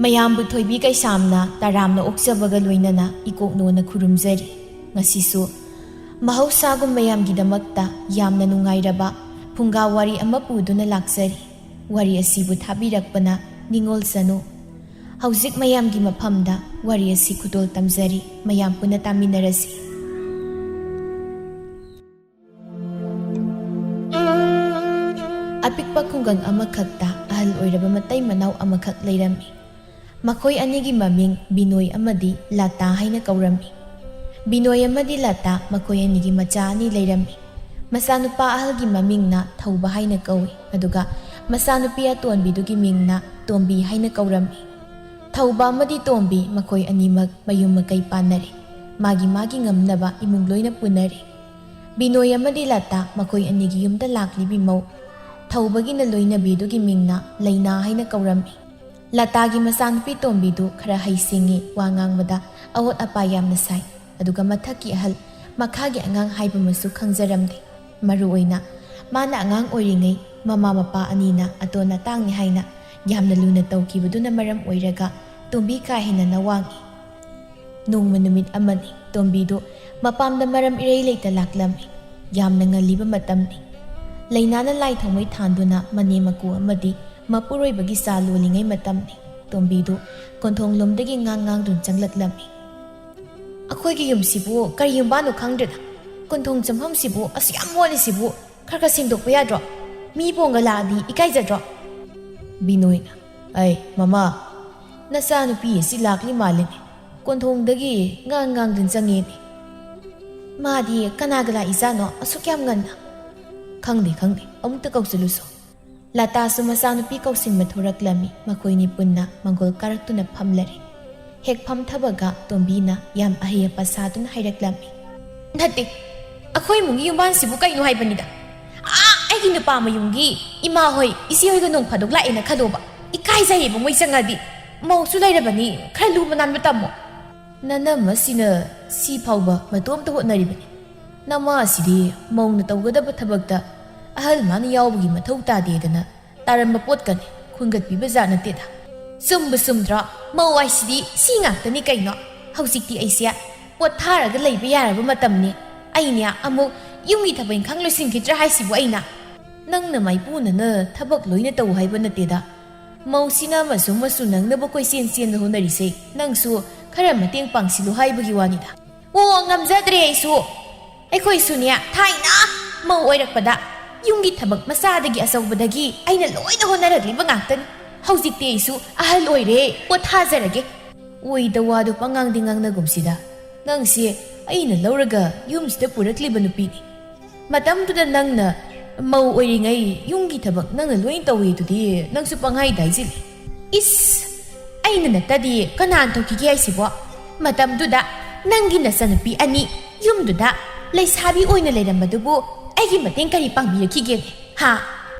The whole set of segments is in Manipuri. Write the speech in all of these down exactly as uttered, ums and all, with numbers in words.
ꯃꯌꯥꯝꯕꯨ ꯊꯣꯏꯕꯤ ꯀꯩꯁꯥꯝꯅ ꯇꯔꯥꯝꯅ ꯑꯣꯛꯆꯕꯒ ꯂꯣꯏꯅꯅ ꯏꯀꯣꯛꯅꯣꯅ ꯈꯨꯔꯨꯝꯖꯔꯤ꯫ ꯉꯁꯤꯁꯨ ꯃꯍꯧꯁꯥꯒꯨꯝ ꯃꯌꯥꯝꯒꯤꯗꯃꯛꯇ ꯌꯥꯝꯅ ꯅꯨꯡꯉꯥꯏꯔꯕ ꯐꯨꯡꯒꯥ ꯋꯥꯔꯤ ꯑꯃ ꯄꯨꯗꯨꯅ ꯂꯥꯛꯆꯔꯤ꯫ ꯋꯥꯔꯤ ꯑꯁꯤꯕꯨ ꯊꯥꯕꯤꯔꯛꯄꯅ ꯅꯤꯉꯣꯜ ꯆꯅꯨ꯫ ꯍꯧꯖꯤꯛ ꯃꯌꯥꯝꯒꯤ ꯃꯐꯝꯗ ꯋꯥꯔꯤ ꯑꯁꯤ ꯈꯨꯗꯣꯜ ꯇꯝꯖꯔꯤ꯫ ꯃꯌꯥꯝ ꯄꯨꯟꯅ ꯇꯥꯃꯤꯟꯅꯔꯁꯤ꯫ ꯑꯄꯤꯛꯄ ꯈꯨꯡꯒꯪ ꯑꯃꯈꯛꯇ ꯑꯍꯜ ꯑꯣꯏꯔꯕ ꯃꯇꯩ ꯃꯅꯥꯎ ꯑꯃꯈꯛ ꯂꯩꯔꯝꯃꯤ꯫ ꯃꯈꯣꯏ ꯑꯅꯤꯒꯤ ꯃꯃꯤꯡ ꯕꯤꯅꯣꯏ ꯑꯃꯗꯤ ꯂꯇꯥ ꯍꯥꯏꯅ ꯀꯧꯔꯝꯃꯤ꯫ ꯕꯤꯅꯣꯏ ꯑꯃꯗꯤ ꯂꯇꯥ ꯃꯈꯣꯏ ꯑꯅꯤꯒꯤ ꯃꯆꯥ ꯑꯅꯤ ꯂꯩꯔꯝꯃꯤ꯫ ꯃꯆꯥꯅꯨꯄꯥ ꯑꯍꯜꯒꯤ ꯃꯃꯤꯡꯅ ꯊꯧꯕ ꯍꯥꯏꯅ ꯀꯧꯏ, ꯑꯗꯨꯒ ꯃꯆꯥꯅꯨꯄꯤ ꯑꯇꯣꯟꯕꯤꯗꯨꯒꯤ ꯃꯤꯡꯅ ꯇꯣꯝꯕꯤ ꯍꯥꯏꯅ ꯀꯧꯔꯝꯃꯤ꯫ ꯊꯧꯕ ꯑꯃꯗꯤ ꯇꯣꯝꯕꯤ ꯃꯈꯣꯏ ꯑꯅꯤꯃꯛ ꯃꯌꯨꯝ ꯃꯀꯩ ꯄꯥꯟꯅꯔꯦ꯫ ꯃꯥꯒꯤ ꯃꯥꯒꯤ ꯉꯝꯅꯕ ꯏꯃꯨꯡ ꯂꯣꯏꯅ ꯄꯨꯅꯔꯦ꯫ ꯕꯤꯅꯣꯏ ꯑꯃꯗꯤ ꯂꯇꯥ ꯃꯈꯣꯏ ꯑꯅꯤꯒꯤ ꯌꯨꯝꯗ ꯂꯥꯛꯂꯤꯕꯤ ꯃꯧ ꯊꯧꯕꯒꯤꯅ ꯂꯣꯏꯅꯕꯤꯗꯨꯒꯤ ꯃꯤꯡꯅ ꯂꯩꯅꯥ ꯍꯥꯏꯅ ꯀꯧꯔꯝꯃꯤ꯫ ꯂꯇꯥꯒꯤ ꯃꯆꯥꯅꯨꯄꯤ ꯇꯣꯝꯕꯤꯗꯨ ꯈꯔ ꯍꯩꯁꯤꯡꯉꯤ, ꯋꯥ ꯉꯥꯡꯕꯗ ꯑꯑꯣꯠ ꯑꯄꯥ ꯌꯥꯝꯅ ꯁꯥꯏ, ꯑꯗꯨꯒ ꯃꯊꯛꯀꯤ ꯑꯍꯜ, ꯃꯈꯥꯒꯤ ꯑꯉꯥꯡ ꯍꯥꯏꯕ ꯑꯃꯁꯨ ꯈꯪꯖꯔꯝꯗꯦ꯫ ꯃꯔꯨꯑꯣꯏꯅ ꯃꯥꯅ ꯑꯉꯥꯡ ꯑꯣꯏꯔꯤꯉꯩ ꯃꯃꯥ ꯃꯄꯥ ꯑꯅꯤꯅ ꯑꯇꯣꯟ ꯑꯇꯥꯡꯅꯤ ꯍꯥꯏꯅ ꯌꯥꯝꯅ ꯂꯨꯅ ꯇꯧꯈꯤꯕꯗꯨꯅ ꯃꯔꯝ ꯑꯣꯏꯔꯒ ꯇꯣꯝꯕꯤ ꯀꯥ ꯍꯦꯟꯅ ꯅꯋꯥꯡꯉꯤ꯫ ꯅꯣꯡꯃ ꯅꯨꯃꯤꯠ ꯑꯃꯅꯤ꯫ ꯇꯣꯝꯕꯤꯗꯨ ꯃꯄꯥꯝꯗ ꯃꯔꯝ ꯏꯔꯩ ꯂꯩꯇ ꯂꯥꯛꯂꯝꯃꯤ꯫ ꯌꯥꯝꯅ ꯉꯜꯂꯤꯕ ꯃꯇꯝꯅꯤ꯫ ꯂꯩꯅꯥꯅ ꯂꯥꯏ ꯊꯥꯎꯃꯩ ꯊꯥꯟꯗꯨꯅ ꯃꯅꯦꯝ ꯃꯀꯨ ꯑꯃꯗꯤ ꯃꯄꯨꯔꯣꯏꯕꯒꯤ ꯆꯥ ꯂꯣꯜꯂꯤꯉꯩ ꯃꯇꯝꯅꯤ꯫ ꯇꯣꯝꯕꯤꯗꯨ ꯀꯣꯟꯊꯣꯡꯂꯣꯝꯗꯒꯤ ꯉꯥꯡ ꯉꯥꯡꯗꯨꯅ ꯆꯪꯂꯛꯂꯝꯃꯤ꯫ "ꯑꯩꯈꯣꯏꯒꯤ ꯌꯨꯝꯁꯤꯕꯨ ꯀꯔꯤ ꯌꯨꯝꯕꯥꯟꯅꯣ ꯈꯪꯗ꯭ꯔꯦꯗ꯫ ꯀꯣꯟꯊꯣꯡ ꯆꯪꯐꯝꯁꯤꯕꯨ ꯑꯁꯨꯛ ꯌꯥꯝ ꯃꯣꯠꯂꯤꯁꯤꯕꯨ ꯈꯔ ꯈꯔ ꯁꯦꯡꯗꯣꯛꯄ ꯌꯥꯗ꯭ꯔꯣ? ꯃꯤ ꯄꯣꯡꯒ ꯂꯥꯛꯑꯗꯤ ꯏꯀꯥꯏꯖꯗ꯭ꯔꯣ?" ꯕꯤꯅꯣꯏꯅ, "ꯑꯩ, ꯃꯃꯥ, ꯅꯆꯥꯅꯨꯄꯤ ꯑꯁꯤ ꯂꯥꯛꯂꯤ ꯃꯥꯜꯂꯤꯅꯦ꯫ ꯀꯣꯟꯊꯣꯡꯗꯒꯤ ꯉꯥꯡ ꯉꯥꯡꯗꯨꯅ ꯆꯪꯉꯦꯅꯦ꯫ ꯃꯥꯗꯤ ꯀꯅꯥꯒ ꯂꯥꯛꯏꯖꯥꯠꯅꯣ ꯑꯁꯨꯛ ꯌꯥꯝ ꯉꯟꯅ?" "ꯈꯪꯗꯦ, ꯈꯪꯗꯦ, ꯑꯃꯨꯛꯇ ꯀꯧꯁꯤꯜꯂꯨꯁꯣ꯫" ꯂꯇꯥꯁꯨ ꯃꯆꯥꯅꯨꯄꯤ ꯀꯧꯁꯤꯟꯕ ꯊꯣꯔꯛꯂꯝꯃꯤ꯫ ꯃꯈꯣꯏꯅꯤ ꯄꯨꯟꯅ ꯃꯪꯒꯣꯜ ꯀꯥꯔꯛꯇꯨꯅ ꯐꯝꯂꯔꯦ꯫ ꯍꯦꯛ ꯐꯝꯊꯕꯒ ꯇꯣꯝꯕꯤꯅ ꯌꯥꯝ ꯑꯍꯩ ꯑꯄꯥ ꯁꯥꯗꯨꯅ ꯍꯥꯏꯔꯛꯂꯝꯃꯤ꯫ "ꯅꯠꯇꯦ, ꯑꯩꯈꯣꯏ ꯏꯃꯨꯡꯒꯤ ꯌꯨꯝꯕꯥꯟꯁꯤꯕꯨ ꯀꯩꯅꯣ ꯍꯥꯏꯕꯅꯤꯗ꯫ ꯑꯥ, ꯑꯩꯒꯤ ꯅꯨꯄꯥ ꯃꯌꯨꯝꯒꯤ ꯏꯃꯥ ꯍꯣꯏ, ꯏꯆꯦ ꯍꯣꯏꯒ ꯅꯣꯡ ꯐꯥꯗꯣꯛ ꯂꯥꯛꯑꯦꯅ ꯈꯜꯂꯣꯕ꯫ ꯏꯀꯥꯏꯖꯩꯌꯦꯕ ꯃꯣꯏ ꯆꯪꯉꯗꯤ꯫ ꯃꯧꯁꯨ ꯂꯩꯔꯕꯅꯤ, ꯈꯔ ꯂꯨꯕ ꯅꯥꯟꯕ ꯇꯝꯃꯣ꯫" "ꯅꯅꯝꯃꯁꯤꯅ ꯁꯤ ꯐꯥꯎꯕ ꯃꯇꯣꯝꯇ ꯍꯣꯠꯅꯔꯤꯕꯅꯤ꯫ ꯅꯃꯥꯁꯤꯗꯤ ꯃꯧꯅ ꯇꯧꯒꯗꯕ ꯊꯕꯛꯇ ꯑꯍꯜ ꯃꯥꯅ ꯌꯥꯎꯕꯒꯤ ꯃꯊꯧ ꯇꯥꯗꯦꯗꯅ ꯇꯥꯔꯝꯕ ꯄꯣꯠꯀꯅꯤ ꯈꯨꯟꯒꯠꯄꯤꯕ ꯖꯥꯠ ꯅꯠꯇꯦꯗ꯫" ꯆꯨꯝꯕ ꯆꯨꯝꯗ꯭ꯔꯣ? ꯃꯧ ꯍꯥꯏꯁꯤꯗꯤ ꯁꯤ ꯉꯥꯛꯇꯅꯤ ꯀꯩꯅꯣ꯫ ꯍꯧꯖꯤꯛꯇꯤ ꯑꯩꯁꯦ ꯄꯣꯊꯥꯔꯒ ꯂꯩꯕ ꯌꯥꯔꯕ ꯃꯇꯝꯅꯤ꯫ ꯑꯩꯅꯦ ꯑꯃꯨꯛ ꯌꯨꯝꯒꯤ ꯊꯕꯛ ꯏꯪꯈꯥꯡ ꯂꯣꯏꯁꯤꯟꯈꯤꯗ꯭ꯔꯥ ꯍꯥꯏꯁꯤꯕꯨ ꯑꯩꯅ? ꯅꯪꯅ ꯃꯥꯏꯄꯨꯅꯅ ꯊꯕꯛ ꯂꯣꯏꯅ ꯇꯧ ꯍꯥꯏꯕ ꯅꯠꯇꯦꯗ꯫ ꯃꯧꯁꯤꯅ ꯑꯃꯁꯨ ꯑꯃꯁꯨ ꯅꯪꯅꯕ ꯀꯣꯏꯆꯦꯟ ꯆꯦꯟꯕ ꯍꯣꯠꯅꯔꯤꯁꯦ ꯅꯪꯁꯨ ꯈꯔ ꯃꯇꯦꯡ ꯄꯥꯡꯁꯤꯜꯂꯨ ꯍꯥꯏꯕꯒꯤ ꯋꯥꯅꯤꯗ꯫ ꯑꯣ, ꯉꯝꯖꯗ꯭ꯔꯦ ꯑꯩꯁꯨ꯫ ꯑꯩꯈꯣꯏꯁꯨꯅꯦ, ꯊꯥꯏꯅ ꯃꯧ ꯑꯣꯏꯔꯛꯄꯗ ꯌꯨꯝꯒꯤ ꯊꯕꯛ ꯃꯆꯥꯗꯒꯤ ꯑꯆꯧꯕꯗꯒꯤ ꯑꯩꯅ ꯂꯣꯏꯅ ꯍꯣꯠꯅꯔꯛꯂꯤꯕ ꯉꯥꯛꯇꯅꯤ꯫ ꯍꯧꯖꯤꯛꯇꯤ ꯑꯩꯁꯨ ꯑꯍꯜ ꯑꯣꯏꯔꯦ, ꯄꯣꯊꯥꯖꯔꯒꯦ꯫ ꯑꯣꯏꯗ ꯋꯥꯗꯣ ꯄꯉꯥꯡꯗꯤ ꯉꯥꯡꯅꯒꯨꯝꯁꯤꯗ꯫ ꯅꯪꯁꯦ ꯑꯩꯅ ꯂꯧꯔꯒ ꯌꯨꯝꯁꯤꯗ ꯄꯨꯔꯛꯂꯤꯕ ꯅꯨꯄꯤꯅꯤ꯫ ꯃꯇꯝꯗꯨꯗ ꯅꯪꯅ ꯃꯧ ꯑꯣꯏꯔꯤꯉꯩ ꯌꯨꯝꯒꯤ ꯊꯕꯛ ꯅꯪꯅ ꯂꯣꯏ ꯇꯧꯏꯗꯨꯗꯤ ꯅꯪꯁꯨ ꯄꯪꯍꯥꯏꯗ ꯍꯥꯏꯖꯤꯜꯂꯤ꯫ ꯏꯁ! ꯑꯩꯅ ꯅꯠꯇꯗꯤ ꯀꯅꯥꯅ ꯇꯧꯈꯤꯒꯦ ꯍꯥꯏꯁꯤꯕꯣ? ꯃꯇꯝꯗꯨꯗ ꯅꯪꯒꯤ ꯅꯆꯟꯅꯨꯄꯤ ꯑꯅꯤ ꯌꯨꯝꯗꯨꯗ ꯂꯩꯁꯥꯕꯤ ꯑꯣꯏꯅ ꯂꯩꯔꯝꯕꯗꯨꯕꯨ ꯑꯩꯒꯤ ꯃꯇꯦꯡ ꯀꯔꯤ ꯄꯥꯡꯕꯤꯔꯛꯈꯤꯒꯦꯅꯦ? ꯍꯥ?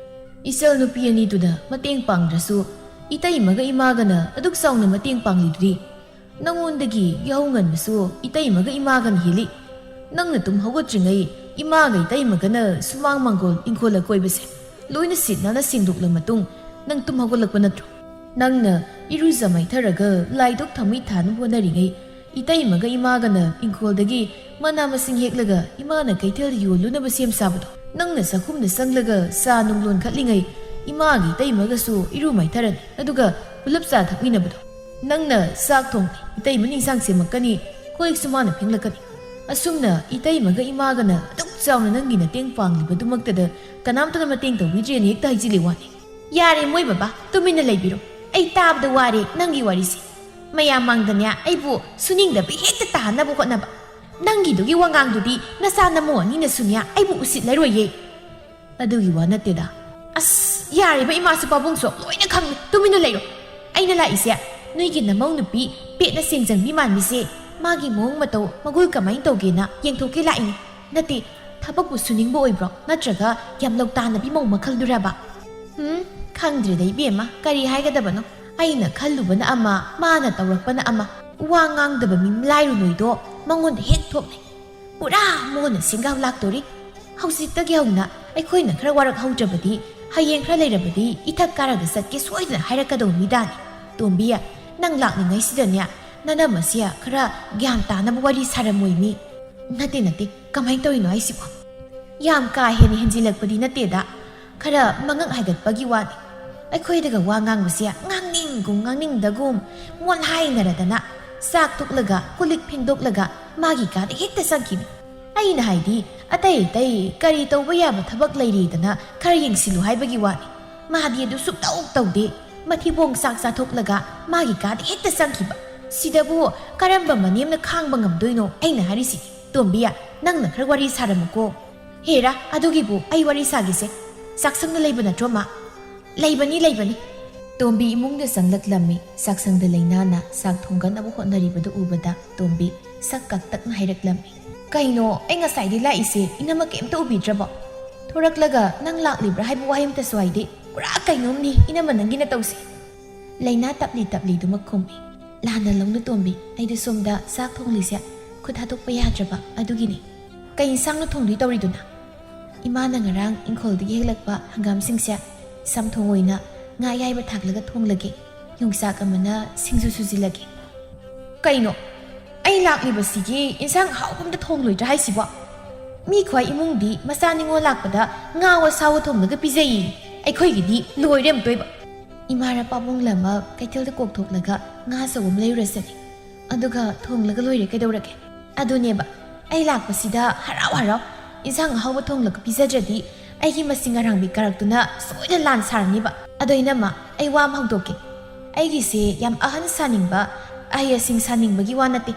ꯏꯆꯜ ꯅꯨꯄꯤ ꯑꯅꯤꯗꯨꯗ ꯃꯇꯦꯡ ꯄꯥꯡꯗ꯭ꯔꯁꯨ ꯏꯇꯩꯃꯒ ꯏꯃꯥꯒꯅ ꯑꯗꯨꯛ ꯆꯥꯎꯅ ꯃꯇꯦꯡ ꯄꯥꯡꯂꯤꯗꯨꯗꯤ꯫ ꯅꯉꯣꯟꯗꯒꯤ ꯌꯥꯍꯧ ꯉꯟꯕꯁꯨ ꯏꯇꯩꯃꯒ ꯏꯃꯥꯒꯅ ꯍꯦꯜꯂꯤ꯫ ꯅꯪꯅ ꯇꯨꯝ ꯍꯧꯒꯠꯇ꯭ꯔꯤꯉꯩ ꯏꯃꯥꯒ ꯏꯇꯩꯃꯒꯅ ꯁꯨꯃꯥꯡ ꯃꯥꯡꯒꯣꯜ ꯏꯪꯈꯣꯜ ꯑꯀꯣꯏꯕꯁꯦ ꯂꯣꯏꯅ ꯁꯤꯠ ꯅꯥꯟꯅ ꯁꯦꯡꯗꯣꯛꯂ ꯃꯇꯨꯡ ꯅꯪ ꯇꯨꯝ ꯍꯧꯒꯠꯂꯛꯄ ꯅꯠꯇ꯭ꯔꯣ? ꯅꯪꯅ ꯏꯔꯨꯖ ꯃꯥꯏꯊꯔꯒ ꯂꯥꯏ ꯙꯨꯛ ꯊꯥꯎꯃꯩ ꯊꯥꯅꯕ ꯍꯣꯠꯅꯔꯤꯉꯩ ꯏꯇꯩꯃꯒ ꯏꯃꯥꯒꯅ ꯏꯪꯈꯣꯜꯗꯒꯤ ꯃꯅꯥ ꯃꯁꯤꯡ ꯍꯦꯛꯂꯒ ꯏꯃꯥꯅ ꯀꯩꯊꯦꯜꯗ ꯌꯣꯜꯂꯨꯅꯕ ꯁꯦꯝ ꯁꯥꯕꯗꯣ꯫ ꯅꯪꯅ ꯆꯥꯛꯈꯨꯝꯗ ꯆꯪꯂꯒ ꯆꯥ ꯅꯨꯡ ꯂꯣꯟꯈꯠꯂꯤꯉꯩ ꯏꯃꯥꯒ ꯏꯇꯩꯃꯒꯁꯨ ꯏꯔꯨ ꯃꯥꯏꯊꯔꯅꯤ, ꯑꯗꯨꯒ ꯄꯨꯂꯞ ꯆꯥ ꯊꯛꯃꯤꯟꯅꯕꯗꯣ꯫ ꯅꯪꯅ ꯆꯥꯛ ꯊꯣꯡ, ꯏꯇꯩꯃꯅ ꯏꯟꯁꯥꯡ ꯁꯦꯝꯃꯛꯀꯅꯤ, ꯀꯣꯜꯂꯤꯛꯁꯨ ꯃꯥꯅ ꯐꯦꯡꯂꯛꯀꯅꯤ꯫ ꯑꯁꯨꯝꯅ ꯏꯇꯩꯃꯒ ꯏꯃꯥꯒꯅ ꯑꯗꯨꯛ ꯆꯥꯎꯅ ꯅꯪꯒꯤ ꯃꯇꯦꯡ ꯄꯥꯡꯂꯤꯕꯗꯨꯃꯛꯇꯗ ꯀꯅꯥꯝꯇꯅ ꯃꯇꯦꯡ ꯇꯧꯕꯤꯗ꯭ꯔꯦꯅ ꯍꯦꯛꯇ ꯍꯥꯏꯖꯤꯜꯂꯤ ꯋꯥꯅꯤ꯫ ꯌꯥꯔꯦ ꯃꯣꯏ ꯕꯕꯥ, ꯇꯨꯃꯤꯟꯅ ꯂꯩꯕꯤꯔꯣ꯫ ꯑꯩ ꯇꯥꯕꯗ ꯋꯥꯔꯦ ꯅꯪꯒꯤ ꯋꯥꯔꯤꯁꯦ꯫ ꯃꯌꯥꯝ ꯃꯥꯡꯗꯅꯦ ꯑꯩꯕꯨ ꯁꯨꯅꯤꯡꯗꯕꯤ ꯍꯦꯛꯇ ꯇꯥꯍꯟꯅꯕ ꯍꯣꯠꯅꯕ꯫ ꯅꯪꯒꯤꯗꯨꯒꯤ ꯋꯥꯉꯥꯡꯗꯨꯗꯤ ꯅꯆꯥ ꯅꯃꯧ ꯑꯅꯤꯅꯁꯨꯅꯦ ꯑꯩꯕꯨ ꯎꯁꯤꯠꯂꯔꯣꯏꯌꯦ꯫ ꯑꯗꯨꯒꯤ ꯋꯥ ꯅꯠꯇꯦꯗ꯫ ꯑꯁ, ꯌꯥꯔꯦꯕ ꯏꯃꯥꯁꯨ ꯄꯥꯕꯨꯡꯁꯨ ꯂꯣꯏꯅ ꯈꯪꯉꯦ꯫ ꯇꯨꯃꯤꯟꯅ ꯂꯩꯔꯣ꯫ ꯑꯩꯅ ꯂꯥꯛꯏꯁꯦ ꯅꯣꯏꯒꯤ ꯅꯃꯧ ꯅꯨꯄꯤ ꯄꯦꯠꯅ ꯁꯦꯡꯖꯪꯕꯤ ꯃꯥꯟꯕꯤꯁꯦ ꯃꯥꯒꯤ ꯃꯑꯣꯡ ꯃꯇꯧ ꯃꯒꯨꯜ ꯀꯃꯥꯏꯅ ꯇꯧꯒꯦꯅ ꯌꯦꯡꯊꯣꯛꯀꯦ ꯂꯥꯛꯏꯅꯤ꯫ ꯅꯠꯇꯦ, ꯊꯕꯛꯄꯨ ꯁꯨꯅꯤꯡꯕ ꯑꯣꯏꯕ꯭ꯔꯣ? ꯅꯠꯇ꯭ꯔꯒ ꯌꯥꯝꯂꯧ ꯇꯥꯟꯅꯕꯤ ꯃꯧ ꯃꯈꯜꯗꯨꯔꯕ? ꯎꯝ, ꯈꯪꯗ꯭ꯔꯦꯗ ꯏꯕꯦꯝꯃ, ꯀꯔꯤ ꯍꯥꯏꯒꯗꯕꯅꯣ? ꯑꯩꯅ ꯈꯜꯂꯨꯕꯅ ꯑꯃ, ꯃꯥꯅ ꯇꯧꯔꯛꯄꯅ ꯑꯃ꯫ ꯋꯥ ꯉꯥꯡꯗꯕ ꯃꯤ ꯂꯥꯏꯔꯨ ꯅꯣꯏꯗꯣ ꯃꯉꯣꯟꯗ ꯍꯦꯛ ꯊꯣꯛꯅꯩ꯫ ꯄꯨꯔꯥ ꯃꯉꯣꯟꯗ ꯁꯦꯡꯒꯥꯎ ꯂꯥꯛꯇꯣꯔꯤ꯫ ꯍꯧꯖꯤꯛꯇꯒꯤ ꯍꯧꯅ ꯑꯩꯈꯣꯏꯅ ꯈꯔ ꯋꯥꯔꯛ ꯍꯧꯗ꯭ꯔꯕꯗꯤ ꯍꯌꯦꯡ ꯈꯔ ꯂꯩꯔꯕꯗꯤ ꯏꯊꯛ ꯀꯥꯔꯒ ꯆꯠꯀꯦ ꯁꯣꯏꯗꯅ ꯍꯥꯏꯔꯛꯀꯗꯧꯕ ꯃꯤꯗꯥꯅꯤ꯫ "ꯇꯣꯝꯕꯤ, ꯅꯪ ꯂꯥꯛꯂꯤꯉꯩꯁꯤꯗꯅꯦ, ꯅꯅꯝꯃꯁꯦ ꯈꯔ ꯒ꯭ꯌꯥꯟ ꯇꯥꯅꯕ ꯋꯥꯔꯤ ꯁꯥꯔꯝꯃꯣꯏ ꯃꯤ?" "ꯅꯠꯇꯦ, ꯅꯠꯇꯦ, ꯀꯃꯥꯏꯅ ꯇꯧꯔꯤꯅꯣ ꯍꯥꯏꯁꯤꯕꯣ?" "ꯌꯥꯝ ꯀꯥ ꯍꯦꯟꯅ ꯍꯦꯟꯖꯤꯜꯂꯛꯄꯗꯤ ꯅꯠꯇꯦꯗ, ꯈꯔ ꯃꯉꯛ ꯍꯥꯏꯒꯠꯄꯒꯤ ꯋꯥꯅꯤ꯫ ꯑꯩꯈꯣꯏꯗꯒ ꯋꯥ ꯉꯥꯡꯕꯁꯦ ꯉꯥꯡꯅꯤꯡꯒꯨꯝ ꯉꯥꯡꯅꯤꯡꯗꯒꯨꯝ ꯃꯣꯟ ꯍꯥꯏꯅꯔꯗꯅ, ꯆꯥꯛ ꯇꯣꯛꯂꯒ ꯀꯣꯜ ꯂꯤꯛ ꯐꯦꯡꯗꯣꯛꯂꯒ ꯃꯥꯒꯤ ꯀꯥꯗ ꯍꯦꯛꯇ ꯆꯪꯈꯤꯅꯤ꯫ ꯑꯩꯅ ꯍꯥꯏꯗꯤ, ꯑꯇꯩ ꯑꯇꯩ ꯀꯔꯤ ꯇꯧꯕ ꯌꯥꯕ ꯊꯕꯛ ꯂꯩꯔꯤꯗꯅ ꯈꯔ ꯌꯦꯡꯁꯤꯜꯂꯨ ꯍꯥꯏꯕꯒꯤ ꯋꯥꯅꯤ꯫ ꯃꯥꯗꯤ ꯑꯗꯨ ꯁꯨꯛꯇꯧ ꯇꯧꯗꯦ꯫ ꯃꯊꯤꯕꯣꯡ ꯆꯥꯛ ꯆꯥꯊꯣꯛꯂꯒ ꯃꯥꯒꯤ ꯀꯥꯗ ꯍꯦꯛꯇ ꯆꯪꯈꯤꯕ꯫ ꯁꯤꯗꯕꯨ ꯀꯔꯝꯕ ꯃꯅꯦꯝꯅ ꯈꯥꯡꯕ ꯉꯝꯗꯣꯏꯅꯣ ꯑꯩꯅ ꯍꯥꯏꯔꯤꯁꯤ? ꯇꯣꯝꯕꯤ, ꯅꯪꯅ ꯈꯔ ꯋꯥꯔꯤ ꯁꯥꯔꯝꯃꯨꯀꯣ꯫" "ꯍꯦꯔꯥ, ꯑꯗꯨꯒꯤꯕꯨ ꯑꯩ ꯋꯥꯔꯤ ꯁꯥꯒꯦꯁꯦ꯫ ꯆꯥꯛꯁꯪꯗ ꯂꯩꯕ ꯅꯠꯇ꯭ꯔꯣ ꯃꯥ?" "ꯂꯩꯕꯅꯤ, ꯂꯩꯕꯅꯤ꯫" ꯇꯣꯝꯕꯤ ꯏꯃꯨꯡꯗ ꯆꯪꯂꯛꯂꯝꯃꯤ꯫ ꯆꯥꯛꯁꯪꯗ ꯂꯩꯅꯥꯅ ꯆꯥꯛ ꯊꯣꯡꯒꯠꯅꯕ ꯍꯣꯠꯅꯔꯤꯕꯗꯨ ꯎꯕꯗ ꯇꯣꯝꯕꯤ ꯁꯛ ꯀꯥꯛꯇꯛꯅ ꯍꯥꯏꯔꯛꯂꯝꯃꯤ꯫ "ꯀꯩꯅꯣ, ꯑꯩ ꯉꯁꯥꯏꯗꯤ ꯂꯥꯛꯏꯁꯦ, ꯏꯅꯝꯃ ꯀꯩꯝꯇ ꯎꯕꯤꯗ꯭ꯔꯕꯣ? ꯊꯣꯔꯛꯂꯒ ꯅꯪ ꯂꯥꯛꯂꯤꯕ꯭ꯔꯥ ꯍꯥꯏꯕ ꯋꯥꯍꯩ ꯑꯝꯇꯁꯨ ꯍꯥꯏꯗꯦ꯫ ꯄꯨꯔꯥ ꯀꯩꯅꯣꯝꯅꯤ ꯏꯅꯝꯃ ꯅꯪꯒꯤ ꯅꯇꯧꯁꯦ꯫" ꯂꯩꯅꯥ ꯇꯞꯂꯤ ꯇꯞꯂꯤꯗꯨꯃꯛ ꯈꯨꯝꯃꯤ꯫ "ꯂꯥꯟꯅ ꯂꯧꯅꯨ ꯇꯣꯝꯕꯤ, ꯑꯩꯗꯣ ꯁꯣꯝꯗ ꯆꯥꯛ ꯊꯣꯡꯂꯤꯁꯦ ꯈꯨꯠ ꯊꯥꯗꯣꯛꯄ ꯌꯥꯗ꯭ꯔꯕ ꯑꯗꯨꯒꯤꯅꯤ꯫" "ꯀꯩ ꯏꯟꯁꯥꯡꯅꯣ ꯊꯣꯡꯗꯣꯏ ꯇꯧꯔꯤꯗꯨꯅ?" "ꯏꯃꯥꯅ ꯉꯔꯥꯡ ꯏꯪꯈꯣꯜꯗꯒꯤ ꯍꯦꯛꯂꯛꯄ ꯍꯪꯒꯥꯝꯁꯤꯡꯁꯦ ꯆꯝꯊꯣꯡ ꯑꯣꯏꯅ ꯉꯥ ꯑꯌꯥꯏꯕ ꯊꯥꯛꯂꯒ ꯊꯣꯡꯂꯒꯦ, ꯌꯣꯡꯆꯥꯛ ꯑꯃꯅ ꯁꯤꯡꯖꯨ ꯁꯨꯖꯤꯜꯂꯒꯦ꯫" "ꯀꯩꯅꯣ, ꯑꯩ ꯂꯥꯛꯂꯤꯕꯁꯤꯒꯤ ꯏꯟꯁꯥꯡ ꯑꯍꯥꯎꯕ ꯑꯝꯇ ꯊꯣꯡꯂꯣꯏꯗ꯭ꯔꯥ ꯍꯥꯏꯁꯤꯕꯣ? ꯃꯤ ꯈ꯭ꯋꯥꯏ ꯏꯃꯨꯡꯗꯤ ꯃꯆꯥ ꯅꯤꯉꯣꯜ ꯂꯥꯛꯄꯗ ꯉꯥ ꯑꯁꯥꯎꯕ ꯊꯣꯡꯂꯒ ꯄꯤꯖꯩꯌꯦ, ꯑꯩꯈꯣꯏꯒꯤꯗꯤ ꯂꯣꯏꯔꯦ ꯑꯝꯇꯣꯏꯕ꯫" "ꯏꯃꯥꯔ ꯄꯥꯕꯨꯡꯂꯃ ꯀꯩꯊꯦꯜꯗ ꯀꯣꯛ ꯊꯣꯛꯂꯒ ꯉꯥ ꯑꯆꯧꯕ ꯑꯃ ꯂꯩꯔꯨꯔꯁꯤꯅꯦ, ꯑꯗꯨꯒ ꯊꯣꯡꯂꯒ ꯂꯣꯏꯔꯦ, ꯀꯩꯗꯧꯔꯒꯦ?" "ꯑꯗꯨꯅꯦꯕ, ꯑꯩ ꯂꯥꯛꯄꯁꯤꯗ ꯍꯔꯥꯎ ꯍꯔꯥꯎ ꯏꯟꯁꯥꯡ ꯑꯍꯥꯎꯕ ꯊꯣꯡꯂꯒ ꯄꯤꯖꯗ꯭ꯔꯗꯤ ꯑꯩꯒꯤ ꯃꯁꯤꯡ ꯑꯔꯥꯡꯕꯤ ꯀꯥꯔꯛꯇꯨꯅ ꯁꯣꯏꯗꯅ ꯂꯥꯟ ꯁꯥꯔꯅꯤꯕ꯫ ꯑꯗꯣ ꯏꯅꯝꯃ, ꯑꯩ ꯋꯥ ꯑꯃ ꯍꯧꯗꯣꯛꯀꯦ꯫ ꯑꯩꯒꯤꯁꯦ ꯌꯥꯝ ꯑꯍꯟ ꯁꯥꯅꯤꯡꯕ, ꯑꯍꯩ ꯑꯁꯤꯡ ꯁꯥꯅꯤꯡꯕꯒꯤ ꯋꯥ ꯅꯠꯇꯦ꯫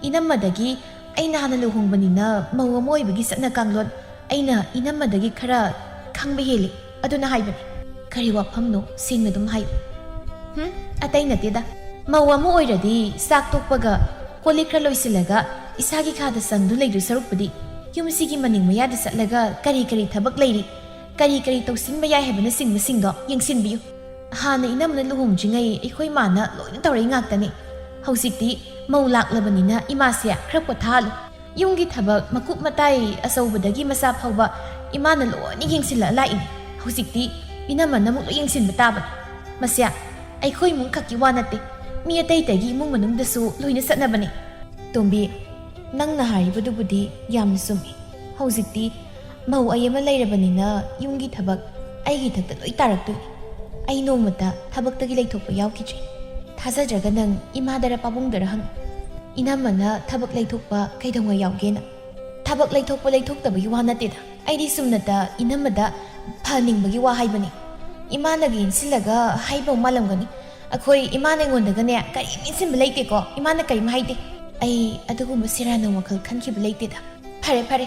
ꯏꯅꯝꯃꯗꯒꯤ ꯑꯩꯅ ꯍꯥꯟꯅ ꯂꯨꯍꯣꯡꯕꯅꯤꯅ ꯃꯧ ꯑꯃ ꯑꯣꯏꯕꯒꯤ ꯆꯠꯅ ꯀꯥꯡꯂꯣꯟ ꯑꯩꯅ ꯏꯅꯝꯃꯗꯒꯤ ꯈꯔ ꯈꯪꯕ ꯍꯦꯜꯂꯤ, ꯑꯗꯨꯅ ꯍꯥꯏꯕꯅꯤ꯫" "ꯀꯔꯤ ꯋꯥꯐꯝꯅꯣ? ꯁꯦꯡꯅ ꯑꯗꯨꯝ ꯍꯥꯏꯌꯨ꯫" "ꯍꯨꯝ, ꯑꯇꯩ ꯅꯠꯇꯦꯗ꯫ ꯃꯧ ꯑꯃ ꯑꯣꯏꯔꯗꯤ ꯆꯥꯛ ꯇꯣꯛꯄꯒ ꯀꯣꯜ ꯂꯤꯛ ꯈꯔ ꯂꯣꯏꯁꯤꯜꯂꯒ ꯏꯁꯥꯒꯤ ꯀꯥꯗ ꯆꯪꯗꯨ ꯂꯩꯗꯨ ꯁꯔꯨꯛꯄꯨꯗꯤ ꯌꯨꯝꯁꯤꯒꯤ ꯃꯅꯤꯡ ꯃꯌꯥꯗ ꯆꯠꯂꯒ ꯀꯔꯤ ꯀꯔꯤ ꯊꯕꯛ ꯂꯩꯔꯤ, ꯀꯔꯤ ꯀꯔꯤ ꯇꯧꯁꯤꯟꯕ ꯌꯥꯏ ꯍꯥꯏꯕꯅꯆꯤꯡꯕꯁꯤꯡꯗꯣ ꯌꯦꯡꯁꯤꯟꯕꯤꯌꯨ꯫ ꯍꯥꯟꯅ ꯏꯅꯝꯃꯅ ꯂꯨꯍꯣꯡꯗ꯭ꯔꯤꯉꯩ ꯑꯩꯈꯣꯏ ꯃꯥꯅ ꯂꯣꯏꯅ ꯇꯧꯔꯛꯏ ꯉꯥꯛꯇꯅꯤ꯫ ꯍꯧꯖꯤꯛꯇꯤ ꯃꯧ ꯂꯥꯛꯂꯕꯅꯤꯅ ꯏꯃꯥꯁꯦ ꯈꯔ ꯄꯣꯊꯥꯍꯜꯂꯨ꯫ ꯌꯨꯝꯒꯤ ꯊꯕꯛ ꯃꯀꯨꯞ ꯃꯇꯥꯏ ꯑꯆꯧꯕꯗꯒꯤ ꯃꯆꯥ ꯐꯥꯎꯕ ꯏꯃꯥꯅ ꯂꯣꯏꯅ ꯌꯦꯡꯁꯤꯜꯂꯛꯑ ꯂꯥꯛꯏꯅꯤ꯫ ꯍꯧꯖꯤꯛꯇꯤ ꯏꯅꯝꯃꯅ ꯑꯃꯨꯛ ꯂꯣꯏ ꯌꯦꯡꯁꯤꯟꯕ ꯇꯥꯕꯅꯤ꯫" "ꯃꯁꯦ, ꯑꯩꯈꯣꯏ ꯏꯃꯨꯡ ꯈꯛꯀꯤ ꯋꯥ ꯅꯠꯇꯦ, ꯃꯤ ꯑꯇꯩ ꯑꯇꯩꯒꯤ ꯏꯃꯨꯡ ꯃꯅꯨꯡꯗꯁꯨ ꯂꯣꯏꯅ ꯆꯠꯅꯕꯅꯤ꯫ ꯇꯣꯝꯕꯤ, ꯅꯪꯅ ꯍꯥꯏꯔꯤꯕꯗꯨꯕꯨꯗꯤ ꯌꯥꯝꯅ ꯆꯨꯝꯃꯤ꯫ ꯍꯧꯖꯤꯛꯇꯤ ꯃꯧ ꯑꯩ ꯑꯃ ꯂꯩꯔꯕꯅꯤꯅ ꯌꯨꯝꯒꯤ ꯊꯕꯛ ꯑꯩꯒꯤ ꯏꯊꯛꯇ ꯂꯣꯏ ꯇꯥꯔꯛꯇꯣꯏꯅꯤ꯫ ꯑꯩ ꯅꯣꯡꯃꯇ ꯊꯕꯛꯇꯒꯤ ꯂꯩꯊꯣꯛꯄ ꯌꯥꯎꯈꯤꯗ꯭ꯔꯤ꯫ ꯊꯥꯖꯗ꯭ꯔꯒ ꯅꯪ ꯏꯃꯥꯗꯔ ꯄꯥꯕꯨꯡꯗꯔ ꯍꯪꯉꯨ꯫ ꯏꯅꯝꯃꯅ ꯊꯕꯛ ꯂꯩꯊꯣꯛꯄ ꯀꯩꯗꯧꯉꯩ ꯌꯥꯎꯒꯦꯅ? ꯊꯕꯛ ꯂꯩꯊꯣꯛꯄ ꯂꯩꯊꯣꯛꯇꯕꯒꯤ ꯋꯥ ꯅꯠꯇꯦꯗ, ꯑꯩꯗꯤ ꯁꯨꯝꯅꯇ ꯏꯅꯝꯃꯗ ꯐꯍꯟꯅꯤꯡꯕꯒꯤ ꯋꯥ ꯍꯥꯏꯕꯅꯤ꯫ ꯏꯃꯥꯅꯒ ꯏꯟꯁꯤꯜꯂꯒ ꯍꯥꯏꯕ ꯃꯥꯜꯂꯝꯒꯅꯤ꯫ ꯑꯩꯈꯣꯏ ꯏꯃꯥꯅ ꯑꯩꯉꯣꯟꯗꯒꯅꯦ ꯀꯔꯤꯝ ꯏꯟꯁꯤꯟꯕ ꯂꯩꯇꯦꯀꯣ, ꯏꯃꯥꯅ ꯀꯔꯤꯝ ꯍꯥꯏꯗꯦ꯫ ꯑꯩ ꯑꯗꯨꯒꯨꯝꯕ ꯁꯦꯔꯥꯟꯅ ꯋꯥꯈꯜ ꯈꯟꯈꯤꯕ ꯂꯩꯇꯦꯗ꯫ ꯐꯔꯦ ꯐꯔꯦ,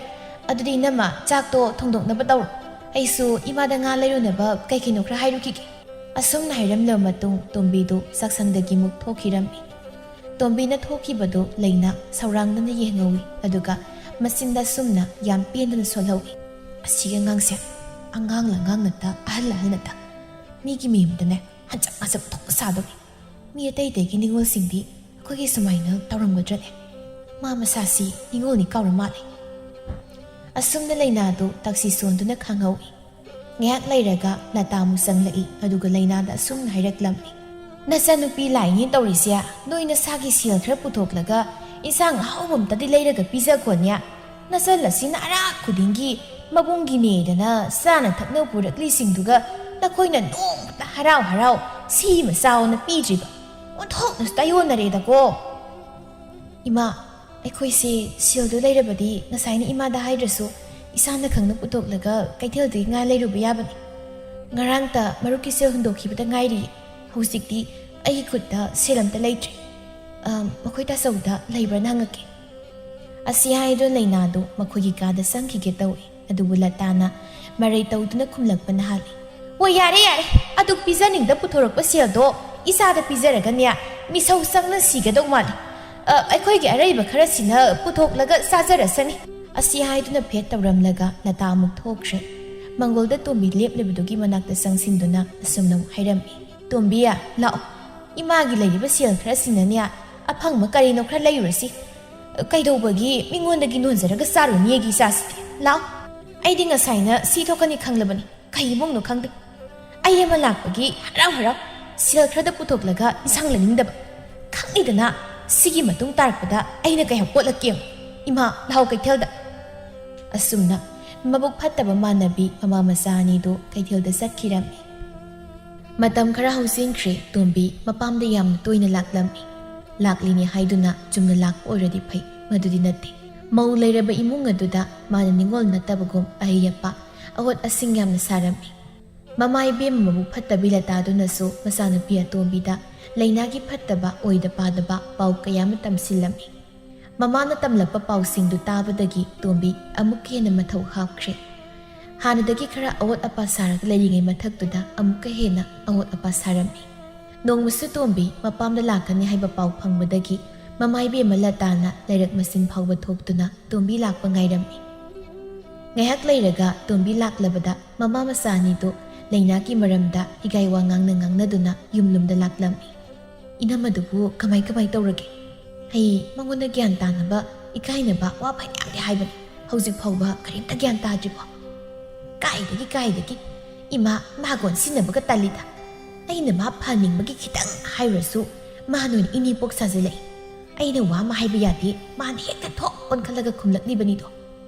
ꯑꯗꯨꯗꯤ ꯏꯅꯝꯃ, ꯆꯥꯛꯇꯣ ꯊꯣꯡꯗꯣꯛꯅꯕ ꯇꯧꯔꯣ꯫ ꯑꯩꯁꯨ ꯏꯃꯥꯗ ꯉꯥ ꯂꯩꯔꯨꯅꯕ ꯀꯩ ꯀꯩꯅꯣ ꯈꯔ ꯍꯥꯏꯔꯨꯈꯤꯒꯦ꯫ ꯑꯁꯨꯝꯅ ꯍꯥꯏꯔꯝꯂꯕ ꯃꯇꯨꯡ ꯇꯣꯝꯕꯤꯗꯨ ꯆꯥꯛꯁꯪꯗꯒꯤ ꯃꯨꯛ ꯊꯣꯛꯈꯤꯔꯝꯃꯤ꯫ ꯇꯣꯝꯕꯤꯅ ꯊꯣꯛꯈꯤꯕꯗꯨ ꯂꯩꯅ ꯁꯧꯔꯥꯡꯅꯅ ꯌꯦꯡꯍꯧꯏ, ꯑꯗꯨꯒ ꯃꯆꯤꯟꯗ ꯑꯁꯨꯝꯅ ꯌꯥꯝ ꯄꯦꯟꯗꯅ ꯁꯣꯜꯍꯧꯏ꯫ "ꯑꯁꯤꯒꯤ ꯑꯉꯥꯡꯁꯦ ꯑꯉꯥꯡꯂ ꯑꯉꯥꯡ ꯅꯠꯇ ꯑꯍꯜꯂ ꯑꯍꯜ ꯅꯠꯇ, ꯃꯤꯒꯤ ꯃꯌꯨꯝꯗꯅꯦ ꯍꯟꯆꯛ ꯃꯆꯛ ꯊꯣꯛꯄ ꯁꯥꯗꯧꯔꯤ꯫ ꯃꯤ ꯑꯇꯩ ꯑꯇꯩꯒꯤ ꯅꯤꯉꯣꯜꯁꯤꯡꯗꯤ ꯑꯩꯈꯣꯏꯒꯤ ꯁꯨꯃꯥꯏꯅ ꯇꯧꯔꯝꯒꯗ꯭ꯔꯅꯦ? ꯃꯥ ꯃꯁꯥꯁꯤ ꯅꯤꯉꯣꯜꯅꯤ ꯀꯥꯎꯔ ꯃꯥꯜꯂꯦ"꯫ ꯑꯁꯨꯝꯅ ꯂꯩꯅꯥꯗꯨ ꯇꯛꯁꯤ ꯁꯣꯟꯗꯨꯅ ꯈꯥꯡꯍꯧꯏ꯫ ꯉꯥꯏꯍꯥꯛ ꯂꯩꯔꯒ ꯂꯇꯥ ꯑꯃꯨꯛ ꯆꯪꯂꯛꯏ, ꯑꯗꯨꯒ ꯂꯩꯅꯥꯗ ꯑꯁꯨꯝꯅ ꯍꯥꯏꯔꯛꯂꯝꯃꯤ: "ꯅꯆꯥꯅꯨꯄꯤ ꯂꯥꯛꯏꯅꯦ ꯇꯧꯔꯤꯁꯦ, ꯅꯣꯏ ꯅꯁꯥꯒꯤ ꯁꯦꯜ ꯈꯔ ꯄꯨꯊꯣꯛꯂꯒ ꯏꯟꯁꯥꯡ ꯑꯍꯥꯎꯕ ꯑꯝꯇꯗꯤ ꯂꯩꯔꯒ ꯄꯤꯖꯈꯣꯅꯦ꯫ ꯅꯆꯜ ꯑꯁꯤꯅ ꯑꯔꯥꯛ ꯈꯨꯗꯤꯡꯒꯤ ꯃꯕꯨꯡꯒꯤꯅꯦꯗꯅ ꯆꯥꯅ ꯊꯛꯅ ꯄꯨꯔꯛꯂꯤꯁꯤꯡꯗꯨꯒ ꯅꯈꯣꯏꯅ ꯅꯣꯡꯃꯇ ꯍꯔꯥꯎ ꯍꯔꯥꯎ ꯁꯤꯃ ꯆꯥꯎꯅ ꯄꯤꯗ꯭ꯔꯤꯕ꯫ ꯑꯣꯟꯊꯣꯛꯅꯁꯨ ꯇꯥꯏꯌꯣꯟꯅꯔꯦꯗꯀꯣ"꯫ "ꯏꯃꯥ, ꯑꯩꯈꯣꯏꯁꯦ ꯁꯦꯜꯗꯨ ꯂꯩꯔꯕꯗꯤ ꯉꯁꯥꯏꯅ ꯏꯃꯥꯗ ꯍꯥꯏꯗ꯭ꯔꯁꯨ ꯏꯁꯥꯅ ꯈꯪꯅ ꯄꯨꯊꯣꯛꯂꯒ ꯀꯩꯊꯦꯜꯗꯒꯤ ꯉꯥ ꯂꯩꯔꯨꯕ ꯌꯥꯕꯅꯤ꯫ ꯉꯔꯥꯡꯇ ꯃꯔꯨꯞꯀꯤ ꯁꯦꯜ ꯍꯨꯟꯗꯣꯛꯈꯤꯕꯗ ꯉꯥꯏꯔꯤ꯫ ꯍꯧꯖꯤꯛꯇꯤ ꯑꯩꯒꯤ ꯈꯨꯠꯇ ꯁꯦꯜ ꯑꯝꯇ ꯂꯩꯇ꯭ꯔꯦ꯫ ꯑ, ꯃꯈꯣꯏ ꯇꯥꯆꯧꯗ ꯂꯩꯕ꯭ꯔꯥꯅ ꯍꯪꯉꯛꯀꯦ"꯫ ꯑꯁꯤ ꯍꯥꯏꯗꯨꯅ ꯂꯩꯅꯥꯗꯨ ꯃꯈꯣꯏꯒꯤ ꯀꯥꯗ ꯆꯪꯈꯤꯒꯦ ꯇꯧꯏ꯫ ꯑꯗꯨꯕꯨ ꯂꯇꯥꯅ ꯃꯔꯩ ꯇꯧꯗꯨꯅ ꯈꯨꯝꯂꯛꯄꯅ ꯍꯥꯜꯂꯤ: "ꯑꯣ, ꯌꯥꯔꯦ, ꯌꯥꯔꯦ, ꯑꯗꯨꯛ ꯄꯤꯖꯅꯤꯡꯗ ꯄꯨꯊꯣꯔꯛꯄ ꯁꯦꯜꯗꯣ ꯏꯆꯥꯗ ꯄꯤꯖꯔꯒꯅꯦ, ꯃꯤꯁꯧ ꯆꯪꯅ ꯁꯤꯒꯗꯧ ꯃꯥꯜꯂꯤ꯫ ꯑ, ꯑꯩꯈꯣꯏꯒꯤ ꯑꯔꯩꯕ ꯈꯔꯁꯤꯅ ꯄꯨꯊꯣꯛꯂꯒ ꯆꯥꯖꯔꯁꯅꯤ"꯫ ꯑꯁꯤ ꯍꯥꯏꯗꯨꯅ ꯐꯦꯠ ꯇꯧꯔꯝꯂꯒ ꯂꯇꯥ ꯑꯃꯨꯛ ꯊꯣꯛꯈ꯭ꯔꯦ꯫ ꯃꯪꯒꯣꯜꯗ ꯇꯣꯝꯕꯤ ꯂꯦꯞꯂꯤꯕꯗꯨꯒꯤ ꯃꯅꯥꯛꯇ ꯆꯪꯁꯤꯟꯗꯨꯅ ꯑꯁꯨꯝꯅ ꯑꯃꯨꯛ ꯍꯥꯏꯔꯝꯃꯤ: "ꯇꯣꯝꯕꯤ, ꯂꯥꯛꯑꯣ, ꯏꯃꯥꯒꯤ ꯂꯩꯔꯤꯕ ꯁꯦꯜ ꯈꯔꯁꯤꯅꯅꯦ, ꯑꯐꯪꯕ ꯀꯔꯤꯅꯣ ꯈꯔ ꯂꯩꯔꯨꯔꯁꯤ꯫ ꯀꯩꯗꯧꯕꯒꯤ ꯃꯤꯉꯣꯟꯗꯒꯤ ꯅꯣꯟꯖꯔꯒ ꯆꯥꯔꯨꯅꯤꯒꯤ ꯏꯆꯥꯁꯤꯗꯤ? ꯂꯥꯛꯑꯣ, ꯑꯩꯗꯤ ꯉꯁꯥꯏꯅ ꯁꯤ ꯊꯣꯛꯀꯅꯤ ꯈꯪꯂꯕꯅꯤ꯫ ꯀꯩ ꯏꯃꯨꯡꯅꯣ ꯈꯪꯗꯦ, ꯑꯩ ꯑꯃ ꯂꯥꯛꯄꯒꯤ ꯍꯔꯥꯎ ꯍꯔꯥꯎ ꯁꯦꯜ ꯈꯔꯗ ꯄꯨꯊꯣꯛꯂꯒ ꯏꯟꯁꯥꯡ ꯂꯩꯅꯤꯡꯗꯕ꯫ ꯈꯪꯉꯤꯗꯅ, ꯁꯤꯒꯤ ꯃꯇꯨꯡ ꯇꯥꯔꯛꯄꯗ ꯑꯩꯅ ꯀꯩ ꯍꯧꯄꯣꯠꯂꯛꯀꯦ ꯌꯦꯡꯉꯨ꯫ ꯏꯃꯥ, ꯂꯥꯛꯑꯣ ꯀꯩꯊꯦꯜꯗ꯫ ꯑꯁꯨꯝꯅ ꯃꯕꯨꯛ ꯐꯠꯇꯕ ꯃꯥꯟꯅꯕꯤ ꯃꯃꯥ ꯃꯆꯥ ꯑꯅꯤꯗꯨ ꯀꯩꯊꯦꯜꯗ ꯆꯠꯈꯤꯔꯝꯃꯤ꯫ ꯃꯇꯝ ꯈꯔ ꯍꯧꯖꯤꯟꯈ꯭ꯔꯦ꯫ ꯇꯣꯝꯕꯤ ꯃꯄꯥꯝꯗ ꯌꯥꯝꯅ ꯇꯣꯏꯅ ꯂꯥꯛꯂꯝꯃꯤ꯫ ꯂꯥꯛꯂꯤꯅꯦ ꯍꯥꯏꯗꯨꯅ ꯆꯨꯝꯅ ꯂꯥꯛꯄ ꯑꯣꯏꯔꯗꯤ ꯐꯩ, ꯃꯗꯨꯗꯤ ꯅꯠꯇꯦ꯫ ꯃꯧ ꯂꯩꯔꯕ ꯏꯃꯨꯡ ꯑꯗꯨꯗ ꯃꯥꯅ ꯅꯤꯡꯉꯣꯜ ꯅꯠꯇꯕꯒꯨꯝ ꯑꯍꯩ ꯑꯄꯥ, ꯑꯑꯣꯠ ꯑꯁꯤꯡ ꯌꯥꯝꯅ ꯁꯥꯔꯝꯃꯤ꯫ ꯃꯃꯥ ꯏꯕꯦꯝꯃ ꯃꯕꯨꯛ ꯐꯠꯇꯕꯤ ꯂꯇꯥꯗꯨꯅꯁꯨ ꯃꯆꯥꯅꯨꯄꯤ ꯑꯇꯣꯝꯕꯤꯗ ꯂꯥꯏꯅꯥꯒꯤ ꯐꯠꯇꯕ, ꯑꯣꯏꯗ ꯄꯥꯗꯕ ꯄꯥꯎ ꯀꯌꯥ ꯑꯃ ꯇꯝꯁꯤꯜꯂꯝꯃꯤ꯫ ꯃꯃꯥꯅ ꯇꯝꯂꯛꯄ ꯄꯥꯎꯁꯤꯡꯗꯨ ꯇꯥꯕꯗꯒꯤ ꯇꯣꯝꯕꯤ ꯑꯃꯨꯛꯀ ꯍꯦꯟꯅ ꯃꯊꯧ ꯍꯥꯞꯈ꯭ꯔꯦ꯫ ꯍꯥꯟꯅꯗꯒꯤ ꯈꯔ ꯑꯑꯣꯠ ꯑꯄꯥ ꯁꯥꯔꯒ ꯂꯩꯔꯤꯉꯩ ꯃꯊꯛꯇꯨꯗ ꯑꯃꯨꯛꯀ ꯍꯦꯟꯅ ꯑꯑꯣꯠ ꯑꯄꯥ ꯁꯥꯔꯝꯃꯤ꯫ ꯅꯣꯡꯃꯁꯨ ꯇꯣꯝꯕꯤ ꯃꯄꯥꯝꯗ ꯂꯥꯛꯀꯅꯤ ꯍꯥꯏꯕ ꯄꯥꯎ ꯐꯪꯕꯗꯒꯤ ꯃꯃꯥ ꯏꯕꯦꯝꯃ ꯂꯇꯥꯅ ꯂꯥꯏꯔꯛ ꯃꯆꯤꯟ ꯐꯥꯎꯕ ꯊꯣꯛꯇꯨꯅ ꯇꯣꯝꯕꯤ ꯂꯥꯛꯄ ꯉꯥꯏꯔꯝꯃꯤ꯫ ꯉꯥꯏꯍꯥꯛ ꯂꯩꯔꯒ ꯇꯣꯝꯕꯤ ꯂꯥꯛꯂꯕꯗ ꯃꯃꯥ ꯃꯆꯥ ꯑꯅꯤꯗꯨ ꯂꯥꯏꯅꯥꯒꯤ ꯃꯔꯝꯗ ꯍꯤꯒꯥꯏ ꯋꯥ ꯉꯥꯡꯅ ꯉꯥꯡꯅꯗꯨꯅ ꯌꯨꯝꯂꯣꯝꯗ ꯂꯥꯛꯂꯝꯃꯤ꯫ "ꯏꯅꯝꯃꯗꯨꯕꯨ ꯀꯃꯥꯏ ꯀꯃꯥꯏ ꯇꯧꯔꯒꯦ? ꯑꯩ ꯃꯉꯣꯟꯗ ꯒ꯭ꯌꯥꯟ ꯇꯥꯅꯕ ꯏꯀꯥꯏꯅꯕ ꯋꯥ ꯐꯅꯌꯥꯝꯗꯤ ꯍꯥꯏꯕꯅꯤ, ꯍꯧꯖꯤꯛ ꯐꯥꯎꯕ ꯀꯔꯤꯝꯇ ꯒ꯭ꯌꯥꯟ ꯇꯥꯗ꯭ꯔꯤꯕꯣ?" "ꯀꯥꯏꯗꯒꯤ, ꯀꯥꯏꯗꯒꯤ? ꯏꯃꯥ, ꯃꯥꯒ ꯑꯣꯟꯁꯤꯟꯅꯕꯒ ꯇꯜꯂꯤꯗ꯫ ꯑꯩꯅ ꯃꯥ ꯐꯍꯟꯅꯤꯡꯕꯒꯤ ꯈꯤꯇꯪ ꯍꯥꯏꯔꯨꯔꯁꯨ ꯃꯥꯅ ꯑꯣꯏꯅ ꯏꯅꯦꯄꯣꯛ ꯁꯥꯖꯤꯜꯂꯛꯏ꯫ ꯑꯩꯅ ꯋꯥ ꯑꯃ ꯍꯥꯏꯕ ꯌꯥꯗꯦ, ꯃꯥꯅ ꯍꯦꯛꯇ ꯊꯣꯛ ꯑꯣꯟꯈꯠꯂꯒ ꯈꯨꯝꯂꯛꯂꯤꯕꯅꯤꯗꯣ꯫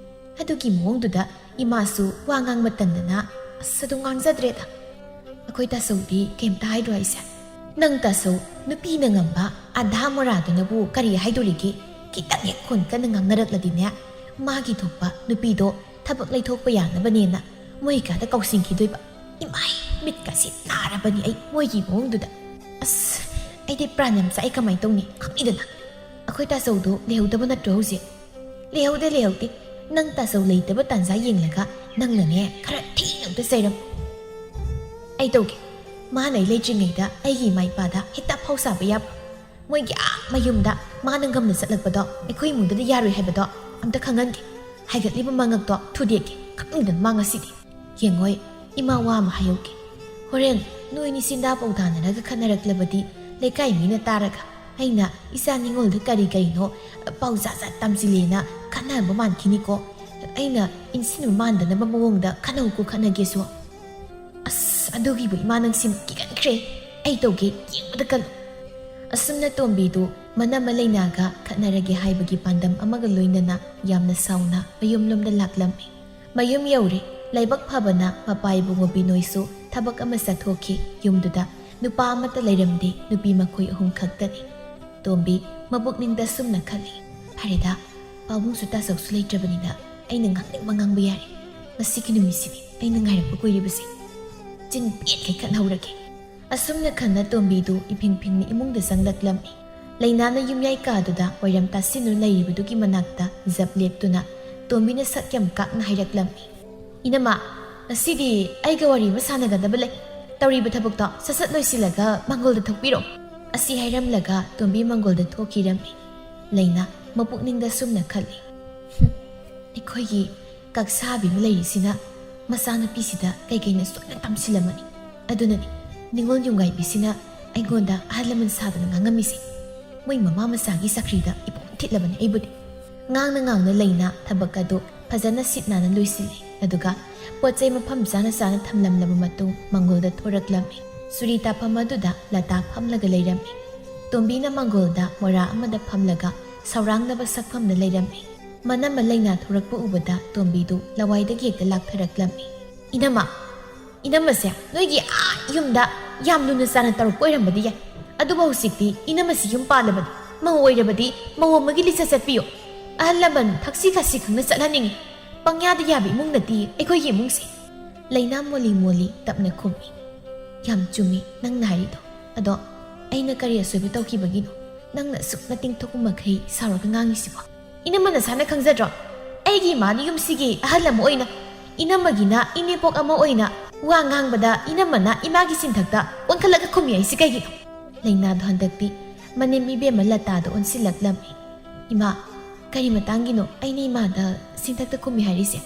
ꯑꯗꯨꯒꯤ ꯃꯑꯣꯡꯗꯨꯗ ꯏꯃꯥꯁꯨ ꯋꯥ ꯉꯥꯡꯕ ꯇꯟꯗꯅ ꯑꯁ ꯑꯗꯨꯝ ꯉꯥꯡꯖꯗ꯭ꯔꯦꯗ꯫ ꯑꯩꯈꯣꯏ ꯇꯥꯆꯧꯗꯤ ꯀꯩꯝꯇ ꯍꯥꯏꯗ꯭ꯔꯣ ꯍꯥꯏꯁꯦ?" "ꯅꯪ ꯇꯥꯆꯧ, ꯅꯨꯄꯤꯅ ꯉꯝꯕ ꯑꯙꯥ ꯃꯣꯔꯥꯗꯨꯅꯕꯨ ꯀꯔꯤ ꯍꯥꯏꯗꯣꯔꯤꯒꯦ? ꯈꯤꯇꯪ ꯍꯦꯛ ꯈꯣꯟ ꯀꯟꯅ ꯉꯥꯡꯅꯔꯛꯂꯗꯤꯅꯦ, ꯃꯥꯒꯤ ꯊꯣꯛꯄ ꯅꯨꯄꯤꯗꯣ ꯊꯕꯛ ꯂꯩꯊꯣꯛꯄ ꯌꯥꯅꯕꯅꯦꯅ ꯃꯣꯏ ꯀꯥꯗ ꯀꯧꯁꯤꯟꯈꯤꯗꯣꯏꯕ꯫ ꯏꯃꯥꯏ, ꯃꯤꯠꯀꯁꯤ ꯅꯥꯔꯕꯅꯤ ꯑꯩ ꯃꯣꯏꯒꯤ ꯃꯑꯣꯡꯗꯨꯗ꯫ ꯑꯁ, ꯑꯩꯗꯤ ꯄ꯭ꯔꯥꯟ ꯌꯥꯝ ꯆꯥꯛꯑꯦ, ꯀꯃꯥꯏ ꯇꯧꯅꯤ? ꯈꯪꯉꯤꯗꯅ ꯑꯩꯈꯣꯏ ꯇꯥꯆꯧꯗꯣ ꯂꯩꯍꯧꯗꯕ ꯅꯠꯇ꯭ꯔꯣ ꯍꯧꯖꯤꯛ?" "ꯂꯩꯍꯧꯗꯦ, ꯂꯩꯍꯧꯗꯦ꯫ ꯅꯪ ꯇꯥꯆꯧ ꯂꯩꯇꯕ ꯇꯥꯟꯖꯥ ꯌꯦꯡꯂꯒ ꯅꯪꯅꯅꯦ ꯈꯔ ꯊꯤꯅ ꯑꯝꯇ ꯆꯩꯔꯝꯃꯨ꯫ ꯑꯩ ꯇꯧꯒꯦ꯫ ꯃꯥꯅ ꯑꯩ ꯂꯩꯇ꯭ꯔꯤꯉꯩꯗ ꯑꯩꯒꯤ ꯏꯃꯥ ꯏꯄꯥꯗ ꯍꯦꯛꯇ ꯑꯐꯥꯎ ꯁꯥꯕ ꯌꯥꯕ꯭ꯔꯣ? ꯃꯣꯏꯒꯤ ꯑꯥ ꯃꯌꯨꯝꯗ ꯃꯥꯅ ꯉꯝꯅ ꯆꯠꯂꯛꯄꯗꯣ ꯑꯩꯈꯣꯏ ꯏꯃꯨꯡꯗꯗꯤ ꯌꯥꯔꯣꯏ ꯍꯥꯏꯕꯗꯣ ꯑꯝꯇ ꯈꯪꯍꯟꯒꯦ꯫ ꯍꯥꯏꯒꯠꯂꯤꯕ ꯃꯉꯛꯇꯣ ꯊꯨꯗꯦꯛꯀꯦ꯫ ꯈꯪꯗꯅ ꯃꯥ ꯉꯁꯤꯗꯤ꯫ ꯌꯦꯡꯉꯣꯏ, ꯏꯃꯥ ꯋꯥ ꯑꯃ ꯍꯥꯏꯍꯧꯒꯦ꯫ ꯍꯣꯔꯦꯟ ꯅꯣꯏꯅꯤ ꯁꯤꯟꯗꯥ ꯄꯧꯗꯥꯅꯔꯒ ꯈꯠꯅꯔꯛꯂꯕꯗꯤ ꯂꯩꯀꯥꯏ ꯃꯤꯅ ꯇꯥꯔꯒ ꯑꯩꯅ ꯏꯆꯥ ꯅꯤꯉꯣꯜꯗ ꯀꯔꯤ ꯀꯔꯤꯅꯣ ꯄꯥꯎ ꯖꯥꯠ ꯖꯥꯠ ꯇꯝꯁꯤꯜꯂꯦꯅ ꯈꯠꯅꯕ ꯃꯥꯟꯈꯤꯅꯤꯀꯣ꯫ ꯑꯩꯅ ꯏꯟꯁꯤꯟꯕ ꯃꯥꯟꯗꯅꯕ ꯃꯑꯣꯡꯗ ꯈꯠꯅꯧꯀꯣ, ꯈꯠꯅꯒꯦꯁꯨ꯫ ꯑꯁ, ꯑꯗꯨꯒꯤꯕꯨ ꯏꯃꯥ ꯅꯪꯁꯤ ꯀꯤꯒꯟꯈ꯭ꯔꯦ꯫ ꯑꯩ ꯇꯧꯒꯦ, ꯌꯦꯡꯕꯗ ꯀꯜꯂꯨ꯫ ꯑꯁꯨꯝꯅ ꯇꯣꯝꯕꯤꯗꯨ ꯃꯅꯝꯃ ꯂꯩꯅꯥꯒ ꯈꯠꯅꯔꯒꯦ ꯍꯥꯏꯕꯒꯤ ꯄꯥꯟꯗꯝ ꯑꯃꯒ ꯂꯣꯏꯅꯅ ꯌꯥꯝꯅ ꯁꯥꯎꯅ ꯃꯌꯨꯝꯂꯣꯝꯗ ꯂꯥꯛꯂꯝꯃꯤ꯫ ꯃꯌꯨꯝ ꯌꯧꯔꯦ꯫ ꯂꯥꯏꯕꯛ ꯐꯕꯅ ꯃꯄꯥ ꯏꯕꯨꯡꯉꯣ ꯕꯤꯅꯣꯏꯁꯨ ꯊꯕꯛ ꯑꯃ ꯆꯠꯊꯣꯛꯈꯤ꯫ ꯌꯨꯝꯗꯨꯗ ꯅꯨꯄꯥ ꯑꯃꯠꯇ ꯂꯩꯔꯝꯗꯦ, ꯅꯨꯄꯤ ꯃꯈꯣꯏ ꯑꯍꯨꯝ ꯈꯛꯇꯅꯤ꯫ ꯇꯣꯝꯕꯤ ꯃꯄꯨꯛꯅꯤꯡꯗ ꯁꯨꯝꯅ ꯈꯜꯂꯤ, "ꯐꯔꯦꯗ, ꯄꯥꯕꯨꯡꯁꯨ ꯇꯥꯆꯧꯁꯨ ꯂꯩꯇ꯭ꯔꯕꯅꯤꯅ ꯑꯩꯅ ꯉꯥꯡꯅꯤꯡꯕ ꯉꯥꯡꯕ ꯌꯥꯔꯦ꯫ ꯃꯁꯤꯒꯤ ꯅꯨꯃꯤꯠꯁꯤꯅꯤ ꯑꯩꯅ ꯉꯥꯏꯔꯛꯄ ꯀꯨꯏꯔꯤꯕꯁꯦ꯫ ꯆꯤꯟ ꯄꯦꯠꯈꯩ ꯈꯠꯍꯧꯔꯒꯦ"꯫ ꯑꯁꯨꯝꯅ ꯈꯟꯅ ꯇꯣꯝꯕꯤꯗꯨ ꯏꯐꯤꯡ ꯐꯤꯡꯅ ꯏꯃꯨꯡꯗ ꯆꯪꯂꯛꯂꯝꯃꯤ꯫ ꯂꯩꯅꯥꯅ ꯌꯨꯝꯌꯥꯏ ꯀꯥꯗꯨꯗ ꯋꯥꯏꯔꯝ ꯇꯥꯁꯤꯟꯗꯨꯅ ꯂꯩꯔꯤꯕꯗꯨꯒꯤ ꯃꯅꯥꯛꯇ ꯖꯞ ꯂꯦꯞꯇꯨꯅ ꯇꯣꯝꯕꯤꯅ ꯁꯛ ꯌꯥꯝ ꯀꯥꯛꯅ ꯍꯥꯏꯔꯛꯂꯝꯃꯤ, "ꯏꯅꯝꯃ, ꯉꯁꯤꯗꯤ ꯑꯩꯒ ꯋꯥꯔꯤ ꯑꯃ ꯁꯥꯟꯅꯒꯗꯕ ꯂꯩ꯫ ꯇꯧꯔꯤꯕ ꯊꯕꯛꯇꯣ ꯁꯠ ꯁꯠ ꯂꯣꯏꯁꯤꯜꯂꯒ ꯃꯪꯒꯣꯜꯗ ꯊꯣꯛꯄꯤꯔꯣ"꯫ ꯑꯁꯤ ꯍꯥꯏꯔꯝꯂꯒ ꯇꯣꯝꯕꯤ ꯃꯪꯒꯣꯜꯗ ꯊꯣꯛꯈꯤꯔꯝꯃꯤ꯫ ꯂꯩꯅꯥ ꯃꯄꯨꯛꯅꯤꯡꯗ ꯁꯨꯝꯅ ꯈꯜꯂꯤ, "ꯍꯨꯝ, ꯑꯩꯈꯣꯏꯒꯤ ꯀꯛꯁꯥꯕꯤ ꯑꯃ ꯂꯩꯔꯤꯁꯤꯅ ꯃꯆꯥꯅꯨꯄꯤꯁꯤꯗ ꯀꯩꯀꯩꯅ ꯁꯣꯏꯅ ꯇꯝꯁꯤꯜꯂꯝꯃꯅꯤ꯫ ꯑꯗꯨꯅꯅꯤ ꯅꯤꯉꯣꯜ ꯌꯨꯝꯒꯥꯏꯕꯤꯁꯤꯅ ꯑꯩꯉꯣꯟꯗ ꯑꯍꯜ ꯂꯃꯟ ꯁꯥꯗꯅ ꯉꯥꯡꯉꯝꯃꯤꯁꯦ꯫ ꯃꯣꯏ ꯃꯃꯥ ꯃꯆꯥꯒꯤ ꯆꯀ꯭ꯔꯤꯗ ꯏꯄꯣꯝ ꯊꯤꯠꯂꯕꯅꯤ ꯑꯩꯕꯨꯗꯤ"꯫ ꯉꯥꯡꯅ ꯉꯥꯡꯅ ꯂꯩꯅ ꯊꯕꯛ ꯑꯗꯨ ꯐꯖꯅ ꯁꯤꯠ ꯅꯥꯟꯅ ꯂꯣꯏꯁꯤꯜꯂꯤ꯫ ꯑꯗꯨꯒ ꯄꯣꯠ ꯆꯩ ꯃꯐꯝ ꯆꯥꯅ ꯆꯥꯅ ꯊꯝꯂꯝꯂꯕ ꯃꯇꯨꯡ ꯃꯪꯒꯣꯜꯗ ꯊꯣꯔꯛꯂꯝꯃꯤ꯫ ꯆꯨꯔꯤ ꯇꯥꯐꯝ ꯑꯗꯨꯗ ꯂꯇꯥ ꯐꯝꯂꯒ ꯂꯩꯔꯝꯃꯤ꯫ ꯇꯣꯝꯕꯤꯅ ꯃꯪꯒꯣꯜꯗ ꯃꯣꯔꯥ ꯑꯃꯗ ꯐꯝꯂꯒ ꯁꯧꯔꯥꯡꯅꯕ ꯁꯛꯐꯝꯗ ꯂꯩꯔꯝꯃꯤ꯫ ꯃꯅꯝꯃ ꯂꯩꯅꯥ ꯊꯣꯔꯛꯄ ꯎꯕꯗ ꯇꯣꯝꯕꯤꯗꯨ ꯂꯋꯥꯏꯗꯒꯤ ꯍꯦꯛꯇ ꯂꯥꯛꯊꯔꯛꯂꯝꯃꯤ꯫ "ꯏꯅꯝꯃ, ꯏꯅꯝꯃꯁꯦ ꯅꯣꯏꯒꯤ ꯑꯥ ꯌꯨꯝꯗ ꯌꯥꯝ ꯂꯨꯅ ꯆꯥꯅ ꯇꯧꯔꯛꯄ ꯑꯣꯏꯔꯝꯕꯗꯤ ꯌꯥꯏ, ꯑꯗꯨꯕꯨ ꯍꯧꯖꯤꯛꯇꯤ ꯏꯅꯝꯃꯁꯤ ꯌꯨꯝ ꯄꯥꯜꯂꯕꯅꯤ꯫ ꯃꯧ ꯑꯣꯏꯔꯕꯗꯤ ꯃꯧ ꯑꯃꯒꯤ ꯂꯤꯆꯠ ꯆꯠꯄꯤꯌꯨ꯫ ꯑꯍꯜ ꯂꯃꯟ ꯊꯛꯁꯤ ꯈꯥꯁꯤ ꯈꯪꯅ ꯆꯠꯍꯟꯅꯤꯡꯉꯤ꯫ ꯄꯪꯌꯥꯗ ꯌꯥꯕ ꯏꯃꯨꯡ ꯅꯠꯇꯦ ꯑꯩꯈꯣꯏꯒꯤ ꯏꯃꯨꯡꯁꯦ"꯫ ꯂꯩꯅꯥ ꯃꯣꯜꯂꯤ ꯃꯣꯜꯂꯤ ꯇꯞꯅ ꯈꯨꯝꯃꯤ, "ꯌꯥꯝ ꯆꯨꯝꯃꯤ ꯅꯪꯅ ꯍꯥꯏꯔꯤꯗꯣ꯫ ꯑꯗꯣ ꯑꯩꯅ ꯀꯔꯤ ꯑꯁꯣꯏꯕ ꯇꯧꯈꯤꯕꯒꯤꯅꯣ ꯅꯪꯅ ꯑꯁꯨꯛ ꯅꯇꯤꯡ ꯊꯣꯛꯄ ꯃꯈꯩ ꯁꯥꯎꯔꯒ ꯉꯥꯡꯉꯤꯁꯤꯕꯣ? ꯏꯅꯝꯃ ꯅꯁꯥꯅ ꯈꯪꯖꯗ꯭ꯔꯣ? ꯑꯩꯒꯤ ꯏꯃꯥꯅ ꯌꯨꯝꯁꯤꯒꯤ ꯑꯍꯜ ꯑꯃ ꯑꯣꯏꯅ, ꯏꯅꯝꯃꯒꯤꯅ ꯏꯅꯦꯄꯣꯛ ꯑꯃ ꯑꯣꯏꯅ ꯋꯥ ꯉꯥꯡꯕꯗ ꯏꯅꯝꯃꯅ ꯏꯃꯥꯒꯤ ꯆꯤꯟꯊꯛꯇ ꯑꯣꯟꯈꯠꯂꯒ ꯈꯨꯝꯃꯤ ꯍꯥꯏꯁꯤ ꯀꯩꯒꯤꯅꯣ?" ꯂꯩꯅꯥꯗꯣ ꯍꯟꯗꯛꯇꯤ ꯃꯅꯦꯝ ꯏꯕꯦꯝꯃ ꯂꯇꯥꯗ ꯑꯣꯟꯁꯤꯜꯂꯛꯂꯝꯃꯤ꯫ "ꯏꯃꯥ, ꯀꯔꯤ ꯃꯇꯥꯡꯒꯤꯅꯣ ꯑꯩꯅ ꯏꯃꯥꯗ ꯆꯤꯟꯊꯛꯇ ꯈꯨꯝꯃꯤ ꯍꯥꯏꯔꯤꯁꯦ?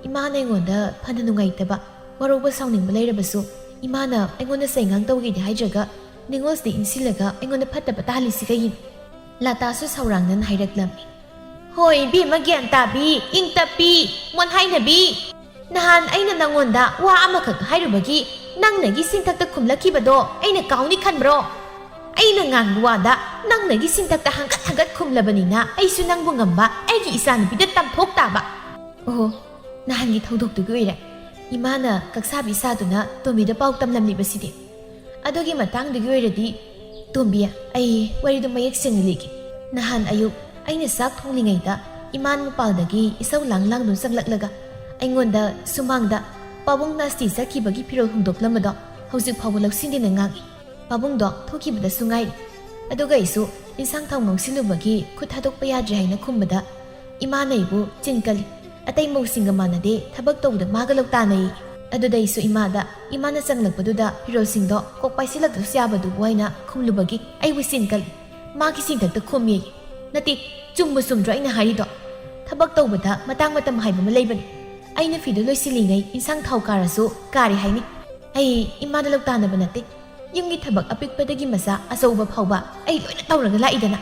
ꯏꯃꯥꯅ ꯑꯩꯉꯣꯟꯗ ꯐꯅ ꯅꯨꯡꯉꯥꯏꯇꯕ, ꯋꯥꯔꯧꯕ ꯁꯥꯎꯅꯤꯡꯕ ꯂꯩꯔꯕꯁꯨ ꯏꯃꯥꯅ ꯑꯩꯉꯣꯟꯗ ꯆꯩꯉꯥꯡ ꯇꯧꯒꯦꯗꯤ ꯍꯥꯏꯗ꯭ꯔꯒ ꯅꯤꯉꯣꯜꯁꯤꯗ ꯏꯟꯁꯤꯜꯂꯒ ꯑꯩꯉꯣꯟꯗ ꯐꯠꯇꯕ ꯇꯥꯍꯜꯂꯤꯁꯤ ꯀꯩꯒꯤꯅꯣ?" ꯂꯇꯥꯁꯨ ꯁꯧꯔꯥꯡꯅꯅ ꯍꯥꯏꯔꯛꯂꯝꯃꯤ꯫ "ꯍꯣꯏ ꯏꯕꯦꯝꯃ ꯒ꯭ꯌꯥꯟ ꯇꯥꯕꯤ, ꯏꯪ ꯇꯞꯄꯤ, ꯃꯣꯟꯍꯥꯏꯅꯕꯤ꯫ ꯅꯍꯥꯟ ꯑꯩꯅ ꯅꯪꯉꯣꯟꯗ ꯋꯥ ꯑꯃꯈꯛ ꯍꯥꯏꯔꯨꯕꯒꯤ ꯅꯪꯅꯒꯤ ꯁꯤꯟꯊꯛꯇ ꯈꯨꯝꯂꯛꯈꯤꯕꯗꯣ ꯑꯩꯅ ꯀꯥꯎꯅꯤ ꯈꯟꯕ꯭ꯔꯣ? ꯑꯩꯅ ꯉꯥꯡꯕ ꯋꯥꯗ ꯅꯪꯅꯒꯤ ꯁꯤꯟꯊꯛꯇ ꯍꯪꯒꯠ ꯍꯪꯒꯠ ꯈꯨꯝꯂꯕꯅꯤꯅ ꯑꯩꯁꯨ ꯅꯪꯕꯨ ꯉꯝꯕ ꯑꯩꯒꯤ ꯏꯆꯥꯅꯨꯄꯤꯗ ꯇꯝꯊꯣꯛ ꯇꯥꯕ꯫ ꯑꯣꯍꯣ, ꯅꯍꯥꯟꯒꯤ ꯊꯧꯗꯣꯛꯇꯨꯒꯤ ꯑꯣꯏꯔꯦ꯫ ꯏꯃꯥꯅ ꯀꯛꯁꯥꯕꯤ ꯁꯥꯗꯨꯅ ꯇꯣꯝꯕꯤꯗ ꯄꯥꯎ ꯇꯝꯂꯝꯂꯤꯕꯁꯤꯗꯤ꯫ ꯑꯗꯨꯒꯤ ꯃꯇꯥꯡꯗꯨꯒꯤ ꯑꯣꯏꯔꯗꯤ, ꯇꯣꯝꯕꯤ, ꯑꯩ ꯋꯥꯔꯤꯗꯨ ꯃꯌꯦꯛ ꯁꯦꯡꯅ ꯂꯤꯒꯦ꯫ ꯅꯍꯥꯟ ꯑꯌꯨꯛ ꯑꯩꯅ ꯆꯥꯛ ꯊꯣꯡꯂꯤꯉꯩꯗ ꯏꯃꯥꯟ ꯃꯄꯥꯜꯗꯒꯤ ꯏꯁꯧ ꯂꯥꯡ ꯂꯥꯡꯗꯨꯅ ꯆꯪꯂꯛꯂꯒ ꯑꯩꯉꯣꯟꯗ ꯁꯨꯃꯥꯡꯗ ꯄꯥꯕꯨꯡ ꯅꯥꯁꯇꯤ ꯆꯠꯈꯤꯕꯒꯤ ꯐꯤꯔꯣꯜ ꯍꯨꯟꯗꯣꯛꯂꯝꯕꯗꯣ ꯍꯧꯖꯤꯛ ꯐꯥꯎꯕ ꯂꯧꯁꯤꯟꯗꯦꯅ ꯉꯥꯡꯏ꯫ ꯄꯥꯕꯨꯡꯗꯣ ꯊꯣꯛꯈꯤꯕꯗꯁꯨ ꯉꯥꯏꯔꯤ꯫ ꯑꯗꯨꯒ ꯑꯩꯁꯨ ꯏꯟꯁꯥꯡ ꯊꯥꯎ ꯉꯧꯁꯤꯜꯂꯨꯕꯒꯤ ꯈꯨꯠ ꯊꯥꯗꯣꯛꯄ ꯌꯥꯗ꯭ꯔꯦ ꯍꯥꯏꯅ ꯈꯨꯝꯕꯗ ꯏꯃꯥꯅ ꯑꯩꯕꯨ ꯆꯤꯟ ꯀꯜꯂꯤ꯫ "ꯑꯇꯩ ꯃꯧꯁꯤꯡꯒ ꯃꯥꯟꯅꯗꯦ, ꯊꯕꯛ ꯇꯧꯕꯗ ꯃꯥꯒ ꯂꯧꯇꯥꯅꯩ"꯫ ꯑꯗꯨꯗ ꯑꯩꯁꯨ ꯏꯃꯥꯗ ꯏꯃꯥꯅ ꯆꯪꯂꯛꯄꯗꯨꯗ ꯐꯤꯔꯣꯜꯁꯤꯡꯗꯣ ꯀꯣꯛ ꯄꯥꯏꯁꯤꯜꯂꯛꯇ꯭ꯔꯁꯨ ꯌꯥꯕꯗꯨꯕꯨ ꯍꯥꯏꯅ ꯈꯨꯝꯂꯨꯕꯒꯤ ꯑꯩꯕꯨ ꯆꯤꯟ ꯀꯜꯂꯤ꯫ ꯃꯥꯒꯤ ꯆꯤꯟꯊꯛꯇ ꯈꯨꯝꯃꯤ꯫ ꯅꯠꯇꯦ, ꯆꯨꯝꯕꯨ ꯆꯨꯝꯗ꯭ꯔꯣ ꯑꯩꯅ ꯍꯥꯏꯔꯤꯗꯣ? ꯊꯕꯛ ꯇꯧꯕꯗ ꯃꯇꯥꯡ ꯃꯇꯝ ꯍꯥꯏꯕ ꯑꯃ ꯂꯩꯕꯅꯤ꯫ ꯑꯩꯅ ꯐꯤꯗꯨ ꯂꯣꯏꯁꯤꯜꯂꯤꯉꯩ ꯏꯟꯁꯥꯡ ꯊꯥꯎ ꯀꯥꯔꯁꯨ ꯀꯥꯔꯦ ꯍꯥꯏꯅꯤ꯫ ꯑꯩ ꯏꯃꯥꯗ ꯂꯧꯇꯥꯅꯕ ꯅꯠꯇꯦ꯫ ꯌꯨꯝꯒꯤ ꯊꯕꯛ ꯑꯄꯤꯛꯄꯗꯒꯤ ꯃꯆꯥ ꯑꯆꯧꯕ ꯐꯥꯎꯕ ꯑꯩ ꯂꯣꯏꯅ ꯇꯧꯔꯒ ꯂꯥꯛꯏꯗꯅ꯫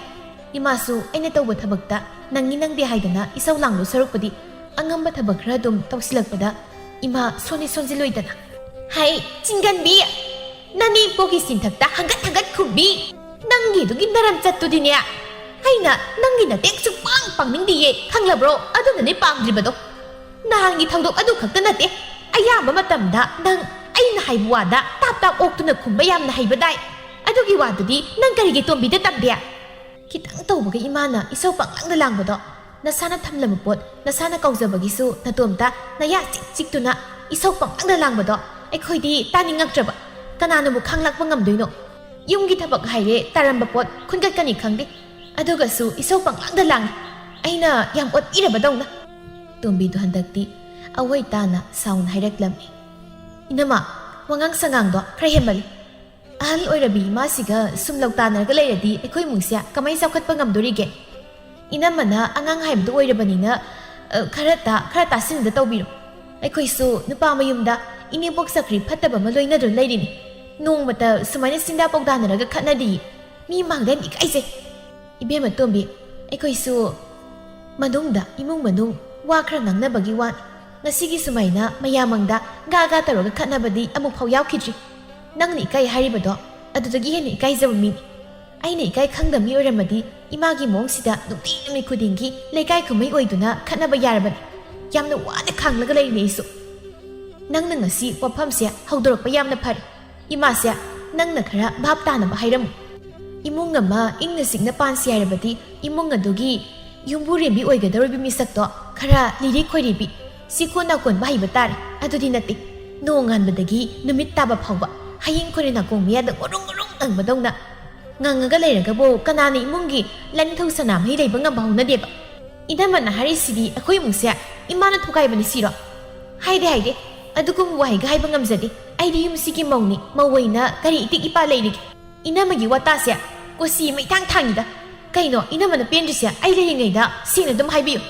ꯏꯃꯥꯁꯨ ꯑꯩꯅ ꯇꯧꯕ ꯊꯕꯛꯇ ꯅꯪꯉꯤ ꯅꯪꯗꯦ ꯍꯥꯏꯗꯅ ꯏꯁꯧ ꯂꯥꯡꯗꯧ ꯁꯔꯨꯛꯄꯨꯗꯤ ꯑꯉꯝꯕ ꯊꯕꯛ ꯈꯔ ꯑꯗꯨꯝ ꯇꯧꯁꯤꯜꯂꯛꯄꯗ ꯏꯃꯥ ꯁꯣꯟꯗꯤ ꯁꯣꯟꯖꯤꯜꯂꯣꯏꯗꯅ꯫ ꯍꯥꯏ, ꯆꯤꯡꯒꯟꯕꯤ! ꯅꯅꯦꯝꯄꯣꯛꯀꯤ ꯆꯤꯟꯊꯛꯇ ꯍꯪꯒꯠ ꯍꯪꯒꯠ ꯈꯨꯝꯕꯤ! ꯅꯪꯒꯤꯗꯨꯒꯤ ꯅꯔꯝ ꯆꯠꯇꯨꯗꯤꯅꯦ, ꯑꯩꯅ ꯅꯪꯒꯤ ꯅꯇꯦꯡ ꯁꯨꯛꯄꯥꯡ ꯄꯥꯡꯅꯤꯡꯗꯤꯌꯦ, ꯈꯪꯂꯕ꯭ꯔꯣ? ꯑꯗꯨꯅꯅꯦ ꯄꯥꯝꯗ꯭ꯔꯤꯕꯗꯣ꯫ ꯅꯍꯥꯟꯒꯤ ꯊꯧꯗꯣꯛ ꯑꯗꯨ ꯈꯛꯇ ꯅꯠꯇꯦ, ꯑꯌꯥꯝꯕ ꯃꯇꯝꯗ ꯅꯪ ꯑꯩꯅ ꯍꯥꯏꯕ ꯋꯥꯗ ꯇꯥꯞ ꯇꯥꯞ ꯑꯣꯛꯇꯨꯅ ꯈꯨꯝꯕ ꯌꯥꯝꯅ ꯍꯩꯕꯗꯥꯏ꯫ ꯑꯗꯨꯒꯤ ꯋꯥꯗꯨꯗꯤ ꯅꯪ ꯀꯔꯤꯒꯤ ꯇꯣꯝꯕꯤꯗ ꯇꯝꯗꯦ? ꯈꯤꯇꯪ ꯇꯧꯕꯒ ꯏꯃꯥꯅ ꯏꯁꯧ ꯄꯪꯂꯥꯡꯗ ꯂꯥꯡꯕꯗꯣ, ꯅꯁꯥꯅ ꯊꯝꯂꯝꯕ ꯄꯣꯠ ꯅꯁꯥꯅ ꯀꯥꯎꯖꯕꯒꯤꯁꯨ ꯅꯇꯣꯝꯇ ꯅꯌꯥ ꯆꯤꯛ ꯆꯤꯛꯇꯨꯅ ꯏꯁꯧ ꯄꯪꯂꯥꯡꯗ ꯂꯥꯡꯕꯗꯣ ꯑꯩꯈꯣꯏꯗꯤ ꯇꯥꯅꯤꯡꯉꯛꯇ꯭ꯔꯕ꯫ ꯀꯅꯥꯅꯕꯨ ꯈꯥꯡꯂꯥꯛꯄ ꯉꯝꯗꯣꯏꯅꯣ? ꯌꯨꯝꯒꯤ ꯊꯕꯛ ꯍꯥꯏꯔꯦ ꯇꯥꯔꯝꯕ ꯄꯣꯠ ꯈꯨꯟꯒꯠꯀꯅꯤ ꯈꯪꯗꯦ꯫ ꯑꯗꯨꯒꯁꯨ ꯏꯁꯧ ꯄꯪꯂꯥꯡꯗ ꯂꯥꯡꯉꯤ꯫ ꯑꯩꯅ ꯌꯥꯝ ꯑꯣꯠꯄꯤꯔꯕꯗꯧꯅ꯫ ꯇꯣꯝꯕꯤꯗꯨ ꯍꯟꯗꯛꯇꯤ ꯑꯋꯣꯏ ꯇꯥꯅ ꯁꯥꯎꯅ ꯍꯥꯏꯔꯛꯂꯝꯃꯤ꯫ "ꯏꯅꯝꯃ, ꯋꯥꯉꯥꯡ ꯁꯉꯥꯡꯗꯣ ꯈꯔ ꯍꯦꯟꯃꯜꯂꯤ꯫ ꯑꯍꯜ ꯑꯣꯏꯔꯕꯤ ꯏꯃꯥꯁꯤꯒ ꯁꯨꯝ ꯂꯧꯇꯥꯅꯔꯒ ꯂꯩꯔꯗꯤ ꯑꯩꯈꯣꯏ ꯏꯃꯨꯡꯁꯦ ꯀꯃꯥꯏꯅ ꯆꯥꯎꯈꯠꯄ ꯉꯝꯗꯣꯔꯤꯒꯦ? ꯏꯅꯝꯃꯅ ꯑꯉꯥꯡ ꯍꯥꯏꯕꯗꯨ ꯑꯣꯏꯔꯕꯅꯤꯅ, ꯑ, ꯈꯔ ꯇꯥ-, ꯈꯔ ꯇꯥꯁꯤꯟꯅꯗ ꯇꯧꯕꯤꯔꯣ꯫ ꯑꯩꯈꯣꯏꯁꯨ ꯅꯨꯄꯥ ꯃꯌꯨꯝꯗ ꯏꯅꯦꯝꯕꯣꯛ ꯆꯀ꯭ꯔꯤ ꯐꯠꯇꯕ ꯑꯃ ꯂꯣꯏꯅꯗꯨꯅ ꯂꯩꯔꯤꯅꯤ꯫ ꯅꯣꯡꯃꯇ ꯁꯨꯃꯥꯏꯅ ꯆꯤꯟꯗꯥ ꯄꯥꯎꯗꯥꯅꯔꯒ ꯈꯠꯅꯗꯤ꯫ ꯃꯤ ꯃꯥꯡꯗ ꯌꯥꯝ ꯏꯀꯥꯏꯖꯩ꯫" "ꯏꯕꯦꯝꯃ ꯇꯣꯝꯕꯤ, ꯑꯩꯈꯣꯏꯁꯨ ꯃꯅꯨꯡꯗ, ꯏꯃꯨꯡ ꯃꯅꯨꯡ ꯋꯥ ꯈꯔ ꯉꯥꯡꯅꯕꯒꯤ ꯋꯥꯅꯤ꯫ ꯉꯁꯤꯒꯤ ꯁꯨꯃꯥꯏꯅ ꯃꯌꯥꯝ ꯃꯥꯡꯗ ꯒꯥ ꯒꯥ ꯇꯧꯔꯒ ꯈꯠꯅꯕꯗꯤ ꯑꯃꯨꯛ ꯐꯥꯎ ꯌꯥꯎꯈꯤꯗ꯭ꯔꯤ꯫ ꯅꯪꯅ ꯏꯀꯥꯏ ꯍꯥꯏꯔꯤꯕꯗꯣ ꯑꯗꯨꯗꯒꯤ ꯍꯦꯟꯅ ꯏꯀꯥꯏꯖꯕ ꯃꯤꯅꯤ꯫ ꯑꯩꯅ ꯏꯀꯥꯏ ꯈꯪꯗꯕ ꯃꯤ ꯑꯣꯏꯔꯝꯃꯗꯤ ꯏꯃꯥꯒꯤ ꯃꯑꯣꯡꯁꯤꯗ ꯅꯨꯡꯇꯤ ꯅꯨꯃꯤꯠ ꯈꯨꯗꯤꯡꯒꯤ ꯂꯩꯀꯥꯏ ꯀꯨꯝꯍꯩ ꯑꯣꯏꯗꯨꯅ ꯈꯠꯅꯕ ꯌꯥꯔꯕꯅꯤ꯫ ꯌꯥꯝꯅ ꯋꯥꯅ ꯈꯥꯡꯂꯒ ꯂꯩꯔꯤꯅꯦ ꯑꯩꯁꯨ꯫ ꯅꯪꯅ ꯉꯁꯤ ꯋꯥꯐꯝꯁꯦ ꯍꯧꯗꯣꯔꯛꯄ ꯌꯥꯝꯅ ꯐꯔꯦ꯫ ꯏꯃꯥꯁꯦ ꯅꯪꯅ ꯈꯔ ꯚꯥꯞ ꯇꯥꯅꯕ ꯍꯥꯏꯔꯝꯃꯨ꯫ ꯏꯃꯨꯡ ꯑꯃ ꯏꯪꯅ ꯆꯤꯛꯅ ꯄꯥꯟꯁꯤ ꯍꯥꯏꯔꯕꯗꯤ ꯏꯃꯨꯡ ꯑꯗꯨꯒꯤ ꯌꯨꯝꯕꯨꯔꯦꯝꯕꯤ ꯑꯣꯏꯒꯗꯧꯔꯤꯕ ꯃꯤꯁꯛꯇꯣ ꯈꯔ ꯂꯤꯔꯤ ꯈꯣꯏꯔꯤꯕꯤ, ꯁꯤꯀꯣ ꯅꯥꯀꯣꯟꯕ ꯍꯩꯕ ꯇꯥꯔꯦ꯫ ꯑꯗꯨꯗꯤ ꯅꯠꯇꯦ, ꯅꯣꯡ ꯉꯥꯟꯕꯗꯒꯤ ꯅꯨꯃꯤꯠ ꯇꯥꯕ ꯐꯥꯎꯕ ꯍꯌꯤꯡ ꯈꯣꯏꯔ ꯅꯥꯀꯣꯡ ꯃꯌꯥꯗ ꯉꯨꯔꯨꯡ ꯉꯨꯔꯨꯡ ꯉꯪꯕꯗꯧꯅ꯫ ꯉꯪꯉꯒ ꯂꯩꯔꯒꯕꯨ ꯀꯅꯥꯅ ꯏꯃꯨꯡꯒꯤ ꯂꯥꯏꯅꯤꯡꯊꯧ ꯁꯅꯥꯃꯍꯤ ꯂꯩꯕ ꯉꯝꯕ ꯍꯧꯅꯗꯦꯕ꯫ ꯏꯅꯝꯃꯅ ꯍꯥꯏꯔꯤꯁꯤꯗꯤ ꯑꯩꯈꯣꯏ ꯏꯃꯨꯡꯁꯦ ꯏꯃꯥꯅ ꯊꯨꯒꯥꯏꯕꯅꯤ ꯁꯤꯔꯣ? ꯍꯥꯏꯗꯦ, ꯍꯥꯏꯗꯦ, ꯑꯗꯨꯒꯨꯝꯕ ꯋꯥꯍꯩꯒ ꯍꯥꯏꯕ ꯉꯝꯖꯗꯦ꯫ ꯑꯩꯗꯤ ꯌꯨꯝꯁꯤꯒꯤ ꯃꯧꯅꯤ, ꯃꯧ ꯑꯣꯏꯅ ꯀꯔꯤ ꯏꯇꯤꯛ ꯏꯄꯥ ꯂꯩꯔꯤꯒꯦ? ꯏꯅꯝꯃꯒꯤ ꯋꯥꯇꯥꯁꯦ ꯀꯣꯆꯤ ꯑꯃ ꯏꯊꯥꯡ ꯊꯥꯡꯉꯤꯗ꯫ ꯀꯩꯅꯣ ꯏꯅꯝꯃꯅ ꯄꯦꯟꯗ꯭ꯔꯤꯁꯦ? ꯑꯩ ꯂꯩꯔꯤꯉꯩꯗ ꯁꯦꯡꯅ ꯑꯗꯨꯝ ꯍꯥꯏꯕꯤꯌꯨ꯫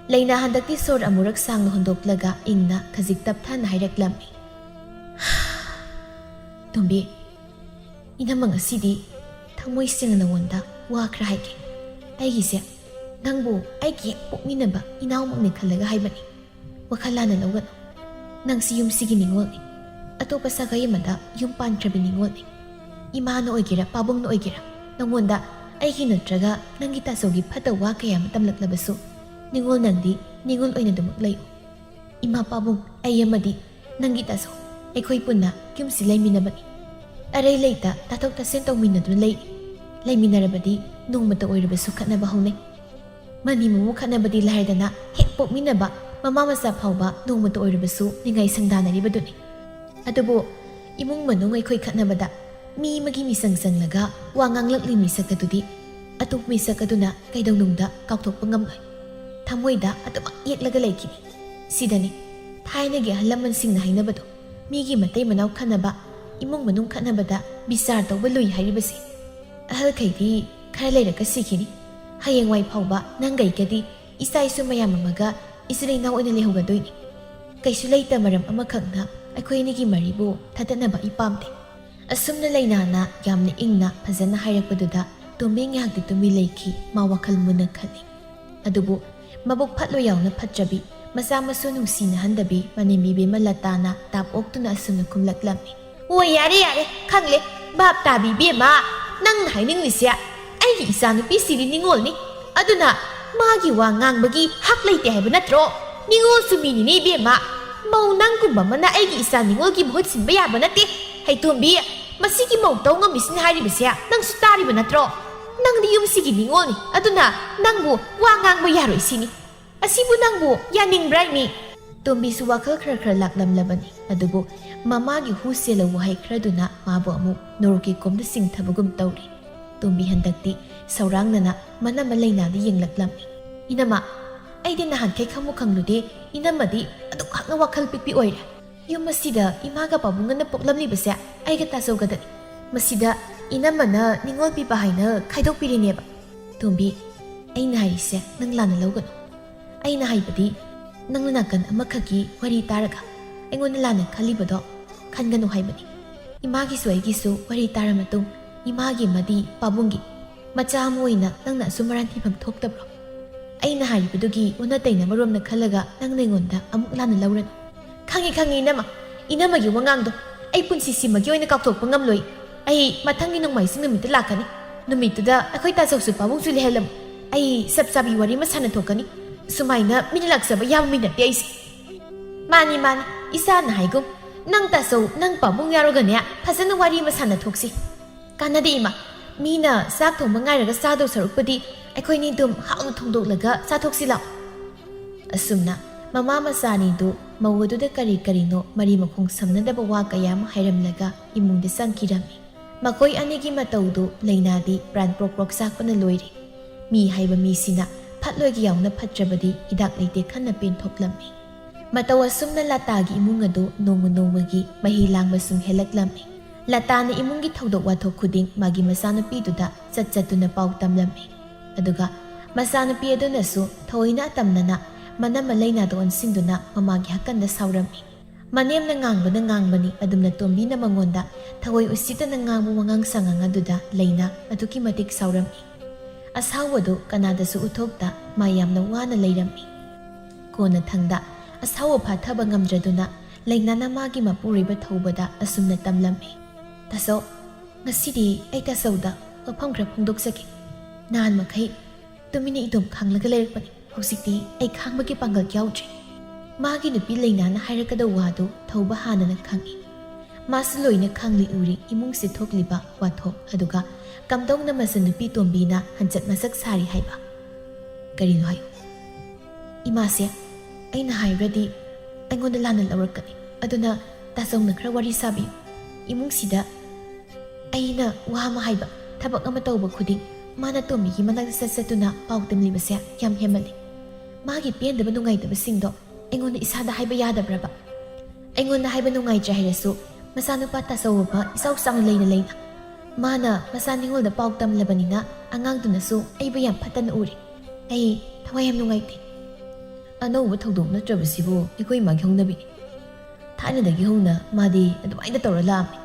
ꯂꯩꯅꯥ ꯍꯟꯗꯛꯇꯤ ꯁꯣꯔ ꯑꯃꯨꯔꯛ ꯁꯥꯡꯅ ꯍꯣꯟꯗꯣꯛꯂꯒ ꯏꯪꯅ ꯈꯖꯤꯛ ꯇꯞꯊꯅ ꯍꯥꯏꯔꯛꯂꯝꯃꯤ꯫ ꯇꯣꯝꯕꯤ, ꯏꯅꯝꯃ ꯉꯁꯤꯗꯤ ꯊꯃꯣꯏ ꯁꯦꯡꯅ ꯅꯉꯣꯟꯗ ꯋꯥ ꯈꯔ ꯍꯥꯏꯒꯦ꯫ ꯑꯩꯒꯤꯁꯦ ꯅꯪꯕꯨ ꯑꯩꯒꯤ ꯍꯦꯛ ꯄꯣꯛꯃꯤꯟꯅꯕ ꯏꯅꯥꯎꯃꯛꯅꯤ ꯈꯜꯂꯒ ꯍꯥꯏꯕꯅꯤ꯫ ꯋꯥꯈꯜ ꯂꯥꯟꯅ ꯂꯧꯒꯅꯨ꯫ ꯅꯪꯁꯤ ꯌꯨꯝꯁꯤꯒꯤ ꯅꯤꯉꯣꯜꯅꯤ꯫ ꯑꯇꯣꯞꯄ ꯁꯥꯒꯩ ꯑꯃꯗ ꯌꯨꯝ ꯄꯥꯟꯈ꯭ꯔꯕꯤ ꯅꯤꯉꯣꯜꯅꯤ꯫ ꯏꯃꯥꯅ ꯑꯣꯏꯒꯦꯔꯥ, ꯄꯥꯕꯨꯡꯅ ꯑꯣꯏꯒꯦꯔꯥ, ꯅꯉꯣꯟꯗ ꯑꯩꯒꯤ ꯅꯠꯇ꯭ꯔꯒ ꯅꯪꯒꯤ ꯇꯥꯆꯧꯒꯤ ꯐꯠꯇꯕ ꯋꯥ ꯀꯌꯥ ꯑꯃ ꯇꯝꯂꯛꯂꯕꯁꯨ, ꯅꯤꯉꯣꯜ ꯅꯪꯗꯤ ꯅꯤꯉꯣꯜ ꯑꯣꯏꯅ ꯑꯗꯨꯃꯛ ꯂꯩꯌꯨ꯫ ꯏꯃꯥ ꯄꯥꯕꯨꯡ, ꯑꯩ ꯑꯃꯗꯤ ꯅꯪꯒꯤ ꯇꯥꯆꯧ, ꯑꯩꯈꯣꯏ ꯄꯨꯟꯅ ꯌꯨꯝꯁꯤ ꯂꯩꯃꯤꯟꯅꯕꯅꯤ꯫ ꯑꯔꯩ ꯂꯩꯇ ꯇꯥꯊꯣꯛ ꯇꯥꯁꯤꯟ ꯇꯧꯃꯤꯟꯅꯗꯨꯅ ꯂꯩꯔꯤ꯫ ꯂꯩꯃꯤꯟꯅꯔꯕꯗꯤ ꯅꯣꯡꯃꯇ ꯑꯣꯏꯔꯕꯁꯨ ꯈꯠꯅꯕ ꯍꯧꯅꯩ꯫ ꯃꯅꯤ ꯃꯃꯧ ꯈꯠꯅꯕꯗꯤ ꯂꯥꯏꯔꯗꯅ, ꯍꯦꯛ ꯄꯣꯛꯃꯤꯟꯅꯕ ꯃꯃꯥ ꯃꯆꯥ ꯐꯥꯎꯕ ꯅꯣꯡꯃꯇ ꯑꯣꯏꯔꯕꯁꯨ ꯅꯤꯡꯉꯥꯏ ꯁꯪꯗꯥꯅꯔꯤꯕꯗꯨꯅꯤ꯫ ꯑꯗꯨꯕꯨ ꯏꯃꯨꯡ ꯃꯅꯨꯡ ꯑꯩꯈꯣꯏ ꯈꯠꯅꯕꯗ ꯃꯤ ꯑꯃꯒꯤ ꯃꯤꯆꯪ ꯆꯪꯂꯒ ꯋꯥ ꯉꯥꯡꯂꯛꯂꯤ ꯃꯤꯁꯛ ꯑꯗꯨꯗꯤ ꯑꯇꯣꯞꯄ ꯃꯤꯁꯛ ꯑꯗꯨꯅ ꯀꯩꯗꯧꯅꯨꯡꯗ ꯀꯥꯎꯊꯣꯛꯄ ꯉꯝꯂꯣꯏ꯫ ꯊꯃꯣꯏꯗ ꯑꯗꯨꯃꯛ ꯌꯦꯛꯂꯒ ꯂꯩꯈꯤꯅꯤ꯫ ꯁꯤꯗꯅꯤ ꯊꯥꯏꯅꯒꯤ ꯑꯍꯜ ꯂꯃꯟꯁꯤꯡꯅ ꯍꯥꯏꯅꯕꯗꯣ, "ꯃꯤꯒꯤ ꯃꯇꯩ ꯃꯅꯥꯎ ꯈꯠꯅꯕ, ꯏꯃꯨꯡ ꯃꯅꯨꯡ ꯈꯠꯅꯕꯗ ꯕꯤꯆꯥꯔ ꯇꯧꯕ ꯂꯨꯏ" ꯍꯥꯏꯔꯤꯕꯁꯦ꯫ ꯑꯍꯜꯈꯩꯗꯤ ꯈꯔ ꯂꯩꯔꯒ ꯁꯤꯈꯤꯅꯤ꯫ ꯍꯌꯦꯡꯋꯥꯏ ꯐꯥꯎꯕ ꯅꯪꯒꯩꯒꯗꯤ ꯏꯆꯥ ꯏꯁꯨ ꯃꯌꯥꯝ ꯑꯃꯒ ꯏꯆꯤꯜ ꯏꯅꯥꯎ ꯑꯣꯏꯅ ꯂꯩꯍꯧꯒꯗꯣꯏꯅꯤ꯫ ꯀꯩꯁꯨ ꯂꯩꯇ ꯃꯔꯝ ꯑꯃꯈꯛꯅ ꯑꯩꯈꯣꯏ ꯑꯅꯤꯒꯤ ꯃꯔꯤꯕꯨ ꯊꯗꯠꯅꯕ ꯑꯩ ꯄꯥꯝꯗꯦ꯫ ꯑꯁꯨꯝꯅ ꯂꯩꯅꯥꯅ ꯌꯥꯝꯅ ꯏꯪꯅ ꯐꯖꯅ ꯍꯥꯏꯔꯛꯄꯗꯨꯗ ꯇꯣꯝꯕꯤ ꯉꯥꯏꯍꯥꯛꯇꯤ ꯇꯨꯃꯤꯟ ꯂꯩꯈꯤ꯫ ꯃꯥ ꯋꯥꯈꯜ ꯃꯨꯟꯅ ꯈꯜꯂꯤ꯫ ꯑꯗꯨꯕꯨ ꯃꯕꯨꯛ ꯐꯠꯂꯣꯏ ꯌꯥꯎꯅ ꯐꯠꯇ꯭ꯔꯕꯤ, ꯃꯆꯥ ꯃꯁꯨ ꯅꯨꯡꯁꯤꯅꯍꯟꯗꯕꯤ ꯃꯅꯦꯝꯕꯤ ꯕꯦꯝꯃ ꯂꯇꯥꯅ ꯇꯥꯞ ꯑꯣꯛꯇꯨꯅ ꯑꯁꯨꯝꯅ ꯈꯨꯝꯂꯛꯂꯝꯃꯤ꯫ ꯑꯣ, ꯌꯥꯔꯦ, ꯌꯥꯔꯦ, ꯈꯪꯂꯦ꯫ ꯚꯥꯞ ꯇꯥꯕꯤ ꯏꯕꯦꯝꯃ, ꯅꯪꯅ ꯍꯥꯏꯅꯤꯡꯂꯤꯁꯦ ꯑꯩꯒꯤ ꯏꯆꯥꯅꯨꯄꯤꯁꯤꯗꯤ ꯅꯤꯉꯣꯜꯅꯤ, ꯑꯗꯨꯅ ꯃꯥꯒꯤ ꯋꯥ ꯉꯥꯡꯕꯒꯤ ꯍꯛ ꯂꯩꯇꯦ ꯍꯥꯏꯕ ꯅꯠꯇ꯭ꯔꯣ? ꯅꯤꯉꯣꯜꯁꯨ ꯃꯤꯅꯤꯅꯦ ꯏꯕꯦꯝꯃ꯫ ꯃꯧ ꯅꯪꯒꯨꯝꯕ ꯑꯃꯅ ꯑꯩꯒꯤ ꯏꯆꯥ ꯅꯤꯉꯣꯜꯒꯤ ꯃꯍꯨꯠ ꯁꯤꯟꯕ ꯌꯥꯕ ꯅꯠꯇꯦ꯫ ꯍꯩꯇꯣꯝꯕꯤ, ꯃꯁꯤꯒꯤ ꯃꯧ ꯇꯧ ꯉꯝꯃꯤꯁꯤꯅ ꯍꯥꯏꯔꯤꯕꯁꯦ ꯅꯪꯁꯨ ꯇꯥꯔꯤꯕ ꯅꯠꯇ꯭ꯔꯣ? ꯅꯪꯗꯤ ꯌꯨꯝꯁꯤꯒꯤ ꯅꯤꯉꯣꯜꯅꯤ, ꯑꯗꯨꯅ ꯅꯪꯕꯨ ꯋꯥ ꯉꯥꯡꯕ ꯌꯥꯔꯣꯏ ꯁꯤꯅꯤ꯫ ꯑꯁꯤꯕꯨ ꯅꯪꯕꯨ ꯌꯥꯅꯤꯡꯕ꯭ꯔꯥ ꯏꯃꯤ? ꯇꯣꯝꯕꯤꯁꯨ ꯋꯥꯈꯜ ꯈꯔ ꯈꯔ ꯂꯥꯛꯂꯝꯂꯕꯅꯤ, ꯑꯗꯨꯕꯨ ꯃꯃꯥꯒꯤ ꯍꯨ ꯆꯦꯜꯂ ꯋꯥꯍꯩ ꯈꯔꯗꯨꯅ ꯃꯥꯕꯨ ꯑꯃꯨꯛ ꯅꯣꯔꯣꯛꯀꯤ ꯀꯣꯝꯗ ꯆꯤꯡꯊꯕꯒꯨꯝ ꯇꯧꯔꯤ꯫ ꯇꯣꯝꯕꯤ ꯍꯟꯗꯛꯇꯤ ꯁꯧꯔꯥꯡꯅꯅ ꯃꯅꯝꯃ ꯂꯩꯅꯥꯗ ꯌꯦꯡꯂꯛꯂꯝꯃꯤ꯫ ꯏꯅꯝꯃ, ꯑꯩꯗꯤ ꯅꯍꯥꯟꯈꯩ ꯈꯪꯕꯨ ꯈꯪꯂꯨꯗꯦ, ꯏꯅꯝꯃꯗꯤ ꯑꯗꯨꯛ ꯍꯥꯛꯅ ꯋꯥꯈꯜ ꯄꯤꯛꯄꯤ ꯑꯣꯏꯔꯦ꯫ ꯌꯨꯝ ꯑꯁꯤꯗ ꯏꯃꯥꯒ ꯄꯥꯕꯨꯡꯒꯅ ꯄꯣꯛꯂꯝꯂꯤꯕꯁꯦ ꯑꯩꯒ ꯇꯥꯖꯧꯒꯗꯅꯤ꯫ ꯃꯁꯤꯗ ꯏꯅꯝꯃꯅ ꯅꯤꯉꯣꯜ ꯄꯤꯕ ꯍꯥꯏꯅ ꯈꯥꯏꯗꯣꯛꯄꯤꯔꯤꯅꯦꯕ꯫ ꯇꯣꯝꯕꯤ, ꯑꯩꯅ ꯍꯥꯏꯔꯤꯁꯦ ꯅꯪ ꯂꯥꯟꯅ ꯂꯧꯒꯅꯨ꯫ ꯑꯩꯅ ꯍꯥꯏꯕꯗꯤ ꯅꯪꯅ ꯅꯥꯀꯟ ꯑꯃꯈꯛꯀꯤ ꯋꯥꯔꯤ ꯇꯥꯔꯒ ꯑꯩꯉꯣꯟꯗ ꯂꯥꯟꯅ ꯈꯜꯂꯤꯕꯗꯣ ꯈꯟꯒꯅꯨ ꯍꯥꯏꯕꯅꯤ꯫ ꯏꯃꯥꯒꯤꯁꯨ ꯑꯩꯒꯤꯁꯨ ꯋꯥꯔꯤ ꯇꯥꯔ ꯃꯇꯨꯡ ꯏꯃꯥꯒꯤ ꯑꯃꯗꯤ ꯄꯥꯕꯨꯡꯒꯤ ꯃꯆꯥ ꯑꯃ ꯑꯣꯏꯅ ꯅꯪꯅ ꯑꯁꯨꯝ ꯃꯔꯥꯟ ꯊꯤꯐꯝ ꯊꯣꯛꯇꯕ꯭ꯔꯣ? ꯑꯩꯅ ꯍꯥꯏꯔꯤꯕꯗꯨꯒꯤ ꯑꯣꯟꯅ ꯇꯩꯅꯕꯔꯣꯝꯅ ꯈꯜꯂꯒ ꯅꯪꯅ ꯑꯩꯉꯣꯟꯗ ꯑꯃꯨꯛ ꯂꯥꯟꯅ ꯂꯧꯔꯅꯨ꯫ ꯈꯪꯉꯤ, ꯈꯪꯉꯤ, ꯏꯅꯝꯃ꯫ ꯏꯅꯝꯃꯒꯤ ꯋꯥꯉꯥꯡꯗꯣ ꯑꯩ ꯄꯨꯟꯁꯤꯁꯤꯃꯒꯤ ꯑꯣꯏꯅ ꯀꯥꯎꯊꯣꯛꯄ ꯉꯝꯂꯣꯏ꯫ ꯑꯩ ꯃꯊꯪꯒꯤ ꯅꯣꯡꯃꯥꯏꯖꯤꯡ ꯅꯨꯃꯤꯠꯇ ꯂꯥꯛꯀꯅꯤ꯫ ꯅꯨꯃꯤꯠꯇꯨꯗ ꯑꯩꯈꯣꯏ ꯇꯥꯆꯧꯁꯨ ꯄꯥꯕꯨꯡꯁꯨ ꯂꯩꯍꯜꯂꯝꯃꯨ꯫ ꯑꯩ ꯆꯞ ꯆꯥꯕꯤ ꯋꯥꯔꯤ ꯑꯃ ꯁꯥꯟꯅꯊꯣꯛꯀꯅꯤ꯫ ꯁꯨꯃꯥꯏꯅ ꯃꯤꯅ ꯂꯥꯛꯆꯕ ꯌꯥꯕ ꯃꯤ ꯅꯠꯇꯦ ꯑꯩꯁꯦ꯫ ꯃꯥꯅꯤ, ꯃꯥꯅꯤ, ꯏꯆꯥꯅ ꯍꯥꯏꯒꯨꯝ꯫ ꯅꯪ ꯇꯥꯆꯧ, ꯅꯪ ꯄꯥꯕꯨꯡ ꯌꯥꯎꯔꯒꯅꯦ, ꯐꯖꯅ ꯋꯥꯔꯤ ꯑꯃ ꯁꯥꯟꯅꯊꯣꯛꯁꯤ꯫ ꯀꯥꯟꯅꯗꯦ ꯏꯃꯥ꯫ ꯃꯤꯅ ꯆꯥꯛ ꯊꯣꯡꯕ ꯉꯥꯏꯔꯒ ꯆꯥꯗꯧ ꯁꯔꯨꯛꯄꯨꯗꯤ ꯑꯩꯈꯣꯏꯅꯤ ꯑꯗꯨꯝ ꯍꯥꯎꯅ ꯊꯣꯡꯗꯣꯛꯂꯒ ꯆꯥꯊꯣꯛꯁꯤ ꯂꯥꯎ꯫ ꯑꯁꯨꯝꯅ ꯃꯃꯥ ꯃꯆꯥ ꯑꯅꯤꯗꯨ ꯃꯧ ꯑꯗꯨꯗ ꯀꯔꯤ ꯀꯔꯤꯅꯣ ꯃꯔꯤ ꯃꯈꯣꯡ ꯁꯝꯅꯗꯕ ꯋꯥ ꯀꯌꯥ ꯑꯃ ꯍꯥꯏꯔꯝꯂꯒ ꯏꯃꯨꯡꯗ ꯆꯪꯈꯤꯔꯝꯃꯤ꯫ ꯃꯈꯣꯏ ꯑꯅꯤꯒꯤ ꯃꯇꯧꯗꯨ ꯂꯩꯅꯥꯗꯤ ꯄ꯭ꯔꯥꯟ ꯄ꯭ꯔꯣꯛ ꯄ꯭ꯔꯣꯛ ꯆꯥꯛꯄꯅ ꯂꯣꯏꯔꯦ꯫ ꯃꯤ ꯍꯥꯏꯕ ꯃꯤꯁꯤꯅ ꯐꯠꯂꯣꯏꯒ ꯌꯥꯎꯅ ꯐꯠꯇ꯭ꯔꯕꯗꯤ ꯍꯤꯗꯥꯛ ꯂꯩꯇꯦ ꯈꯟꯅ ꯄꯦꯟꯊꯣꯛꯂꯝꯃꯤ꯫ ꯃꯇꯧ ꯑꯁꯨꯝꯅ ꯂꯇꯥꯒꯤ ꯏꯃꯨꯡ ꯑꯗꯨ ꯅꯣꯡꯃ ꯅꯣꯡꯃꯒꯤ ꯃꯍꯤ ꯂꯥꯡꯕ ꯁꯨꯝ ꯍꯦꯜꯂꯛꯂꯝꯃꯤ꯫ ꯂꯇꯥꯅ ꯏꯃꯨꯡꯒꯤ ꯊꯧꯗꯣꯛ ꯋꯥꯊꯣꯛ ꯈꯨꯗꯤꯡ ꯃꯥꯒꯤ ꯃꯆꯥꯅꯨꯄꯤꯗꯨꯗ ꯆꯠ ꯆꯠꯇꯨꯅ ꯄꯥꯎ ꯇꯝꯂꯝꯃꯤ꯫ ꯑꯗꯨꯒ ꯃꯆꯥꯅꯨꯄꯤ ꯑꯗꯨꯅꯁꯨ ꯊꯑꯣꯏꯅ ꯑꯇꯝꯅꯅ ꯃꯅꯝꯃ ꯂꯩꯅꯥꯗ ꯑꯣꯟꯁꯤꯟꯗꯨꯅ ꯃꯃꯥꯒꯤ ꯍꯛꯀꯟꯗ ꯁꯥꯎꯔꯝꯃꯤ꯫ ꯃꯅꯦꯝꯅ ꯉꯥꯡꯕꯅ ꯉꯥꯡꯕꯅꯤ, ꯑꯗꯨꯝꯅ ꯇꯣꯝꯕꯤꯅ ꯃꯉꯣꯟꯗ ꯊꯑꯣꯏ ꯎꯁꯤꯠꯇꯅ ꯉꯥꯡꯕ ꯋꯥꯉꯥꯡ ꯁꯉꯥꯡ ꯑꯗꯨꯗ ꯂꯩꯅꯥ ꯑꯗꯨꯛꯀꯤ ꯃꯇꯤꯛ ꯁꯥꯎꯔꯝꯃꯤ꯫ ꯑꯁꯥꯎꯕꯗꯨ ꯀꯅꯥꯗꯁꯨ ꯎꯠꯊꯣꯛꯇ ꯃꯥ ꯌꯥꯝꯅ ꯋꯥꯅ ꯂꯩꯔꯝꯃꯤ꯫ ꯀꯣꯟꯅꯊꯪꯗ ꯑꯁꯥꯎꯕ ꯐꯥꯊꯕ ꯉꯝꯗ꯭ꯔꯗꯨꯅ ꯂꯩꯅꯥꯅ ꯃꯥꯒꯤ ꯃꯄꯨꯔꯣꯏꯕ ꯊꯧꯕꯗ ꯑꯁꯨꯝꯅ ꯇꯝꯂꯝꯃꯤ, "ꯇꯥꯆꯧ, ꯉꯁꯤꯗꯤ ꯑꯩ ꯇꯥꯆꯧꯗ ꯋꯥꯐꯝ ꯈꯔ ꯐꯣꯡꯗꯣꯛꯆꯒꯦ꯫ ꯅꯍꯥꯟ ꯃꯈꯩ ꯇꯨꯃꯤꯟꯅ ꯏꯇꯣꯝ ꯈꯥꯡꯂꯒ ꯂꯩꯔꯛꯄꯅꯤ꯫ ꯍꯧꯖꯤꯛꯇꯤ ꯑꯩ ꯈꯥꯡꯕꯒꯤ ꯄꯥꯡꯒꯜ ꯌꯥꯎꯗ꯭ꯔꯦ꯫" ꯃꯥꯒꯤ ꯅꯨꯄꯤ ꯂꯩꯅꯥꯅ ꯍꯥꯏꯔꯛꯀꯗꯧꯕ ꯋꯥꯗꯨ ꯊꯧꯕ ꯍꯥꯟꯅꯅ ꯈꯪꯏ꯫ ꯃꯥꯁꯨ ꯂꯣꯏꯅ ꯈꯪꯂꯤ ꯎꯔꯤ ꯏꯃꯨꯡꯁꯤ ꯊꯣꯛꯂꯤꯕ ꯋꯥꯊꯣꯛ, ꯑꯗꯨꯒ ꯀꯝꯗꯧꯅ ꯃꯆꯟꯅꯨꯄꯤ ꯇꯣꯝꯕꯤꯅ ꯍꯟꯆꯠ ꯃꯁꯛ ꯁꯥꯔꯤ ꯍꯥꯏꯕ꯫ "ꯀꯔꯤꯅꯣ ꯍꯥꯏꯌꯨ꯫" "ꯏꯃꯥꯁꯦ, ꯑꯩꯅ ꯍꯥꯏꯔꯨꯔꯗꯤ ꯑꯩꯉꯣꯟꯗ ꯂꯥꯟꯅ ꯂꯧꯔꯛꯀꯅꯤ꯫ ꯑꯗꯨꯅ ꯇꯥꯆꯧꯅ ꯈꯔ ꯋꯥꯔꯤ ꯁꯥꯕꯤꯌꯨ꯫ ꯏꯃꯨꯡꯁꯤꯗ ꯑꯩꯅ ꯋꯥ ꯑꯃ ꯍꯥꯏꯕ, ꯊꯕꯛ ꯑꯃ ꯇꯧꯕ ꯈꯨꯗꯤꯡ ꯃꯥꯅ ꯇꯣꯝꯕꯤꯒꯤ ꯃꯅꯥꯛꯇ ꯆꯠ ꯆꯠꯇꯨꯅ ꯄꯥꯎ ꯇꯝꯂꯤꯕꯁꯦ ꯌꯥꯝ ꯍꯦꯟꯃꯜꯂꯤ꯫ ꯃꯥꯒꯤ ꯄꯦꯟꯗꯕ ꯅꯨꯡꯉꯥꯏꯇꯕꯁꯤꯡꯗꯣ ꯑꯩꯉꯣꯟꯗ ꯏꯁꯥꯗ ꯍꯥꯏꯕ ꯌꯥꯗꯕ꯭ꯔꯕ? ꯑꯩꯉꯣꯟꯗ ꯍꯥꯏꯕ ꯅꯨꯡꯉꯥꯏꯇ꯭ꯔꯦ ꯍꯥꯏꯔꯁꯨ ꯃꯆꯥꯅꯨꯄꯥ ꯇꯥꯆꯧꯕ ꯏꯆꯥꯎ ꯆꯥꯎꯅ ꯂꯩꯅ ꯂꯩꯅ꯫ ꯃꯥꯅ ꯃꯆꯥ ꯅꯤꯉꯣꯜꯗ ꯄꯥꯎ ꯇꯝꯂꯕꯅꯤꯅ ꯑꯉꯥꯡꯗꯨꯅꯁꯨ ꯑꯩꯕꯨ ꯌꯥꯝ ꯐꯠꯇꯅ ꯎꯔꯦ꯫ ꯑꯩ ꯊꯋꯥꯏ ꯌꯥꯝ ꯅꯨꯡꯉꯥꯏꯇꯦ꯫" "ꯑꯅꯧꯕ ꯊꯧꯗꯣꯛ ꯅꯠꯇ꯭ꯔꯕꯁꯤꯕꯨ ꯑꯩꯈꯣꯏ ꯏꯃꯥꯒꯤ ꯍꯧꯅꯕꯤꯅꯤ꯫ ꯊꯥꯏꯅꯗꯒꯤ ꯍꯧꯅ ꯃꯥꯗꯤ ꯑꯗꯨꯃꯥꯏꯅ ꯇꯧꯔ ꯂꯥꯛꯑꯝꯃꯤ꯫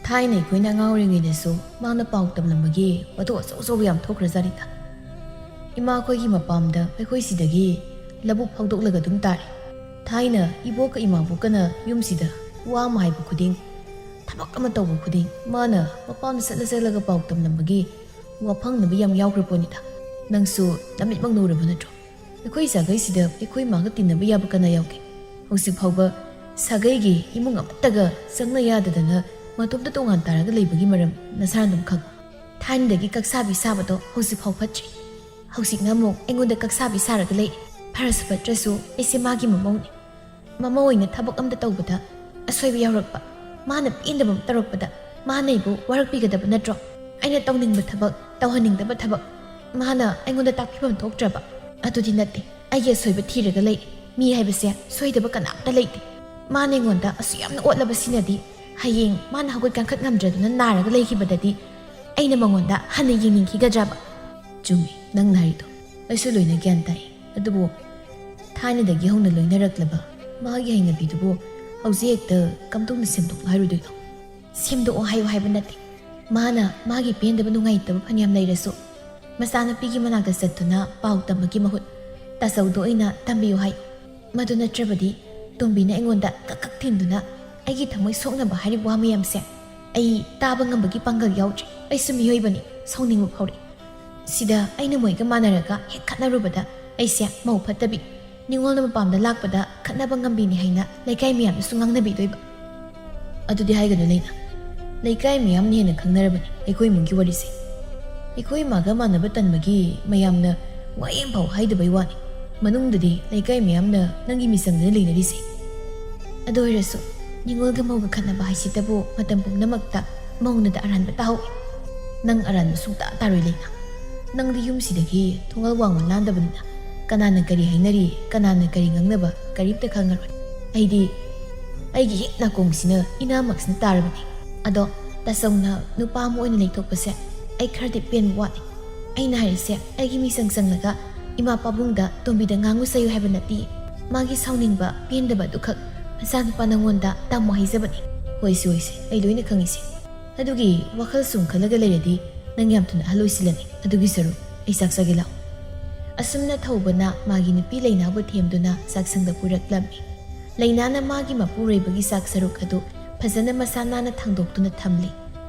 ꯊꯥꯏꯅ ꯑꯩꯈꯣꯏꯅ ꯑꯉꯥꯡ ꯑꯣꯏꯔꯤꯉꯩꯗꯁꯨ ꯃꯥꯅ ꯄꯥꯎ ꯇꯝꯂꯝꯕꯒꯤ ꯋꯥꯊꯣꯛ ꯑꯆꯧ ꯑꯆꯧꯕ ꯌꯥꯝ ꯊꯣꯛꯈ꯭ꯔꯖꯥꯠꯅꯤꯗ꯫ ꯏꯃꯥꯈꯣꯏꯒꯤ ꯃꯄꯥꯝꯗ ꯑꯩꯈꯣꯏ ꯁꯤꯗꯒꯤ ꯂꯧꯕꯨꯛ ꯐꯥꯎꯗꯣꯛꯂꯒ ꯑꯗꯨꯝ ꯇꯥꯔꯦ꯫ ꯊꯥꯏꯅ ꯏꯕꯣꯛꯀ ꯏꯃꯥꯕꯣꯛꯀꯅ ꯌꯨꯝꯁꯤꯗ ꯋꯥ ꯑꯃ ꯍꯥꯏꯕ ꯈꯨꯗꯤꯡ, ꯊꯕꯛ ꯑꯃ ꯇꯧꯕ ꯈꯨꯗꯤꯡ ꯃꯥꯅ ꯃꯄꯥꯝꯗ ꯆꯠꯂ ꯆꯠꯂꯒ ꯄꯥꯎ ꯇꯝꯂꯝꯕꯒꯤ ꯋꯥꯐꯪꯅꯕ ꯌꯥꯝ ꯌꯥꯎꯈ꯭ꯔ ꯄꯣꯠꯅꯤꯗ꯫ ꯅꯪꯁꯨ ꯅꯃꯤꯠꯃꯛꯅ ꯎꯔꯕ ꯅꯠꯇ꯭ꯔꯣ? ꯑꯩꯈꯣꯏ ꯁꯥꯒꯩꯁꯤꯗ ꯑꯩꯈꯣꯏ ꯃꯥꯒ ꯇꯤꯟꯅꯕ ꯌꯥꯕ ꯀꯅꯥ ꯌꯥꯎꯒꯦ? ꯍꯧꯖꯤꯛ ꯐꯥꯎꯕ ꯁꯥꯒꯩꯒꯤ ꯏꯃꯨꯡ ꯑꯃꯠꯇꯒ ꯆꯪꯅ ꯌꯥꯗꯗꯅ ꯃꯇꯣꯝꯇ ꯇꯣꯉꯥꯟ ꯇꯥꯔꯒ ꯂꯩꯕꯒꯤ ꯃꯔꯝ ꯅꯁꯥꯅ ꯑꯗꯨꯝ ꯈꯪꯉꯤ꯫ ꯊꯥꯏꯅꯗꯒꯤ ꯀꯛꯁꯥꯕꯤ ꯁꯥꯕꯗꯣ ꯍꯧꯖꯤꯛ ꯐꯥꯎ ꯐꯠꯇ꯭ꯔꯤ꯫ ꯍꯧꯖꯤꯛꯅ ꯑꯃꯨꯛ ꯑꯩꯉꯣꯟꯗ ꯀꯛꯁꯥꯕꯤ ꯁꯥꯔꯒ ꯂꯩ꯫ ꯐꯔꯁꯨ ꯐꯠꯇ꯭ꯔꯁꯨ ꯑꯩꯁꯦ ꯃꯥꯒꯤ ꯃꯃꯧꯅꯤ꯫ ꯃꯃꯧ ꯑꯣꯏꯅ ꯊꯕꯛ ꯑꯝꯇ ꯇꯧꯕꯗ ꯑꯁꯣꯏꯕ ꯌꯥꯎꯔꯛꯄ, ꯃꯥꯅ ꯄꯦꯟꯗꯕ ꯑꯃ ꯇꯧꯔꯛꯄꯗ ꯃꯥꯅ ꯑꯩꯕꯨ ꯋꯥꯔꯛꯄꯤꯒꯗꯕ ꯅꯠꯇ꯭ꯔꯣ? ꯑꯩꯅ ꯇꯧꯅꯤꯡꯕ ꯊꯕꯛ, ꯇꯧꯍꯟꯅꯤꯡꯗꯕ ꯊꯕꯛ ꯃꯥꯅ ꯑꯩꯉꯣꯟꯗ ꯇꯥꯛꯄꯤꯐꯝ ꯊꯣꯛꯇ꯭ꯔꯕ? ꯑꯗꯨꯗꯤ ꯅꯠꯇꯦ, ꯑꯩꯒꯤ ꯑꯁꯣꯏꯕ ꯊꯤꯔꯒ ꯂꯩ꯫ ꯃꯤ ꯍꯥꯏꯕꯁꯦ ꯁꯣꯏꯗꯕ ꯀꯅꯥꯝꯇ ꯂꯩꯇꯦ꯫ ꯃꯥꯅ ꯑꯩꯉꯣꯟꯗ ꯑꯁꯨꯛ ꯌꯥꯝꯅ ꯑꯣꯠꯂꯕꯁꯤꯅꯗꯤ ꯍꯌꯦꯡ ꯃꯥꯅ ꯍꯧꯒꯠ ꯀꯥꯡꯈꯠ ꯉꯝꯗ꯭ꯔꯗꯨꯅ ꯅꯥꯔꯒ ꯂꯩꯈꯤꯕꯗꯗꯤ ꯑꯩꯅ ꯃꯉꯣꯟꯗ ꯍꯟꯅ ꯌꯦꯡꯅꯤꯡꯈꯤꯒꯗ꯭ꯔꯕ? ꯆꯨꯝꯃꯤ ꯅꯪꯅ ꯍꯥꯏꯔꯤꯗꯣ, ꯑꯩꯁꯨ ꯂꯣꯏꯅ ꯒ꯭ꯌꯥꯟ ꯇꯥꯏ꯫ ꯑꯗꯨꯕꯨ ꯊꯥꯏꯅꯗꯒꯤ ꯍꯧꯅ ꯂꯣꯏꯅꯔꯛꯂꯕ ꯃꯥꯒꯤ ꯍꯩꯅꯕꯤꯗꯨꯕꯨ ꯍꯧꯖꯤꯛ ꯍꯦꯛꯇ ꯀꯝꯗꯧꯅ ꯁꯦꯝꯗꯣꯛꯂꯣ ꯍꯥꯏꯔꯨꯗꯣꯏꯅꯣ? ꯁꯦꯝꯗꯣꯛꯑꯣ ꯍꯥꯏꯌꯨ ꯍꯥꯏꯕ ꯅꯠꯇꯦ꯫ ꯃꯥꯅ ꯃꯥꯒꯤ ꯄꯦꯟꯗꯕ ꯅꯨꯡꯉꯥꯏꯇꯕ ꯐꯅꯌꯥꯝ ꯂꯩꯔꯁꯨ ꯃꯆꯥꯅꯨꯄꯤꯒꯤ ꯃꯅꯥꯛꯇ ꯆꯠꯇꯨꯅ ꯄꯥꯎ ꯇꯝꯕꯒꯤ ꯃꯍꯨꯠ ꯇꯥꯆꯧꯗ ꯑꯣꯏꯅ ꯇꯝꯕꯤꯌꯨ ꯍꯥꯏ꯫ ꯃꯗꯨ ꯅꯠꯇ꯭ꯔꯕꯗꯤ ꯇꯣꯝꯕꯤꯅ ꯑꯩꯉꯣꯟꯗ ꯀꯛ ꯀꯛ ꯊꯤꯟꯗꯨꯅ ꯑꯩꯒꯤ ꯊꯃꯣꯏ ꯁꯣꯛꯅꯕ ꯍꯥꯏꯔꯤꯕ ꯋꯥ ꯃꯌꯥꯝꯁꯦ ꯑꯩ ꯇꯥꯕ ꯉꯝꯕꯒꯤ ꯄꯥꯡꯒꯜ ꯌꯥꯎꯗ꯭ꯔꯦ꯫ ꯑꯩꯁꯨ ꯃꯤꯑꯣꯏꯕꯅꯤ, ꯁꯥꯎꯅꯤꯡꯕ ꯐꯥꯎꯔꯛꯏ꯫ ꯁꯤꯗ ꯑꯩꯅ ꯃꯣꯏꯒ ꯃꯥꯟꯅꯔꯒ ꯍꯦꯛ ꯈꯠꯅꯔꯨꯕꯗ ꯑꯩꯁꯦ ꯃꯧ ꯐꯠꯇꯕꯤ, ꯅꯤꯉꯣꯜꯅ ꯃꯄꯥꯝꯗ ꯂꯥꯛꯄꯗ ꯈꯠꯅꯕ ꯉꯝꯕꯤꯅꯤ ꯍꯥꯏꯅ ꯂꯩꯀꯥꯏ ꯃꯌꯥꯝꯅꯁꯨ ꯉꯥꯡꯅꯕꯤꯗꯣꯏꯕ꯫ ꯑꯗꯨꯗꯤ ꯍꯥꯏꯒꯅꯨ ꯂꯩꯅꯥ, ꯂꯩꯀꯥꯏ ꯃꯌꯥꯝꯅ ꯍꯦꯟꯅ ꯈꯪꯅꯔꯕꯅꯤ ꯑꯩꯈꯣꯏ ꯏꯃꯨꯡꯒꯤ ꯋꯥꯔꯤꯁꯦ꯫ ꯑꯩꯈꯣꯏ ꯏꯃꯥꯒ ꯃꯥꯟꯅꯕ ꯇꯟꯕꯒꯤ ꯃꯌꯥꯝꯅ ꯋꯥ ꯑꯃꯐꯥꯎ ꯍꯥꯏꯗꯕꯩ ꯋꯥꯅꯤ꯫ ꯃꯅꯨꯡꯗꯗꯤ ꯂꯩꯀꯥꯏ ꯃꯌꯥꯝꯅ ꯅꯪꯒꯤ ꯃꯤꯆꯪꯗꯅ ꯂꯩꯅꯔꯤꯁꯦ꯫ ꯑꯗꯨ ꯑꯣꯏꯔꯁꯨ ꯅꯤꯉꯣꯜꯒ ꯃꯧꯒ ꯈꯠꯅꯕ ꯍꯥꯏꯁꯤꯗꯕꯨ ꯃꯇꯝ ꯄꯨꯝꯅꯃꯛꯇ ꯃꯧꯅꯗ ꯑꯔꯥꯟꯕ ꯇꯥꯍꯧꯏ꯫ ꯅꯪ ꯑꯔꯥꯟꯕ ꯁꯨꯡꯇꯥ ꯇꯥꯔꯣꯏ ꯂꯩꯅꯥ꯫ ꯅꯪꯗꯤ ꯌꯨꯝꯁꯤꯗꯒꯤ ꯊꯣꯡꯒꯜ ꯋꯥꯡꯃ ꯂꯥꯟꯗꯕꯅꯤꯅ ꯀꯅꯥꯅ ꯀꯔꯤ ꯍꯥꯏꯅꯔꯤ, ꯀꯅꯥꯅ ꯀꯔꯤ ꯉꯥꯡꯅꯕ ꯀꯔꯤꯝꯇ ꯈꯪꯉꯔꯣꯏ꯫ ꯑꯩꯗꯤ ꯑꯩꯒꯤ ꯍꯦꯛ ꯅꯥꯀꯣꯡꯁꯤꯅ ꯏꯅꯥꯃꯛꯁꯤꯅ ꯇꯥꯔꯕꯅꯤ꯫ ꯑꯗꯣ ꯇꯁꯧꯅ ꯅꯨꯄꯥ ꯑꯃ ꯑꯣꯏꯅ ꯂꯩꯊꯣꯛꯄꯁꯦ ꯑꯩ ꯈꯔꯗꯤ ꯄꯦꯟꯕ ꯋꯥꯠꯂꯤ꯫ ꯑꯩꯅ ꯍꯥꯏꯔꯤꯁꯦ ꯑꯩꯒꯤ ꯃꯤꯆꯪ ꯆꯪꯂꯒ ꯏꯃꯥ ꯄꯥꯕꯨꯡꯗ ꯇꯣꯝꯕꯤꯗ ꯉꯥꯡꯉꯨ ꯆꯩꯌꯨ ꯍꯥꯏꯕ ꯅꯠꯇꯦ꯫ ꯃꯥꯒꯤ ꯁꯥꯎꯅꯤꯡꯕ ꯄꯦꯟꯗꯕ ꯑꯗꯨꯈꯛ ꯃꯆꯥꯅꯨꯄꯥ ꯅꯪꯉꯣꯟꯗ ꯇꯝꯃꯣ ꯍꯥꯏꯖꯕꯅꯤ꯫ ꯍꯣꯏꯁꯦ ꯍꯣꯏꯁꯦ, ꯑꯩ ꯂꯣꯏꯅ ꯈꯪꯉꯤꯁꯦ꯫ ꯑꯗꯨꯒꯤ ꯋꯥꯈꯜ ꯁꯨꯝ ꯈꯜꯂꯒ ꯂꯩꯔꯗꯤ ꯅꯪ ꯌꯥꯝ ꯊꯨꯅ ꯑꯍꯜ ꯑꯣꯏꯁꯤꯜꯂꯅꯤ꯫ ꯑꯗꯨꯒꯤ ꯁꯔꯨꯛ ꯑꯩ ꯆꯥꯛ ꯆꯥꯒꯦ ꯂꯥꯛꯑꯣ꯫ ꯑꯁꯨꯝꯅ ꯊꯧꯕꯅ ꯃꯥꯒꯤ ꯅꯨꯄꯤ ꯂꯩꯅꯥꯕꯨ ꯊꯦꯝꯗꯨꯅ ꯆꯥꯛꯁꯪꯗ ꯄꯨꯔꯛꯂꯝꯃꯤ꯫ ꯂꯩꯅꯥꯅ ꯃꯥꯒꯤ ꯃꯄꯨꯔꯣꯏꯕꯒꯤ ꯆꯥꯛ ꯁꯔꯨꯛ ꯑꯗꯨ ꯐꯖꯅ ꯃꯁꯥ ꯅꯥꯟꯅ ꯊꯥꯡꯗꯣꯛꯇꯨꯅ ꯊꯝꯂꯤ꯫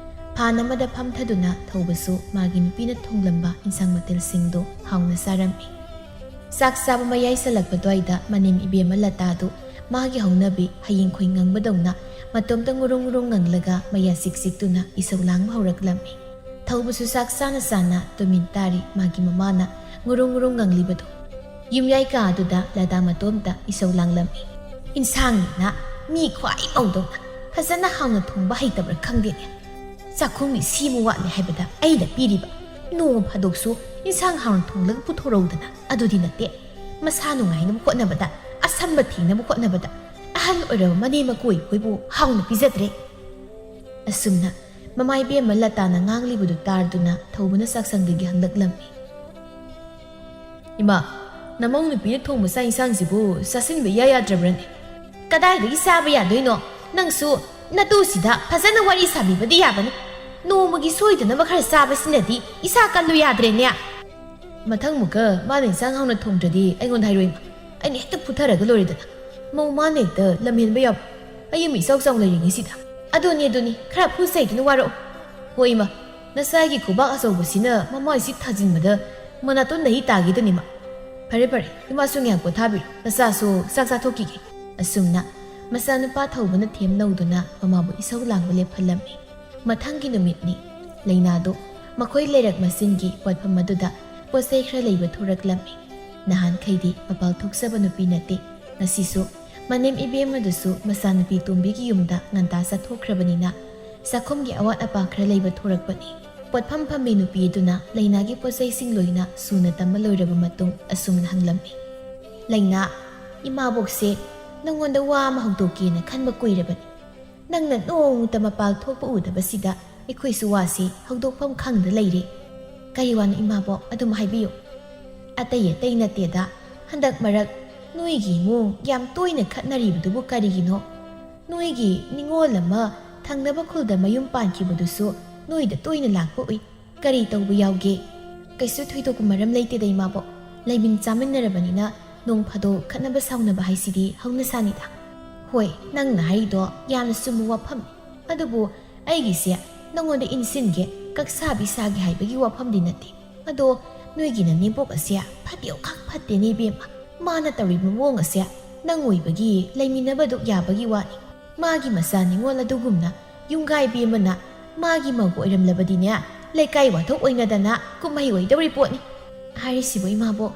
ꯐꯥꯟ ꯑꯃꯗ ꯐꯝꯊꯗꯨꯅ ꯊꯧꯕꯁꯨ ꯃꯥꯒꯤ ꯅꯨꯄꯤꯅ ꯊꯣꯡꯂꯝꯕ ꯏꯟꯁꯥꯡ ꯃꯊꯦꯜꯁꯤꯡꯗꯨ ꯍꯥꯎꯅ ꯆꯥꯔꯝꯃꯤ꯫ ꯆꯥꯛ ꯆꯥꯕ ꯃꯌꯥꯏ ꯆꯜꯂꯛꯄ ꯑꯗꯨꯋꯥꯏꯗ ꯃꯅꯦꯝ ꯏꯕꯦꯝꯃ ꯂꯇꯥꯗꯨ ꯃꯥꯒꯤ ꯍꯧꯅꯕꯤ ꯍꯌꯦꯡ ꯈꯣꯏ ꯉꯪꯕꯗꯧꯅ ꯃꯇꯣꯝꯇ ꯉꯨꯔꯨꯡ ꯉꯨꯔꯨꯡ ꯉꯪꯂꯒ ꯃꯌꯥ ꯆꯤꯛ ꯆꯤꯛꯇꯨꯅ ꯏꯁꯧ ꯂꯥꯡꯕ ꯍꯧꯔꯛꯂꯝꯃꯤ꯫ ꯊꯧꯕꯁꯨ ꯆꯥꯛ ꯆꯥꯅ ꯆꯥꯅ ꯇꯨꯃꯤꯟ ꯇꯥꯔꯤ ꯃꯥꯒꯤ ꯃꯃꯥꯅ ꯉꯨꯔꯨꯡ ꯉꯨꯔꯨꯡ ꯉꯪꯂꯤꯕꯗꯨ꯫ ꯌꯨꯝꯌꯥꯏ ꯀꯥ ꯑꯗꯨꯗ ꯂꯇꯥ ꯃꯇꯣꯝꯇ ꯏꯁꯧ ꯂꯥꯡꯂꯝꯃꯤ꯫ "ꯏꯟꯁꯥꯡꯅꯤꯅ ꯃꯤ ꯈ꯭ꯋꯥꯏ ꯃꯧꯗꯧꯅ ꯐꯖꯅ ꯍꯥꯎꯅ ꯊꯣꯡꯕ ꯍꯩꯇꯕ꯭ꯔꯥ ꯈꯪꯗꯦꯅꯦ꯫ ꯆꯥꯛꯈꯨꯝꯒꯤ ꯁꯤꯃꯨ ꯋꯥꯠꯂꯦ ꯍꯥꯏꯕꯗ ꯑꯩꯅ ꯄꯤꯔꯤꯕ꯫ ꯅꯣꯡꯃ ꯐꯥꯗꯣꯛꯁꯨ ꯏꯟꯁꯥꯡ ꯍꯥꯎꯅ ꯊꯣꯡꯂꯒ ꯄꯨꯊꯣꯔꯛꯎꯗꯅ꯫ ꯑꯗꯨꯗꯤ ꯅꯠꯇꯦ, ꯃꯁꯥ ꯅꯨꯡꯉꯥꯏꯅꯕ ꯍꯣꯠꯅꯕꯗ ꯑꯁꯝꯕ ꯊꯦꯡꯅꯕ ꯍꯣꯠꯅꯕꯗ ꯑꯍꯜ ꯑꯣꯏꯔꯕ ꯃꯅꯦꯝ ꯃꯀꯨ ꯑꯩꯈꯣꯏꯕꯨ ꯍꯥꯎꯅ ꯄꯤꯖꯗ꯭ꯔꯦ꯫" ꯑꯁꯨꯝꯅ ꯃꯃꯥ ꯏꯕꯦꯝꯃ ꯂꯇꯥꯅ ꯉꯥꯡꯂꯤꯕꯗꯨ ꯇꯥꯔꯗꯨꯅ ꯊꯧꯕꯅ ꯆꯥꯛꯁꯪꯗꯒꯤ ꯍꯪꯂꯛꯂꯝꯃꯤ꯫ "ꯏꯃꯥ, ꯅꯃꯧ ꯅꯨꯄꯤꯅ ꯊꯣꯡꯕ ꯆꯥꯛ ꯏꯟꯁꯥꯡꯁꯤꯕꯨ ꯆꯥꯁꯤꯟꯕ ꯏꯌꯥ ꯌꯥꯗ꯭ꯔꯕ꯭ꯔꯅꯦ?" "ꯀꯗꯥꯏꯗꯒꯤ ꯆꯥꯕ ꯌꯥꯗꯣꯏꯅꯣ? ꯅꯪꯁꯨ ꯅꯇꯨꯁꯤꯗ ꯐꯖꯅ ꯋꯥꯔꯤ ꯁꯥꯕꯤꯕꯗꯤ ꯌꯥꯕꯅꯤ꯫ ꯅꯣꯡꯃꯒꯤ ꯁꯣꯏꯗꯅꯕ ꯈꯔ ꯆꯥꯕꯁꯤꯅꯗꯤ ꯏꯁꯥ ꯀꯜꯂꯨ ꯌꯥꯗ꯭ꯔꯦꯅꯦ꯫" "ꯃꯊꯪ ꯃꯨꯛꯀ ꯃꯥꯅ ꯏꯟꯁꯥꯡ ꯍꯥꯎꯅ ꯊꯣꯡꯗ꯭ꯔꯗꯤ ꯑꯩꯉꯣꯟꯗ ꯍꯥꯏꯔꯣꯏ ꯏꯃꯥ꯫ ꯑꯩꯅ ꯍꯦꯛꯇ ꯐꯨꯊꯔꯒ ꯂꯣꯏꯔꯦꯗꯅ꯫ ꯃꯧ ꯃꯥꯅ ꯍꯦꯛꯇ ꯂꯝꯍꯦꯟꯕ ꯌꯥꯕ? ꯑꯩ ꯑꯃ ꯏꯆꯥꯎ ꯆꯥꯎ ꯂꯩꯔꯤꯉꯩꯁꯤꯗ꯫ ꯑꯗꯨꯅꯤ, ꯑꯗꯨꯅꯤ, ꯈꯔ ꯐꯨ ꯆꯩꯗꯨꯅ ꯋꯥꯔꯛꯑꯣ꯫ ꯍꯣꯏ ꯏꯃꯥ, ꯅꯆꯥꯒꯤ ꯈꯨꯕꯥꯛ ꯑꯆꯧꯕꯁꯤꯅ ꯃꯃꯥꯏꯁꯤ ꯊꯥꯖꯤꯟꯕꯗ ꯃꯅꯥꯇꯣꯟ ꯅꯍꯤ ꯇꯥꯒꯦꯗꯅꯤ ꯏꯃꯥ꯫ ꯐꯔꯦ, ꯐꯔꯦ, ꯏꯃꯥꯁꯨ ꯉꯥꯏꯍꯥꯛ ꯄꯣꯊꯥꯕꯤꯔꯣ, ꯅꯆꯥꯁꯨ ꯆꯥꯛ ꯆꯥꯊꯣꯛꯈꯤꯒꯦ꯫ ꯑꯁꯨꯝꯅ ꯃꯆꯥꯅꯨꯄꯥ ꯊꯧꯕꯅ ꯊꯦꯝ ꯅꯧꯗꯨꯅ ꯃꯃꯥꯕꯨ ꯏꯁꯧ ꯂꯥꯡꯕ ꯂꯦꯞꯍꯜꯂꯝꯃꯤ꯫ ꯃꯊꯪꯒꯤ ꯅꯨꯃꯤꯠꯅꯤ꯫ ꯂꯩꯅꯥꯗꯨ ꯃꯈꯣꯏ ꯂꯩꯔꯛ ꯃꯆꯤꯟꯒꯤ ꯄꯣꯠꯐꯝ ꯑꯗꯨꯗ ꯄꯣꯠ ꯆꯩ ꯈꯔ ꯂꯩꯕ ꯊꯣꯔꯛꯂꯝꯃꯤ꯫ ꯅꯍꯥꯟꯈꯩꯗꯤ ꯃꯄꯥꯜ ꯊꯣꯛꯆꯕ ꯅꯨꯄꯤ ꯅꯠꯇꯦ꯫ ꯉꯁꯤꯁꯨ ꯃꯅꯦꯝ ꯏꯕꯦꯝꯃꯗꯨꯁꯨ ꯃꯆꯥꯅꯨꯄꯤ ꯇꯣꯝꯕꯤꯒꯤ ꯌꯨꯝꯗ ꯉꯟꯇꯥ ꯆꯠꯊꯣꯛꯈ꯭ꯔꯕꯅꯤꯅ ꯆꯥꯛꯈꯨꯝꯒꯤ ꯑꯋꯥꯠ ꯑꯄꯥ ꯈꯔ ꯂꯩꯕ ꯊꯣꯔꯛꯄꯅꯤ꯫ ꯄꯣꯠꯐꯝ ꯐꯝꯕꯤ ꯅꯨꯄꯤ ꯑꯗꯨꯅ ꯂꯩꯅꯥꯒꯤ ꯄꯣꯠ ꯆꯩꯁꯤꯡ ꯂꯣꯏꯅ ꯁꯨꯅ ꯇꯝꯕ ꯂꯣꯏꯔꯕ ꯃꯇꯨꯡ ꯑꯁꯨꯝꯅ ꯍꯪꯂꯝꯃꯤ, "ꯂꯩꯅꯥ, ꯏꯃꯥꯕꯣꯛꯁꯦ ꯅꯪꯉꯣꯟꯗ ꯋꯥ ꯑꯃ ꯍꯧꯗꯣꯛꯀꯦꯅ ꯈꯟꯕ ꯀꯨꯏꯔꯕꯅꯤ꯫ ꯅꯪꯅ ꯅꯣꯡꯃꯇ ꯃꯄꯥꯜ ꯊꯣꯛꯄ ꯎꯗꯕꯁꯤꯗ ꯑꯩꯈꯣꯏꯁꯨ ꯋꯥꯁꯤ ꯍꯧꯗꯣꯛꯐꯝ ꯈꯪꯗ ꯂꯩꯔꯦ꯫" "ꯀꯔꯤ ꯋꯥꯅꯣ ꯏꯃꯥꯕꯣꯛ? ꯑꯗꯨꯝ ꯍꯥꯏꯕꯤꯌꯨ꯫" "ꯑꯇꯩ ꯑꯇꯩ ꯅꯠꯇꯦꯗ, ꯍꯟꯗꯛ ꯃꯔꯛ ꯅꯣꯏꯒꯤ ꯏꯃꯨꯡ ꯌꯥꯝ ꯇꯣꯏꯅ ꯈꯠꯅꯔꯤꯕꯗꯨꯕꯨ ꯀꯔꯤꯒꯤꯅꯣ? ꯅꯣꯏꯒꯤ ꯅꯤꯉꯣꯜ ꯑꯃ ꯊꯪꯅꯕ ꯈꯨꯜꯗ ꯃꯌꯨꯝ ꯄꯥꯟꯈꯤꯕꯗꯨꯁꯨ ꯅꯣꯏꯗ ꯇꯣꯏꯅ ꯂꯥꯛꯄ ꯎꯏ꯫ ꯀꯔꯤ ꯇꯧꯕ ꯌꯥꯎꯒꯦ?" "ꯀꯩꯁꯨ ꯊꯣꯏꯗꯣꯛꯄ ꯃꯔꯝ ꯂꯩꯇꯦꯗ ꯏꯃꯥꯕꯣꯛ꯫ ꯂꯩꯃꯤꯟ ꯆꯥꯃꯤꯟꯅꯔꯕꯅꯤꯅ ꯅꯣꯡ ꯐꯥꯗꯣꯛ ꯈꯠꯅꯕ ꯁꯥꯎꯅꯕ ꯍꯥꯏꯁꯤꯗꯤ ꯍꯧꯅꯁꯥꯅꯤꯗ꯫" "ꯍꯣꯏ, ꯅꯪꯅ ꯍꯥꯏꯔꯤꯗꯣ ꯌꯥꯝꯅ ꯆꯨꯝꯕ ꯋꯥꯐꯝꯅꯤ꯫ ꯑꯗꯨꯕꯨ ꯑꯩꯒꯤꯁꯦ ꯅꯪꯉꯣꯟꯗ ꯏꯟꯁꯤꯟꯒꯦ, ꯀꯛꯁꯥꯕꯤ ꯁꯥꯒꯦ ꯍꯥꯏꯕꯒꯤ ꯋꯥꯐꯝꯗꯤ ꯅꯠꯇꯦ꯫ ꯑꯗꯣ ꯅꯣꯏꯒꯤ ꯅꯅꯦꯝꯕꯣꯛ ꯑꯁꯦ ꯐꯠꯇꯤ ꯈꯛ ꯐꯠꯇꯦꯅꯦ ꯏꯕꯦꯝꯃ꯫ ꯃꯥꯅ ꯇꯧꯔꯤꯕ ꯃꯑꯣꯡ ꯑꯁꯦ ꯅꯪ ꯑꯣꯏꯕꯒꯤ ꯂꯩꯃꯤꯟꯅꯕ ꯑꯗꯨꯛ ꯌꯥꯕꯒꯤ ꯋꯥꯅꯤ꯫ ꯃꯥꯒꯤ ꯃꯆꯥ ꯅꯤꯉꯣꯜ ꯑꯗꯨꯒꯨꯝꯅ ꯌꯨꯝꯒꯥꯏꯕꯤ ꯑꯃꯅ ꯃꯥꯒꯤ ꯃꯧꯒ ꯑꯣꯏꯔꯝꯂꯕꯗꯤꯅꯦ, ꯂꯩꯀꯥꯏ ꯋꯥꯊꯣꯛ ꯑꯣꯏꯅꯗꯅ ꯀꯨꯝꯍꯩ ꯑꯣꯏꯗꯧꯔꯤ ꯄꯣꯠꯅꯤ꯫" "ꯍꯥꯏꯔꯤꯁꯤꯕꯨ ꯏꯃꯥꯕꯣꯛ,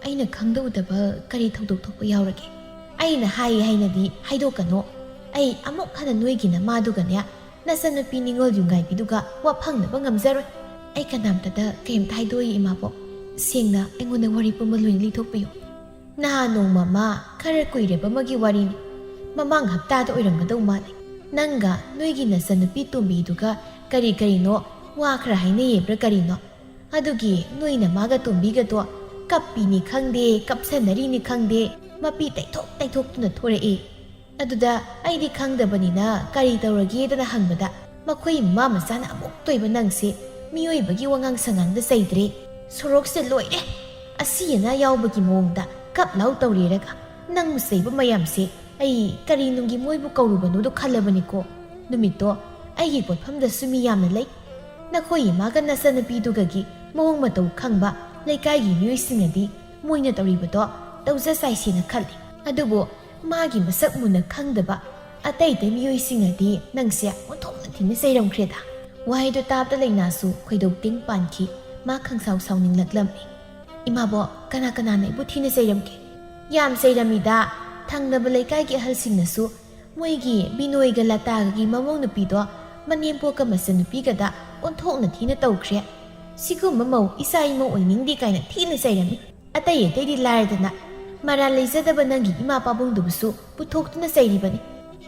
ꯑꯩꯅ ꯈꯪꯗꯧꯗꯕ ꯀꯔꯤ ꯊꯧꯗꯣꯛ ꯊꯣꯛꯄ ꯌꯥꯎꯔꯒꯦ?" "ꯑꯩꯅ ꯍꯥꯏꯌꯦ ꯍꯥꯏꯅꯗꯤ ꯍꯥꯏꯗꯣꯛꯀꯅꯣ꯫ ꯑꯩ ꯑꯃꯨꯛ ꯍꯟꯅ ꯅꯣꯏꯒꯤ ꯅꯃꯥꯗꯨꯒꯅꯦ, ꯅꯆꯟꯅꯨꯄꯤ ꯅꯤꯉꯣꯜ ꯌꯨꯝꯒꯥꯏꯕꯤꯗꯨꯒ ꯋꯥ ꯐꯪꯅꯕ ꯉꯝꯖꯔꯣꯏ꯫ ꯑꯩ ꯀꯅꯥꯝꯇꯗ ꯀꯔꯤꯝꯇ ꯍꯥꯏꯗꯣꯛꯏ ꯏꯃꯥꯕꯣꯛ꯫ ꯁꯦꯡꯅ ꯑꯩꯉꯣꯟꯗ ꯋꯥꯔꯤ ꯄꯨꯝꯕ ꯂꯣꯏꯅ ꯂꯤꯊꯣꯛꯄꯤꯌꯨ꯫" "ꯅꯍꯥꯟ ꯅꯣꯡꯃ ꯑꯃ, ꯈꯔ ꯀꯨꯏꯔꯕ ꯑꯃꯒꯤ ꯋꯥꯔꯤꯅꯤ꯫ ꯃꯃꯥꯡ ꯍꯞꯇꯥꯗ ꯑꯣꯏꯔꯝꯒꯗꯧ ꯃꯥꯜꯂꯤ꯫ ꯅꯪꯒ ꯅꯣꯏꯒꯤ ꯅꯆꯟꯅꯨꯄꯤ ꯇꯣꯝꯕꯤꯗꯨꯒ ꯀꯔꯤ ꯀꯔꯤꯅꯣ ꯋꯥ ꯈꯔ ꯍꯥꯏꯅꯩꯌꯦꯕ꯭ꯔꯥ ꯀꯔꯤꯅꯣ? ꯑꯗꯨꯒꯤ ꯅꯣꯏ ꯅꯃꯥꯒ ꯇꯣꯝꯕꯤꯒꯗꯣ ꯀꯞꯄꯤꯅꯤ ꯈꯪꯗꯦ, ꯀꯞꯁꯟꯅꯔꯤꯅꯤ ꯈꯪꯗꯦ, ꯃꯄꯤ ꯇꯩꯊꯣꯛ ꯇꯩꯊꯣꯛꯇꯨꯅ ꯊꯣꯔꯛꯏ꯫ ꯑꯗꯨꯗ ꯑꯩꯗꯤ ꯈꯪꯗꯕꯅꯤꯅ ꯀꯔꯤ ꯇꯧꯔꯒꯦꯗꯅ ꯍꯪꯕꯗ, ꯃꯈꯣꯏ ꯃꯃꯥ ꯃꯆꯥꯅ ꯑꯃꯨꯛꯇ ꯑꯣꯏꯕ ꯅꯪꯁꯦ ꯃꯤꯑꯣꯏꯕꯒꯤ ꯋꯥꯉꯥꯡ ꯁꯉꯥꯡꯗ ꯆꯩꯗ꯭ꯔꯦ꯫ ꯁꯣꯔꯣꯛꯁꯦ ꯂꯣꯏꯔꯦ꯫ ꯑꯁꯤ ꯑꯅꯥ ꯌꯥꯎꯕꯒꯤ ꯃꯑꯣꯡꯗ ꯀꯞ ꯂꯥꯎ ꯇꯧꯔꯦꯔꯒ ꯅꯪꯕꯨ ꯆꯩꯕ ꯃꯌꯥꯝꯁꯦ ꯑꯩ ꯀꯔꯤ ꯅꯨꯡꯒꯤ ꯃꯣꯏꯕꯨ ꯀꯧꯔꯨꯕꯅꯣꯗꯣ ꯈꯜꯂꯕꯅꯤꯀꯣ꯫ ꯅꯨꯃꯤꯠꯇꯣ ꯑꯩꯒꯤ ꯄꯣꯠꯐꯝꯗꯁꯨ ꯃꯤ ꯌꯥꯝꯅ ꯂꯩ꯫ ꯅꯈꯣꯏ ꯏꯃꯥꯒ ꯅꯆꯟꯅꯨꯄꯤꯗꯨꯒꯒꯤ ꯃꯑꯣꯡ ꯃꯇꯧ ꯈꯪꯕ ꯂꯩꯀꯥꯏꯒꯤ ꯃꯤꯑꯣꯏꯁꯤꯡꯅꯗꯤ ꯃꯣꯏꯅ ꯇꯧꯔꯤꯕꯗꯣ ꯇꯧꯖ ꯆꯥꯏꯁꯦꯅ ꯈꯜꯂꯤ꯫ ꯑꯗꯨꯕꯨ ꯃꯥꯒꯤ ꯃꯁꯛ ꯃꯨꯟꯅ ꯈꯪꯗꯕ ꯑꯇꯩ ꯑꯇꯩ ꯃꯤꯑꯣꯏꯁꯤꯡꯅꯗꯤ ꯅꯪꯁꯦ ꯑꯣꯟꯊꯣꯛꯅ ꯊꯤꯅ ꯆꯩꯔꯝꯈ꯭ꯔꯦꯗ꯫ ꯋꯥꯍꯩꯗꯣ ꯇꯥꯕꯗ ꯂꯩꯅꯥꯁꯨ ꯈꯣꯏꯗꯧ ꯇꯤꯡ ꯄꯥꯟꯈꯤ꯫ ꯃꯥ ꯈꯪꯁꯥꯎ ꯁꯥꯎꯅꯤꯡꯂꯛꯂꯝꯃꯤ꯫ "ꯏꯃꯥꯕꯣꯛ, ꯀꯅꯥ ꯀꯅꯥꯅ ꯑꯩꯕꯨ ꯊꯤꯅ ꯆꯩꯔꯝꯒꯦ?" "ꯌꯥꯝ ꯆꯩꯔꯝꯃꯤꯗ꯫ ꯊꯪꯅꯕ ꯂꯩꯀꯥꯏꯒꯤ ꯑꯍꯜꯁꯤꯡꯅꯁꯨ ꯃꯣꯏꯒꯤ ꯕꯤꯅꯣꯏꯒ ꯂꯇꯥꯒꯒꯤ ꯃꯃꯧ ꯅꯨꯄꯤꯗꯣ ꯃꯅꯦꯝꯄꯣꯛꯀ ꯃꯆꯟꯅꯨꯄꯤꯒꯗ ꯑꯣꯟꯊꯣꯛꯅ ꯊꯤꯅ ꯇꯧꯈ꯭ꯔꯦ꯫ ꯁꯤꯒꯨꯝꯕ ꯃꯧ ꯏꯆꯥ ꯏꯃꯧ ꯑꯣꯏꯅꯤꯡꯗꯦ ꯀꯥꯏꯅ ꯊꯤꯅ ꯆꯩꯔꯝꯃꯤ꯫ ꯑꯇꯩ ꯑꯇꯩꯗꯤ ꯂꯥꯏꯔꯗꯅ ꯃꯔꯥꯜ ꯂꯩꯖꯗꯕ ꯅꯪꯒꯤ ꯏꯃꯥ ꯄꯥꯕꯨꯡꯗꯨꯕꯨꯁꯨ ꯄꯨꯊꯣꯛꯇꯨꯅ ꯆꯩꯔꯤꯕꯅꯤ꯫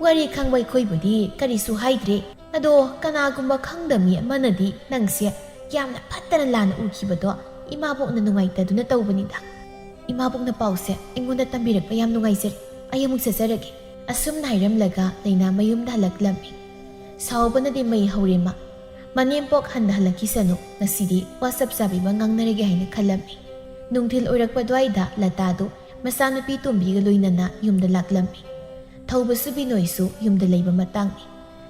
ꯋꯥꯔꯤ ꯈꯪꯕ ꯑꯩꯈꯣꯏꯕꯨꯗꯤ ꯀꯔꯤꯁꯨ ꯍꯥꯏꯗ꯭ꯔꯦ꯫ ꯑꯗꯣ ꯀꯅꯥꯒꯨꯝꯕ ꯈꯪꯗꯕ ꯃꯤ ꯑꯃꯅꯗꯤ ꯅꯪꯁꯦ ꯌꯥꯝꯅ ꯐꯠꯇꯅ ꯂꯥꯟꯅ ꯎꯈꯤꯕꯗꯣ ꯏꯃꯥꯕꯣꯛꯅ ꯅꯨꯡꯉꯥꯏꯇꯗꯨꯅ ꯇꯧꯕꯅꯤꯗ꯫ ꯏꯃꯥꯕꯣꯛꯅ ꯄꯥꯎꯁꯦ ꯑꯩꯉꯣꯟꯗ ꯇꯝꯕꯤꯔꯛꯄ ꯌꯥꯝ ꯅꯨꯡꯉꯥꯏꯖꯔꯦ꯫ ꯑꯩ ꯑꯃꯨꯛ ꯆꯠꯆꯔꯒꯦ꯫" ꯑꯁꯨꯝꯅ ꯍꯥꯏꯔꯝꯂꯒ ꯂꯩꯅꯥ ꯃꯌꯨꯝꯗ ꯍꯜꯂꯛꯂꯝꯃꯤ꯫ ꯁꯥꯎꯕꯅꯗꯤ ꯃꯩ ꯍꯧꯔꯦ ꯃꯥ꯫ ꯃꯅꯦꯝꯄꯣꯛ ꯍꯟꯗ ꯍꯜꯂꯛꯈꯤꯁꯅꯨ, ꯉꯁꯤꯗꯤ ꯋꯥ ꯆꯞ ꯆꯥꯕꯤ ꯑꯃ ꯉꯥꯡꯅꯔꯒꯦ ꯍꯥꯏꯅ ꯈꯜꯂꯝꯃꯤ꯫ ꯅꯨꯡꯊꯤꯜ ꯑꯣꯏꯔꯛꯄ ꯑꯗꯨꯋꯥꯏꯗ ꯂꯇꯥꯗꯨ ꯃꯆꯥꯅꯨꯄꯤ ꯇꯣꯝꯕꯤꯒ ꯂꯣꯏꯅꯅ ꯌꯨꯝꯗ ꯂꯥꯛꯂꯝꯃꯤ꯫ ꯊꯧꯕꯁꯨ ꯕꯤꯅꯣꯏꯁꯨ ꯌꯨꯝꯗ ꯂꯩꯕ ꯃꯇꯥꯡꯅꯤ꯫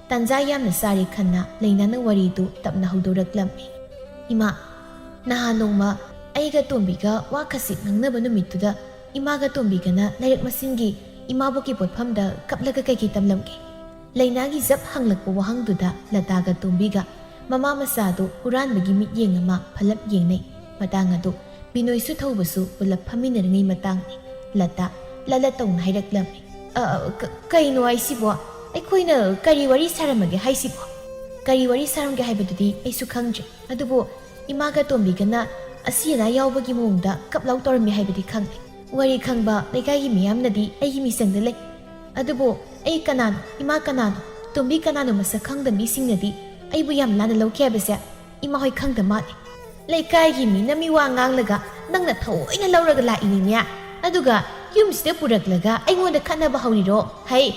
ꯇꯥꯟꯖꯥ ꯌꯥꯝꯅ ꯆꯥꯔꯦ ꯈꯟꯅ ꯂꯩꯅꯥꯅ ꯋꯥꯔꯤꯗꯨ ꯇꯞꯅ ꯍꯧꯗꯣꯔꯛꯂꯝꯃꯤ꯫ "ꯏꯃꯥ, ꯅꯍꯥꯟ ꯅꯣꯡꯃ ꯑꯩꯒ ꯇꯣꯝꯕꯤꯒ ꯋꯥ ꯈꯖꯤꯛ ꯉꯥꯡꯅꯕ ꯅꯨꯃꯤꯠꯇꯨꯗ ꯏꯃꯥꯒ ꯇꯣꯝꯕꯤꯒꯅ ꯂꯩꯔꯛ ꯃꯁꯤꯡꯒꯤ ꯏꯃꯥꯕꯣꯛꯀꯤ ꯄꯣꯠꯐꯝꯗ ꯀꯞꯂꯒ ꯀꯩꯀꯩ ꯇꯝꯂꯝꯒꯦ?" ꯂꯩꯅꯥꯒꯤ ꯖꯞ ꯍꯪꯂꯛꯄ ꯋꯥꯍꯪꯗꯨꯗ ꯂꯇꯥꯒ ꯇꯣꯝꯕꯤꯒ ꯃꯃꯥ ꯃꯆꯥꯗꯨ ꯍꯨꯔꯥꯟꯕꯒꯤ ꯃꯤꯠꯌꯦꯡ ꯑꯃ ꯐꯂꯞ ꯌꯦꯡꯅꯩ꯫ ꯃꯇꯥꯡ ꯑꯗꯨ ꯕꯤꯅꯣꯏꯁꯨ ꯊꯧꯕꯁꯨ ꯄꯨꯂꯞ ꯐꯝꯃꯤꯟꯅꯔꯤꯉꯩ ꯃꯇꯥꯡꯅꯤ꯫ ꯂꯇꯥ ꯂꯠꯂꯠ ꯇꯧꯅ ꯍꯥꯏꯔꯛꯂꯝꯃꯤ꯫ "ꯑ, ꯑ, ꯀ-, ꯀꯩꯅꯣ ꯍꯥꯏꯁꯤꯕꯣ? ꯑꯩꯈꯣꯏꯅ ꯀꯔꯤ ꯋꯥꯔꯤ ꯁꯥꯔꯝꯃꯒꯦ ꯍꯥꯏꯁꯤꯕꯣ?" "ꯀꯔꯤ ꯋꯥꯔꯤ ꯁꯥꯔꯝꯒꯦ ꯍꯥꯏꯕꯗꯨꯗꯤ ꯑꯩꯁꯨ ꯈꯪꯗ꯭ꯔꯦ꯫ ꯑꯗꯨꯕꯨ ꯏꯃꯥꯒ ꯇꯣꯝꯕꯤꯒꯅ ꯑꯁꯤ ꯑꯅꯥ ꯌꯥꯎꯕꯒꯤ ꯃꯑꯣꯡꯗ ꯀꯞ ꯂꯥꯎ ꯇꯧꯔꯝꯃꯤ ꯍꯥꯏꯕꯗꯤ ꯈꯪꯉꯦ꯫ ꯋꯥꯔꯤ ꯈꯪꯕ ꯂꯩꯀꯥꯏꯒꯤ ꯃꯤꯌꯥꯝꯅꯗꯤ ꯑꯩꯒꯤ ꯃꯤꯆꯪꯗ ꯂꯩ꯫ ꯑꯗꯨꯕꯨ ꯑꯩ ꯀꯅꯥꯅꯣ, ꯏꯃꯥ ꯀꯅꯥꯅꯣ, ꯇꯣꯝꯕꯤ ꯀꯅꯥꯅꯣ ꯃꯁꯛ ꯈꯪꯗꯕ ꯃꯤꯁꯤꯡꯅꯗꯤ ꯑꯩꯕꯨ ꯌꯥꯝ ꯂꯥꯟꯅ ꯂꯧꯈꯤ ꯍꯥꯏꯕꯁꯦ ꯏꯃꯥ ꯍꯣꯏ ꯈꯪꯗ ꯃꯥꯜꯂꯦ꯫ ꯂꯩꯀꯥꯏꯒꯤ ꯃꯤꯅ ꯃꯤꯋꯥ ꯉꯥꯡꯂꯒ ꯅꯪꯅ ꯊꯑꯣꯏꯅ ꯂꯧꯔꯒ ꯂꯥꯛꯏꯅꯤꯅꯦ꯫ ꯑꯗꯨꯒ ꯌꯨꯝꯁꯤꯗ ꯄꯨꯔꯛꯂꯒ ꯑꯩꯉꯣꯟꯗ ꯈꯠꯅꯕ ꯍꯧꯔꯤꯔꯣ? ꯍꯩ,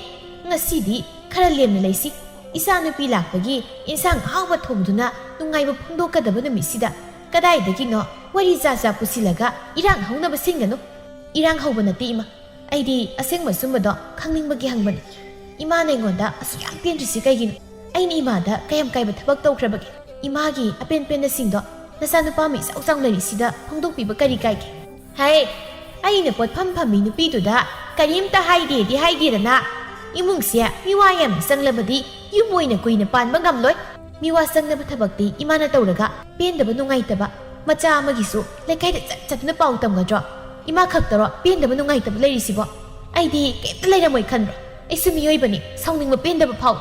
ꯉꯁꯤꯗꯤ ꯈꯔ ꯂꯦꯝꯅ ꯂꯩꯁꯤ꯫ ꯏꯆꯥꯅꯨꯄꯤ ꯂꯥꯛꯄꯒꯤ ꯏꯟꯁꯥꯡ ꯑꯍꯥꯎꯕ ꯊꯣꯡꯗꯨꯅ ꯅꯨꯡꯉꯥꯏꯕ ꯐꯣꯡꯗꯣꯛꯀꯗꯕ ꯅꯨꯃꯤꯠꯁꯤꯗ ꯀꯗꯥꯏꯗꯒꯤꯅꯣ ꯋꯥꯔꯤ ꯖꯥꯠ ꯖꯥꯠ ꯄꯨꯁꯤꯜꯂꯒ ꯏꯔꯥꯡ ꯍꯧꯅꯕ ꯁꯤꯟꯒꯅꯨ꯫" "ꯏꯔꯥꯡ ꯍꯧꯕ ꯅꯠꯇꯦ, ꯏꯃꯥ꯫ ꯑꯩꯗꯤ ꯑꯁꯦꯡꯕ ꯑꯆꯨꯝꯕꯗꯣ ꯈꯪꯅꯤꯡꯕꯒꯤ ꯍꯪꯕꯅꯤ꯫ ꯏꯃꯥꯅ ꯑꯩꯉꯣꯟꯗ ꯑꯁꯨꯛ ꯌꯥꯝ ꯄꯦꯟꯗ꯭ꯔꯤꯁꯤ ꯀꯩꯒꯤꯅꯣ? ꯑꯩꯅ ꯏꯃꯥꯗ ꯀꯌꯥꯝ ꯀꯥꯏꯕ ꯊꯕꯛ ꯇꯧꯈ꯭ꯔꯕꯒꯦ? ꯏꯃꯥꯒꯤ ꯑꯄꯦꯟ ꯄꯦꯟꯗꯁꯤꯡꯗꯣ ꯅꯆꯥꯅꯨꯄꯥ ꯑꯃ ꯏꯆꯥꯎ ꯆꯥꯎꯅ ꯂꯩꯔꯤꯁꯤꯗ ꯐꯣꯡꯗꯣꯛꯄꯤꯕ ꯀꯔꯤ ꯀꯥꯏꯒꯦ?" "ꯍꯩ, ꯑꯩꯅ ꯄꯣꯠꯐꯝ ꯐꯝꯃꯤ ꯅꯨꯄꯤꯗꯨꯗ ꯀꯔꯤꯝꯇ ꯍꯥꯏꯗꯦꯗꯤ ꯍꯥꯏꯗꯦꯗꯅ꯫ ꯏꯃꯨꯡꯁꯦ ꯃꯤꯋꯥ ꯌꯥꯝꯅ ꯆꯪꯂꯕꯗꯤ ꯌꯨꯝ ꯑꯣꯏꯅ ꯀꯨꯏꯅ ꯄꯥꯟꯕ ꯉꯝꯂꯣꯏ꯫ ꯃꯤꯋꯥ ꯆꯪꯅꯕ ꯊꯕꯛꯇꯤ ꯏꯃꯥꯅ ꯇꯧꯔꯒ ꯄꯦꯟꯗꯕ ꯅꯨꯡꯉꯥꯏꯇꯕ ꯃꯆꯥ ꯑꯃꯒꯤꯁꯨ ꯂꯩꯀꯥꯏꯗ ꯆꯠ ꯆꯠꯇꯨꯅ ꯄꯥꯎ ꯇꯝꯒꯗ꯭ꯔꯣ? ꯏꯃꯥ ꯈꯛꯇꯔꯣ ꯄꯦꯟꯗꯕ ꯅꯨꯡꯉꯥꯏꯇꯕ ꯂꯩꯔꯤꯁꯤꯕꯣ? ꯑꯩꯗꯤ ꯀꯩꯝꯇ ꯂꯩꯔꯝꯃꯣꯏ ꯈꯟꯕ꯭ꯔꯣ? ꯑꯩꯁꯨ ꯃꯤꯑꯣꯏꯕꯅꯤ, ꯁꯥꯎꯅꯤꯡꯕ ꯄꯦꯟꯗꯕ ꯐꯥꯎ꯫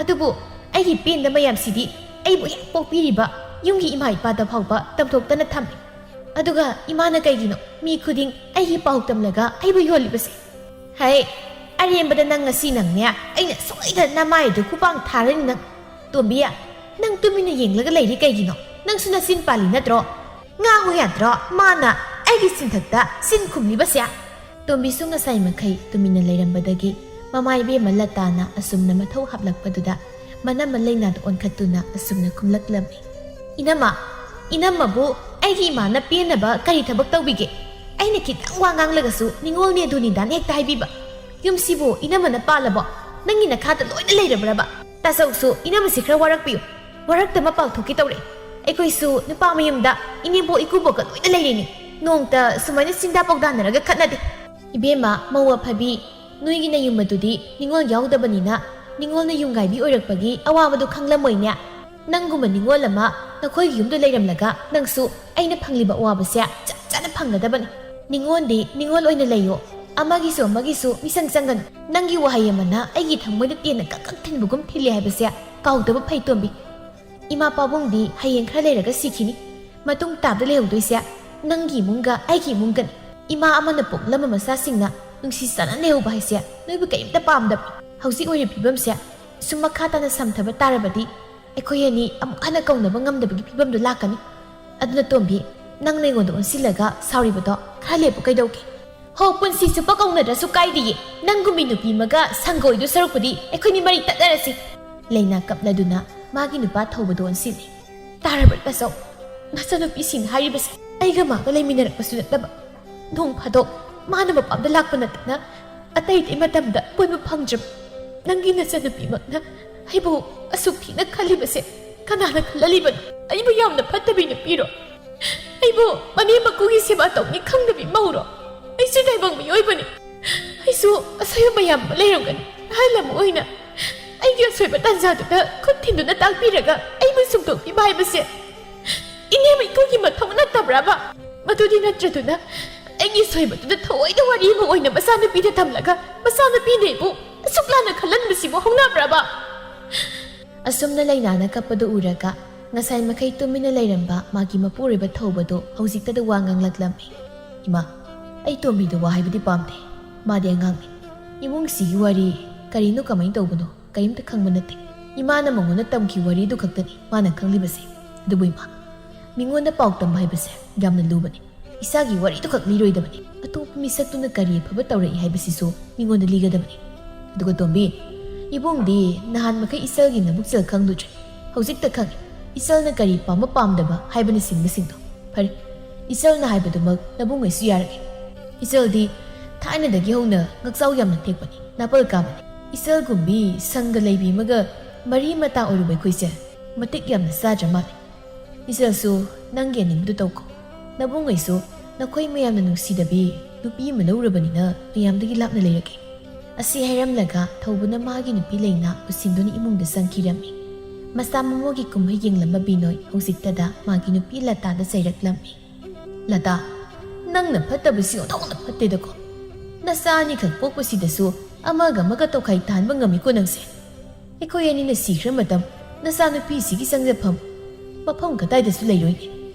ꯑꯗꯨꯕꯨ ꯑꯩꯒꯤ ꯄꯦꯟꯗ ꯃꯌꯥꯝꯁꯤꯗꯤ ꯑꯩꯕꯨ ꯍꯦꯛ ꯄꯣꯛꯄꯤꯔꯤꯕ ꯌꯨꯝꯒꯤ ꯏꯃꯥ ꯏꯄꯥꯗ ꯐꯥꯎꯕ ꯇꯝꯊꯣꯛꯇꯅ ꯊꯝꯃꯤ꯫ ꯑꯗꯨꯒ ꯏꯃꯥꯅ ꯀꯩꯒꯤꯅꯣ ꯃꯤ ꯈꯨꯗꯤꯡ ꯑꯩꯒꯤ ꯄꯥꯎ ꯇꯝꯂꯒ ꯑꯩꯕꯨ ꯌꯣꯜꯂꯤꯕꯁꯦ?" "ꯍꯩ, ꯑꯔꯦꯝꯕꯗ ꯅꯪ ꯉꯁꯤ ꯅꯪꯅꯦ ꯑꯩꯅ ꯁꯣꯏꯗꯅ ꯅꯃꯥꯏ ꯑꯗꯨ ꯈꯨꯄꯥꯡ ꯊꯥꯔꯅꯤ ꯅꯪ꯫ ꯇꯣꯝꯕꯤ, ꯅꯪ ꯇꯨꯃꯤꯟꯅ ꯌꯦꯡꯂꯒ ꯂꯩꯔꯤ ꯀꯩꯒꯤꯅꯣ? ꯅꯪꯁꯨ ꯅꯆꯤꯟ ꯄꯥꯜꯂꯤ ꯅꯠꯇ꯭ꯔꯣ? ꯉꯥꯡꯉꯨ ꯌꯥꯗ꯭ꯔꯣ? ꯃꯥꯅ ꯑꯩꯒꯤ ꯆꯤꯟꯊꯛꯇ ꯆꯤꯟ ꯈꯨꯝꯂꯤꯕꯁꯦ?" ꯇꯣꯝꯕꯤꯁꯨ ꯉꯁꯥꯏ ꯃꯈꯩ ꯇꯨꯃꯤꯟꯅ ꯂꯩꯔꯝꯕꯗꯒꯤ ꯃꯃꯥ ꯏꯕꯦꯝꯃ ꯂꯇꯥꯅ ꯑꯁꯨꯝꯅ ꯃꯊꯧ ꯍꯥꯞꯂꯛꯄꯗꯨꯗ ꯃꯅꯝꯃ ꯂꯩꯅꯥꯗ ꯑꯣꯟꯈꯠꯇꯨꯅ ꯑꯁꯨꯝꯅ ꯈꯨꯝꯂꯛꯂꯝꯃꯤ꯫ "ꯏꯅꯝꯃ, ꯏꯅꯝꯃꯕꯨ ꯑꯩꯒꯤ ꯏꯃꯥꯅ ꯄꯦꯟꯅꯕ ꯀꯔꯤ ꯊꯕꯛ ꯇꯧꯕꯤꯒꯦ? ꯑꯩꯅ ꯈꯤꯇꯪ ꯋꯥ ꯉꯥꯡꯂꯒꯁꯨ ꯅꯤꯉꯣꯜꯅꯦ ꯑꯗꯨꯅꯤꯗꯥꯅ ꯍꯦꯛꯇ ꯍꯥꯏꯕꯤꯕ꯫ ꯌꯨꯝꯁꯤꯕꯨ ꯏꯅꯝꯃꯅ ꯄꯥꯜꯂꯕꯣ? ꯅꯪꯒꯤ ꯅꯈꯥꯗ ꯂꯣꯏꯅ ꯂꯩꯔꯕ꯭ꯔꯕ? ꯇꯥꯆꯧꯁꯨ ꯏꯅꯝꯃꯁꯤ ꯈꯔ ꯋꯥꯔꯛꯄꯤꯌꯨ꯫ ꯋꯥꯔꯛꯇ ꯃꯄꯥꯎ ꯊꯣꯛꯀꯦ ꯇꯧꯔꯦ꯫ ꯑꯩꯈꯣꯏꯁꯨ ꯅꯨꯄꯥ ꯃꯌꯨꯝꯗ ꯏꯅꯦꯝꯕꯣꯛ ꯏꯀꯨꯕꯣꯛꯀ ꯂꯣꯏꯅ ꯂꯩꯔꯤꯅꯤ꯫ ꯅꯣꯡꯇ ꯁꯨꯃꯥꯏꯅ ꯆꯤꯟꯗꯥ ꯄꯥꯎꯗꯥꯅꯔꯒ ꯈꯠꯅꯗꯦ꯫" "ꯏꯕꯦꯝꯃ, ꯃꯧ ꯑꯐꯕꯤ, ꯅꯣꯏꯒꯤ ꯅꯌꯨꯝ ꯑꯗꯨꯗꯤ ꯅꯤꯉꯣꯜ ꯌꯥꯎꯗꯕꯅꯤꯅ ꯅꯤꯉꯣꯜꯅ ꯌꯨꯝꯒꯥꯏꯕꯤ ꯑꯣꯏꯔꯛꯄꯒꯤ ꯑꯋꯥꯕꯗꯨ ꯈꯪꯂꯝꯃꯣꯏꯅꯦ꯫ ꯅꯪꯒꯨꯝꯕ ꯅꯤꯉꯣꯜ ꯑꯃ ꯅꯈꯣꯏꯒꯤ ꯌꯨꯝꯗ ꯂꯩꯔꯝꯂꯒ ꯅꯪꯁꯨ ꯑꯩꯅ ꯐꯪꯂꯤꯕ ꯑꯋꯥꯕꯁꯦ ꯆꯞ ꯆꯥꯅ ꯐꯪꯒꯗꯕꯅꯤ꯫ ꯅꯤꯉꯣꯜꯗꯤ ꯅꯤꯉꯣꯜ ꯑꯣꯏꯅ ꯂꯩꯌꯣ꯫ ꯑꯃꯒꯤꯁꯨ ꯑꯃꯒꯤꯁꯨ ꯃꯤꯁꯪ ꯆꯪꯒꯅꯨ꯫ ꯅꯪꯒꯤ ꯋꯥꯍꯩ ꯑꯃꯅ ꯑꯩꯒꯤ ꯊꯃꯣꯏꯗ ꯇꯦꯟꯅ ꯀꯛ ꯀꯛ ꯊꯤꯟꯕꯒꯨꯝ ꯊꯤꯜꯂꯤ ꯍꯥꯏꯕꯁꯦ ꯀꯥꯎꯗꯕ ꯐꯩ, ꯇꯣꯝꯕꯤ꯫ ꯏꯃꯥ ꯄꯥꯕꯨꯡꯗꯤ ꯍꯌꯦꯡ ꯈꯔ ꯂꯩꯔꯒ ꯁꯤꯈꯤꯅꯤ꯫ ꯃꯇꯨꯡ ꯇꯥꯕꯗ ꯂꯩꯍꯧꯗꯣꯏꯁꯦ ꯅꯪꯒꯤ ꯏꯃꯨꯡꯒ ꯑꯩꯒꯤ ꯏꯃꯨꯡꯒꯅꯤ꯫ ꯏꯃꯥ ꯑꯃꯅ ꯄꯣꯛꯂꯝꯕ ꯃꯆꯥꯁꯤꯡꯅ ꯅꯨꯡꯁꯤ ꯆꯥꯟꯅꯅ ꯂꯩꯍꯧꯕ ꯍꯥꯏꯁꯦ ꯅꯣꯏꯕꯨ ꯀꯔꯤꯝꯇ ꯄꯥꯝꯗꯕ꯭ꯔꯣ? ꯍꯧꯖꯤꯛ ꯑꯣꯏꯔꯤꯕ ꯐꯤꯕꯝꯁꯦ ꯁꯨꯝ ꯃꯈꯥ ꯇꯥꯅ ꯁꯝꯊꯕ ꯇꯥꯔꯕꯗꯤ ꯑꯩꯈꯣꯏ ꯑꯅꯤ ꯑꯃꯨꯛ ꯍꯟꯅ ꯀꯧꯅꯕ ꯉꯝꯗꯕꯒꯤ ꯐꯤꯕꯝꯗꯨ ꯂꯥꯛꯀꯅꯤ꯫ ꯑꯗꯨꯅ ꯇꯣꯝꯕꯤ, ꯅꯪꯅ ꯑꯩꯉꯣꯟꯗ ꯑꯣꯟꯁꯤꯜꯂꯒ ꯁꯥꯎꯔꯤꯕꯗꯣ ꯈꯔ ꯂꯦꯞꯄꯨ ꯀꯩꯗꯧꯒꯦ? ꯍꯣ, ꯄꯨꯟꯁꯤ ꯆꯨꯞꯄ ꯀꯧꯅꯗ꯭ꯔꯁꯨ ꯀꯥꯏꯗꯤꯌꯦ꯫ ꯅꯪꯒꯨꯝꯕꯤ ꯅꯨꯄꯤ ꯑꯃꯒ ꯁꯪꯒꯣꯏꯗꯨ ꯁꯔꯨꯛꯄꯨꯗꯤ ꯑꯩꯈꯣꯏꯅꯤ ꯃꯔꯤ ꯇꯠꯅꯔꯁꯤ꯫ ꯂꯩꯅꯥ ꯀꯞꯂꯗꯨꯅ ꯃꯥꯒꯤ ꯅꯨꯄꯥ ꯊꯧꯕꯗꯨ ꯑꯣꯟꯁꯤꯜꯂꯤ꯫ ꯇꯥꯔꯕ꯭ꯔ ꯇꯥꯆꯧ? ꯅꯆꯟꯅꯨꯄꯤꯁꯤꯡ ꯍꯥꯏꯔꯤꯕꯁꯦ ꯑꯩꯒ ꯃꯥꯒ ꯂꯩꯃꯤꯟꯅꯔꯛꯄꯁꯨ ꯅꯠꯇꯕ, ꯅꯣꯡ ꯐꯥꯗꯣꯛ ꯃꯥꯅ ꯃꯄꯥꯝꯗ ꯂꯥꯛꯄ ꯅꯠꯇꯅ ꯑꯇꯩ ꯑꯇꯩ ꯃꯇꯝꯗ ꯄꯨꯟꯕ ꯐꯪꯗ꯭ꯔꯕ ꯅꯪꯒꯤ ꯅꯆꯟꯅꯨꯄꯤꯃꯛꯅ ꯑꯩꯕꯨ ꯑꯁꯨꯛ ꯊꯤꯅ ꯈꯜꯂꯤꯕꯁꯦ ꯀꯅꯥꯅ ꯈꯜꯍꯜꯂꯤꯕꯅꯣ? ꯑꯩꯕꯨ ꯌꯥꯝꯅ ꯐꯠꯇꯕꯤ ꯅꯨꯄꯤꯔꯣ? ꯑꯩꯕꯨ ꯃꯅꯦꯝ ꯃꯀꯨꯒꯤ ꯁꯦꯕꯥ ꯇꯧꯅꯤ ꯈꯪꯗꯕꯤ ꯃꯧꯔꯣ? ꯑꯩꯁꯨ ꯇꯥꯏꯕꯪ ꯃꯤꯑꯣꯏꯕꯅꯤ꯫ ꯑꯩꯁꯨ ꯑꯁꯣꯏꯕ ꯃꯌꯥꯝ ꯑꯃ ꯂꯩꯔꯝꯒꯅꯤ꯫ ꯑꯍꯜ ꯑꯃ ꯑꯣꯏꯅ ꯑꯩꯒꯤ ꯑꯁꯣꯏꯕ ꯇꯥꯟꯖꯥꯗꯨꯗ ꯈꯨꯠ ꯊꯤꯟꯗꯨꯅ ꯇꯥꯛꯄꯤꯔꯒ ꯑꯩꯕꯨ ꯁꯨꯝꯗꯣꯛꯄꯤꯕ ꯍꯥꯏꯕꯁꯦ ꯏꯅꯦꯝ ꯏꯀꯨꯒꯤ ꯃꯊꯧ ꯅꯠꯇꯕ꯭ꯔꯕ? ꯃꯗꯨꯗꯤ ꯅꯠꯇ꯭ꯔꯗꯨꯅ ꯑꯩꯒꯤ ꯁꯣꯏꯕꯗꯨꯗ ꯊꯑꯣꯏꯅ ꯋꯥꯔꯤ ꯑꯃ ꯑꯣꯏꯅ ꯃꯆꯥꯅꯨꯄꯤꯗ ꯊꯝꯂꯒ ꯃꯆꯥꯅꯨꯄꯤꯅ ꯑꯩꯕꯨ ꯑꯁꯨꯛ ꯂꯥꯟꯅ ꯈꯜꯍꯟꯕꯁꯤꯕꯨ ꯍꯧꯅꯕ꯭ꯔꯕ? ꯑꯁꯨꯝꯅ ꯂꯩꯅꯥꯅ ꯀꯞꯄꯗꯨ ꯎꯔꯒ ꯉꯁꯥꯏ ꯃꯈꯩ ꯇꯨꯃꯤꯟꯅ ꯂꯩꯔꯝꯕ ꯃꯥꯒꯤ ꯃꯄꯨꯔꯣꯏꯕ ꯊꯧꯕꯗꯨ ꯍꯧꯖꯤꯛꯇꯗ ꯋꯥ ꯉꯥꯡꯂꯛꯂꯝꯃꯤ꯫ "ꯏꯃꯥ, ꯑꯩ ꯇꯣꯝꯕꯤꯗ ꯋꯥ ꯍꯥꯏꯕꯗꯤ ꯄꯥꯝꯗꯦ꯫ ꯃꯥꯗꯤ ꯑꯉꯥꯡꯅꯤ꯫ ꯏꯃꯨꯡꯁꯤꯒꯤ ꯋꯥꯔꯤ ꯀꯔꯤꯅꯣ, ꯀꯃꯥꯏꯅ ꯇꯧꯕꯅꯣ, ꯀꯔꯤꯝꯇ ꯈꯪꯕ ꯅꯠꯇꯦ꯫ ꯏꯃꯥꯅ ꯃꯉꯣꯟꯗ ꯇꯝꯈꯤꯕ ꯋꯥꯔꯤꯗꯨ ꯈꯛꯇꯅꯤ ꯃꯥꯅ ꯈꯪꯂꯤꯕꯁꯦ꯫ ꯑꯗꯨꯕꯨ ꯏꯃꯥ, ꯃꯤꯉꯣꯟꯗ ꯄꯥꯎ ꯇꯝꯕ ꯍꯥꯏꯕꯁꯦ ꯌꯥꯝꯅ ꯂꯨꯕꯅꯤ꯫ ꯏꯁꯥꯒꯤ ꯋꯥꯔꯤꯗꯨ ꯈꯛ ꯂꯤꯔꯣꯏꯗꯕꯅꯤ꯫ ꯑꯇꯣꯞꯄ ꯃꯤꯁꯛꯇꯨꯅ ꯀꯔꯤ ꯑꯐꯕ ꯇꯧꯔꯛꯏ ꯍꯥꯏꯕꯁꯤꯁꯨ ꯃꯤꯉꯣꯟꯗ ꯂꯤꯒꯗꯕꯅꯤ꯫ ꯑꯗꯨꯒ ꯇꯣꯝꯕꯤ, ꯏꯕꯨꯡꯗꯤ ꯅꯍꯥꯟ ꯃꯈꯩ ꯏꯆꯜꯒꯤ ꯅꯕꯨꯛꯆꯦꯜ ꯈꯪꯂꯨꯗ꯭ꯔꯦ꯫ ꯍꯧꯖꯤꯛꯇ ꯈꯪꯉꯤ ꯏꯆꯜꯅ ꯀꯔꯤ ꯄꯥꯝꯕ ꯄꯥꯝꯗꯕ ꯍꯥꯏꯕꯅꯆꯤꯡꯕꯁꯤꯡꯗꯣ꯫ ꯐꯔꯦ, ꯏꯆꯜꯅ ꯍꯥꯏꯕꯗꯨꯃꯛ ꯅꯕꯨꯡꯉꯩꯁꯨ ꯌꯥꯔꯒꯦ꯫ ꯏꯆꯜꯗꯤ ꯊꯥꯏꯅꯗꯒꯤ ꯍꯧꯅ ꯉꯛꯆꯥꯎ ꯌꯥꯝꯅ ꯊꯦꯛꯄꯅꯤ, ꯅꯥꯄꯜ ꯀꯥꯕꯅꯤ꯫ ꯏꯆꯜꯒꯨꯝꯕꯤ ꯁꯪꯒ ꯂꯩꯕꯤ ꯑꯃꯒ ꯃꯔꯤ ꯃꯇꯥ ꯑꯣꯏꯔꯨꯕ ꯑꯩꯈꯣꯏꯁꯦ ꯃꯇꯤꯛ ꯌꯥꯝꯅ ꯆꯥꯗ꯭ꯔ ꯃꯥꯜꯂꯦ꯫ ꯏꯆꯜꯁꯨ ꯅꯪꯒꯤ ꯑꯅꯤꯡꯕꯗꯨ ꯇꯧꯀꯣ꯫ ꯅꯕꯨꯡꯉꯩꯁꯨ ꯅꯈꯣꯏ ꯃꯌꯥꯝꯅ ꯅꯨꯡꯁꯤꯗꯕꯤ ꯅꯨꯄꯤ ꯑꯃ ꯂꯧꯔꯕꯅꯤꯅ ꯃꯌꯥꯝꯗꯒꯤ ꯂꯥꯞꯅ ꯂꯩꯔꯒꯦ꯫" ꯑꯁꯤ ꯍꯥꯏꯔꯝꯂꯒ ꯊꯧꯕꯅ ꯃꯥꯒꯤ ꯅꯨꯄꯤ ꯂꯩꯅꯥ ꯄꯨꯁꯤꯟꯗꯨꯅ ꯏꯃꯨꯡꯗ ꯆꯪꯈꯤꯔꯝꯃꯤ꯫ ꯃꯆꯥ ꯃꯃꯧꯒꯤ ꯀꯨꯝꯍꯩ ꯌꯦꯡꯂꯝꯕ ꯕꯤꯅꯣꯏ ꯍꯧꯖꯤꯛꯇꯗ ꯃꯥꯒꯤ ꯅꯨꯄꯤ ꯂꯇꯥꯗ ꯆꯩꯔꯛꯂꯝꯃꯤ꯫ "ꯂꯇꯥ, ꯅꯪꯅ ꯐꯠꯇꯕꯁꯤ ꯑꯣꯟꯊꯣꯛꯅ ꯐꯠꯇꯦꯗꯀꯣ꯫ ꯅꯆꯥ ꯑꯅꯤꯈꯛ ꯄꯣꯛꯄꯁꯤꯗꯁꯨ ꯑꯃꯒ ꯑꯃꯒ ꯇꯧꯈꯥꯏ ꯇꯥꯍꯟꯕ ꯉꯝꯃꯤꯀꯣ ꯅꯪꯁꯦ꯫ ꯑꯩꯈꯣꯏ ꯑꯅꯤꯅ ꯁꯤꯈ꯭ꯔ ꯃꯇꯝ ꯅꯆꯥꯅꯨꯄꯤꯁꯤꯒꯤ ꯆꯪꯖꯐꯝ ꯃꯐꯝ ꯀꯗꯥꯏꯗꯁꯨ ꯂꯩꯔꯣꯏꯅꯦ꯫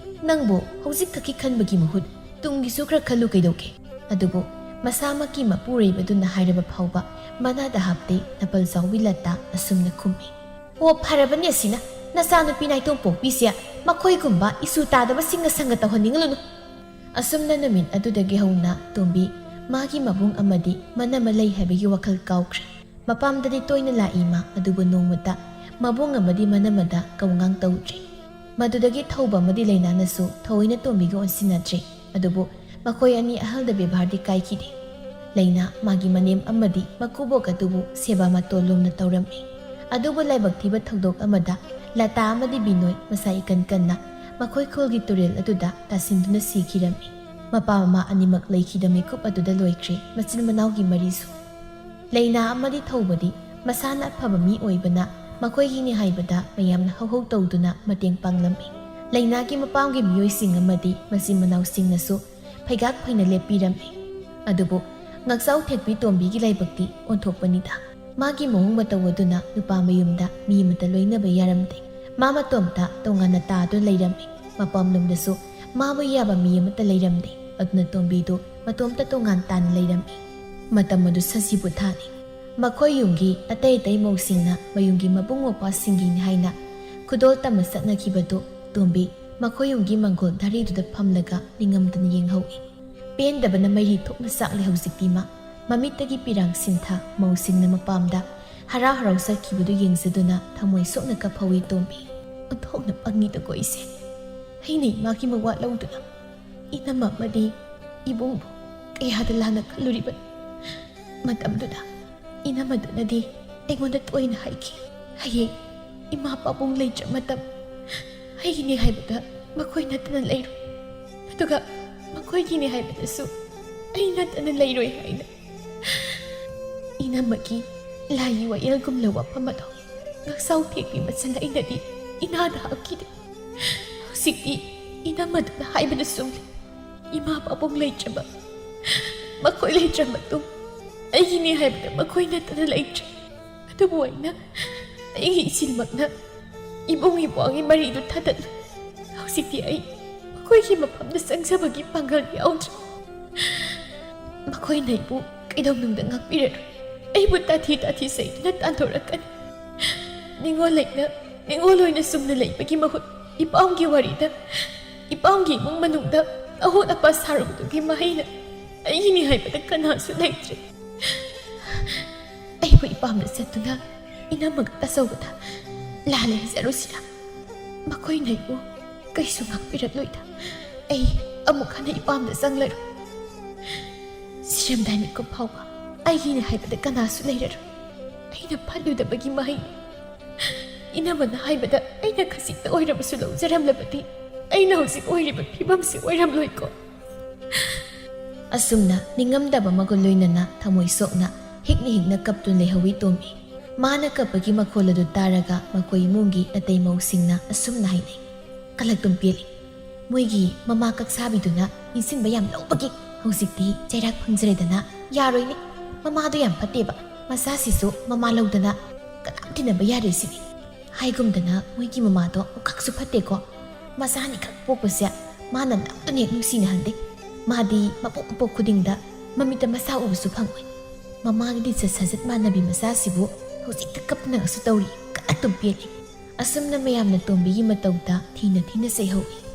ꯅꯪꯕꯨ ꯍꯧꯖꯤꯛꯈꯛꯀꯤ ꯈꯟꯕꯒꯤ ꯃꯍꯨꯠ ꯇꯨꯡꯒꯤꯁꯨ ꯈꯔ ꯈꯜꯂꯨ ꯀꯩꯗꯧꯒꯦ?" ꯑꯗꯨꯕꯨ ꯃꯁꯥꯃꯛꯀꯤ ꯃꯄꯨꯔꯣꯏꯕꯗꯨꯅ ꯍꯥꯏꯔꯕ ꯐꯥꯎꯕ ꯃꯅꯥꯗ ꯍꯥꯞꯇꯦ ꯅꯥꯄꯜ ꯆꯥꯎꯕꯤ ꯂꯇꯥ ꯑꯁꯨꯝꯅ ꯈꯨꯝꯃꯤ꯫ "ꯑꯣ, ꯐꯔꯕꯅꯤ ꯑꯁꯤꯅ, ꯅꯆꯥꯅꯨꯄꯤ ꯅꯥꯏꯇꯣꯝ ꯄꯣꯛꯄꯤꯁꯦ ꯃꯈꯣꯏꯒꯨꯝꯕ ꯏꯁꯨ ꯇꯥꯗꯕꯁꯤꯡꯅ ꯁꯪꯒ ꯇꯧꯍꯟꯅꯤꯡꯂꯨꯅꯨ꯫" ꯑꯁꯨꯝꯅ ꯅꯨꯃꯤꯠ ꯑꯗꯨꯗꯒꯤ ꯍꯧꯅ ꯇꯣꯝꯕꯤ ꯃꯥꯒꯤ ꯃꯕꯨꯡ ꯑꯃꯗꯤ ꯃꯅꯝ ꯑꯃ ꯂꯩ ꯍꯥꯏꯕꯒꯤ ꯋꯥꯈꯜ ꯀꯥꯎꯈ꯭ꯔꯦ꯫ ꯃꯄꯥꯝꯗꯗꯤ ꯇꯣꯏꯅ ꯂꯥꯛꯏ ꯃꯥ, ꯑꯗꯨꯕꯨ ꯅꯣꯡꯃꯇ ꯃꯕꯨꯡ ꯑꯃꯗꯤ ꯃꯅꯝ ꯑꯃꯗ ꯀꯧꯉꯥꯡ ꯇꯧꯗ꯭ꯔꯤ꯫ ꯃꯗꯨꯗꯒꯤ ꯊꯧꯕ ꯑꯃꯗꯤ ꯂꯩꯅꯥꯅꯁꯨ ꯊꯑꯣꯏꯅ ꯇꯣꯝꯕꯤꯒ ꯑꯣꯟꯁꯤꯟꯅꯗ꯭ꯔꯤ꯫ ꯑꯗꯨꯕꯨ ꯃꯈꯣꯏ ꯑꯅꯤ ꯑꯍꯜꯗ ꯕꯦꯕꯥꯔꯗꯤ ꯀꯥꯏꯈꯤꯗꯦ꯫ ꯂꯩꯅꯥ ꯃꯥꯒꯤ ꯃꯅꯦꯝ ꯑꯃꯗꯤ ꯃꯀꯨꯕꯣꯛ ꯑꯗꯨꯕꯨ ꯁꯦꯕꯥ ꯃꯇꯣꯜ ꯂꯣꯝꯅ ꯇꯧꯔꯝꯃꯤ꯫ ꯑꯗꯨꯕꯨ ꯂꯥꯏꯕꯛ ꯊꯤꯕ ꯊꯧꯗꯣꯛ ꯑꯃꯗ ꯂꯇꯥ ꯑꯃꯗꯤ ꯕꯤꯅꯣꯏ ꯃꯁꯥ ꯏꯀꯟ ꯀꯟꯅ ꯃꯈꯣꯏ ꯈꯨꯜꯒꯤ ꯇꯨꯔꯦꯜ ꯑꯗꯨꯗ ꯇꯥꯁꯤꯟꯗꯨꯅ ꯁꯤꯈꯤꯔꯝꯃꯤ꯫ ꯃꯄꯥ ꯃꯃꯥ ꯑꯅꯤꯃꯛ ꯂꯩꯈꯤꯗ ꯃꯤꯀꯨꯞ ꯑꯗꯨꯗ ꯂꯣꯏꯈ꯭ꯔꯦ ꯃꯆꯤꯟ ꯃꯅꯥꯎꯒꯤ ꯃꯔꯤꯁꯨ꯫ ꯂꯩꯅꯥ ꯑꯃꯗꯤ ꯊꯧꯕꯗꯤ ꯃꯁꯥꯅ ꯑꯐꯕ ꯃꯤ ꯑꯣꯏꯕꯅ ꯃꯈꯣꯏꯒꯤꯅꯤ ꯍꯥꯏꯕꯗ ꯃꯌꯥꯝꯅ ꯍꯧꯍꯧ ꯇꯧꯗꯨꯅ ꯃꯇꯦꯡ ꯄꯥꯡꯂꯝꯃꯤ꯫ ꯂꯩꯅꯥꯒꯤ ꯃꯄꯥꯝꯒꯤ ꯃꯤꯑꯣꯏꯁꯤꯡ ꯑꯃꯗꯤ ꯃꯆꯤꯟ ꯃꯅꯥꯎꯁꯤꯡꯅꯁꯨ ꯐꯩꯒꯥꯛ ꯐꯩꯅ ꯂꯦꯞꯄꯤꯔꯝꯃꯤ꯫ ꯑꯗꯨꯕꯨ ꯉꯛꯆꯥꯎ ꯊꯦꯛꯄꯤ ꯇꯣꯝꯕꯤꯒꯤ ꯂꯥꯏꯕꯛꯇꯤ ꯑꯣꯟꯊꯣꯛꯄꯅꯤꯗ꯫ ꯃꯥꯒꯤ ꯃꯑꯣꯡ ꯃꯇꯧ ꯑꯗꯨꯅ ꯅꯨꯄꯥ ꯃꯌꯨꯝꯗ ꯃꯤ ꯑꯃꯠꯇ ꯂꯣꯏꯅꯕ ꯌꯥꯔꯝꯗꯦ꯫ ꯃꯥ ꯃꯇꯣꯝꯇ ꯇꯣꯉꯥꯟꯅ ꯇꯥꯗꯨꯅ ꯂꯩꯔꯝꯃꯤ꯫ ꯃꯄꯥꯝꯂꯣꯝꯗꯁꯨ ꯃꯥꯕꯨ ꯌꯥꯕ ꯃꯤ ꯑꯃꯠꯇ ꯂꯩꯔꯝꯗꯦ꯫ ꯑꯗꯨꯅ ꯇꯣꯝꯕꯤꯗꯨ ꯃꯇꯣꯝꯇ ꯇꯣꯉꯥꯟ ꯇꯥꯅ ꯂꯩꯔꯝꯃꯤ꯫ ꯃꯇꯝ ꯑꯗꯨ ꯁꯖꯤꯕꯨ ꯊꯥꯅꯤ꯫ ꯃꯈꯣꯏ ꯌꯨꯝꯒꯤ ꯑꯇꯩ ꯑꯇꯩ ꯃꯧꯁꯤꯡꯅ ꯃꯌꯨꯝꯒꯤ ꯃꯕꯨꯡ ꯃꯧꯄ꯭ꯋꯥꯁꯤꯡꯒꯤꯅꯤ ꯍꯥꯏꯅ ꯈꯨꯗꯣꯜ ꯇꯝꯕ ꯆꯠꯅꯈꯤꯕꯗꯨ ꯇꯣꯝꯕꯤ ꯃꯈꯣꯏ ꯌꯨꯝꯒꯤ ꯃꯥꯡꯒꯣꯜ ꯙꯔꯤꯗꯨꯗ ꯐꯝꯂꯒ ꯅꯤꯡꯉꯝꯗꯅ ꯌꯦꯡꯍꯧꯏ꯫ ꯄꯦꯟꯗꯕꯅ ꯃꯩꯔꯤ ꯊꯣꯛꯅ ꯆꯥꯛꯂꯤ ꯍꯧꯖꯤꯛꯇꯤ ꯃꯥ꯫ ꯃꯃꯤꯠꯇꯒꯤ ꯄꯤꯔꯥꯡ ꯁꯤꯟꯊ ꯃꯧꯁꯤꯡꯅ ꯃꯄꯥꯝꯗ ꯍꯔꯥꯎ ꯍꯔꯥꯎ ꯆꯠꯈꯤꯕꯗꯨ ꯌꯦꯡꯖꯗꯨꯅ ꯊꯃꯣꯏ ꯁꯣꯛꯅ ꯀꯞꯍꯧꯏ ꯇꯣꯝꯕꯤ꯫ ꯑꯣꯟꯊꯣꯛꯅ ꯄꯪꯉꯤꯗꯀꯣ ꯑꯩꯁꯦ꯫ ꯑꯩꯅ ꯏꯃꯥꯒꯤ ꯃꯋꯥ ꯂꯧꯗꯨꯅ ꯏꯅꯝꯃ ꯑꯃꯗꯤ ꯏꯕꯨꯡꯕꯨ ꯀꯌꯥꯗ ꯂꯥꯟꯅ ꯈꯜꯂꯨꯔꯤꯕꯅꯤ꯫ ꯃꯇꯝꯗꯨꯗ ꯏꯅꯝꯃꯗꯨꯅꯗꯤ ꯑꯩꯉꯣꯟꯗ ꯇꯣꯏꯅ ꯍꯥꯏꯈꯤ, "ꯍꯌꯦꯡ ꯏꯃꯥ ꯄꯥꯕꯨꯡ ꯂꯩꯇ꯭ꯔ ꯃꯇꯝ ꯑꯩꯒꯤꯅꯤ ꯍꯥꯏꯕꯗ ꯃꯈꯣꯏ ꯅꯠꯇꯅ ꯂꯩꯔꯣꯏ꯫ ꯑꯗꯨꯒ ꯃꯈꯣꯏꯒꯤꯅꯤ ꯍꯥꯏꯕꯗꯁꯨ ꯑꯩ ꯅꯠꯇꯅ ꯂꯩꯔꯣꯏ" ꯍꯥꯏꯅ꯫ ꯏꯅꯝꯃꯒꯤ ꯂꯥꯏꯒꯤ ꯋꯥꯌꯦꯜꯒꯨꯝꯂ ꯋꯥꯐꯝ ꯑꯗꯣ ꯉꯛꯁꯥꯎ ꯊꯦꯛꯄꯤ ꯃꯆꯜ ꯑꯩꯅꯗꯤ ꯏꯅꯥꯗ ꯍꯥꯞꯈꯤꯗꯦ꯫ ꯍꯧꯖꯤꯛꯇꯤ ꯏꯅꯝꯃꯗꯨꯅ ꯍꯥꯏꯕꯗ ꯆꯨꯝꯂꯦ꯫ ꯏꯃꯥ ꯄꯥꯕꯨꯡ ꯂꯩꯇ꯭ꯔꯕ, ꯃꯈꯣꯏ ꯂꯩꯇ꯭ꯔ ꯃꯇꯨꯡ ꯑꯩꯒꯤꯅꯤ ꯍꯥꯏꯕꯗ ꯃꯈꯣꯏ ꯅꯠꯇꯅ ꯂꯩꯇ꯭ꯔꯦ꯫ ꯑꯗꯨꯕꯨ ꯑꯩꯅ ꯑꯩꯒꯤ ꯏꯆꯤꯟꯃꯛꯅ ꯏꯕꯨꯡ ꯏꯄ꯭ꯋꯥꯒꯤ ꯃꯔꯤꯗꯨ ꯊꯗꯠꯂꯨ꯫ ꯍꯧꯖꯤꯛꯇꯤ ꯑꯩ ꯃꯈꯣꯏꯒꯤ ꯃꯐꯝꯗ ꯆꯪꯖꯕꯒꯤ ꯄꯥꯡꯒꯜ ꯌꯥꯎꯗ꯭ꯔꯦ꯫ ꯃꯈꯣꯏꯅ ꯑꯩꯕꯨ ꯀꯩꯗꯧꯅꯨꯡꯗ ꯉꯥꯛꯄꯤꯔꯔꯣꯏ꯫ ꯑꯩꯕꯨ ꯇꯥꯊꯤ ꯇꯥꯊꯤ ꯆꯩꯗꯨꯅ ꯇꯥꯟꯊꯣꯔꯛꯀꯅꯤ꯫ ꯅꯤꯡꯉꯣꯜ ꯂꯩꯅ ꯅꯤꯡꯉꯣꯜ ꯑꯣꯏꯅ ꯆꯨꯝꯅ ꯂꯩꯕꯒꯤ ꯃꯍꯨꯠ ꯏꯄꯥꯝꯒꯤ ꯋꯥꯔꯤꯗ, ꯏꯄꯥꯝꯒꯤ ꯏꯃꯨꯡ ꯃꯅꯨꯡꯗ ꯑꯍꯣꯠ ꯑꯄꯥ ꯁꯥꯔꯨꯕꯗꯨꯒꯤ ꯃꯍꯩꯅ ꯑꯩꯒꯤꯅꯤ ꯍꯥꯏꯕꯗ ꯀꯅꯥꯁꯨ ꯂꯩꯇ꯭ꯔꯦ꯫ ꯑꯩꯕꯨ ꯏꯄꯥꯝꯗ ꯆꯠꯇꯨꯅ ꯏꯅꯝꯃꯒ ꯇꯥꯆꯧꯒꯗ ꯂꯥꯜꯂꯦ ꯍꯥꯏꯖꯔꯨꯁꯤꯔꯥ? ꯃꯈꯣꯏꯅ ꯑꯩꯕꯨ ꯀꯩꯁꯨ ꯉꯥꯛꯄꯤꯔꯛꯂꯣꯏꯗ꯫ ꯑꯩ ꯑꯃꯨꯛ ꯍꯟꯅ ꯏꯄꯥꯝꯗ ꯆꯪꯂꯔꯣꯏ꯫ ꯁꯤꯔꯝꯗꯥꯏ ꯃꯤꯀꯨꯞ ꯐꯥꯎꯕ ꯑꯩꯒꯤꯅꯦ ꯍꯥꯏꯕꯗ ꯀꯅꯥꯁꯨ ꯂꯩꯔꯔꯣꯏ꯫ ꯑꯩꯅ ꯐꯠꯂꯨꯗꯕꯒꯤ ꯃꯍꯩꯅꯤ꯫ ꯏꯅꯝꯃꯅ ꯍꯥꯏꯕꯗ ꯑꯩꯅ ꯈꯖꯤꯛꯇ ꯑꯣꯏꯔꯕꯁꯨ ꯂꯧꯖꯔꯝꯂꯕꯗꯤ ꯑꯩꯅ ꯍꯧꯖꯤꯛ ꯑꯣꯏꯔꯤꯕ ꯐꯤꯕꯝꯁꯤ ꯑꯣꯏꯔꯝꯂꯣꯏꯀꯣ꯫ ꯑꯁꯨꯝꯅ ꯅꯤꯡꯉꯝꯗꯕ ꯑꯃꯒ ꯂꯣꯏꯅꯅ ꯊꯃꯣꯏ ꯁꯣꯛꯅ ꯍꯤꯛꯅ ꯍꯤꯛꯅ ꯀꯞꯇꯨꯅ ꯂꯩꯍꯧꯏ ꯇꯣꯝꯕꯤ꯫ ꯃꯥꯅ ꯀꯞꯄꯒꯤ ꯃꯈꯣꯜ ꯑꯗꯨ ꯇꯥꯔꯒ ꯃꯈꯣꯏ ꯏꯃꯨꯡꯒꯤ ꯑꯇꯩ ꯃꯧꯁꯤꯡꯅ ꯑꯁꯨꯝꯅ ꯍꯥꯏꯅꯩ, "ꯀꯂꯛꯇꯨꯝ ꯄꯦꯜꯂꯤ꯫ ꯃꯣꯏꯒꯤ ꯃꯃꯥ ꯀꯛꯁꯥꯕꯤꯗꯨꯅ ꯏꯟꯁꯤꯟꯕ ꯌꯥꯝ ꯂꯧꯕꯒꯤ ꯍꯧꯖꯤꯛꯇꯤ ꯆꯩꯔꯥꯛ ꯐꯪꯖꯔꯦꯗꯅ꯫ ꯌꯥꯔꯣꯏꯅꯦ, ꯃꯃꯥꯗꯣ ꯌꯥꯝ ꯐꯠꯇꯦꯕ, ꯃꯆꯥꯁꯤꯁꯨ ꯃꯃꯥ ꯂꯧꯗꯅ ꯀꯅꯥꯝ ꯇꯤꯟꯅꯕ ꯌꯥꯔꯣꯏ ꯁꯤꯅꯤ"꯫ ꯍꯥꯏꯒꯨꯝꯗꯅ ꯃꯣꯏꯒꯤ ꯃꯃꯥꯗꯣ ꯑꯃꯨꯛꯈꯛꯁꯨ ꯐꯠꯇꯦꯀꯣ꯫ ꯃꯆꯥ ꯑꯅꯤꯈꯛ ꯄꯣꯛꯄꯁꯦ ꯃꯥꯅ ꯅꯝꯗꯨꯅ ꯍꯦꯛ ꯅꯨꯡꯁꯤꯅꯍꯟꯗꯦ꯫ ꯃꯥꯗꯤ ꯃꯄꯣꯛ ꯃꯄꯣꯛ ꯈꯨꯗꯤꯡꯗ ꯃꯃꯤꯠꯇ ꯃꯆꯥ ꯎꯕꯁꯨ ꯐꯪꯉꯣꯏ꯫ ꯃꯃꯥꯒꯤ ꯂꯤꯆꯠ ꯁꯥꯖꯠ ꯃꯥꯟꯅꯕꯤ ꯃꯆꯥꯁꯤꯕꯨ ꯍꯧꯖꯤꯛꯇ ꯀꯞꯅꯒꯁꯨ ꯇꯧꯔꯤ꯫ ꯀꯂꯛꯇꯨꯝ ꯄꯦꯜꯂꯤ꯫ ꯑꯁꯨꯝꯅ ꯃꯌꯥꯝꯅ ꯇꯣꯝꯕꯤꯒꯤ ꯃꯇꯧꯗ ꯊꯤꯅ ꯊꯤꯅ ꯆꯩꯍꯧꯏ꯫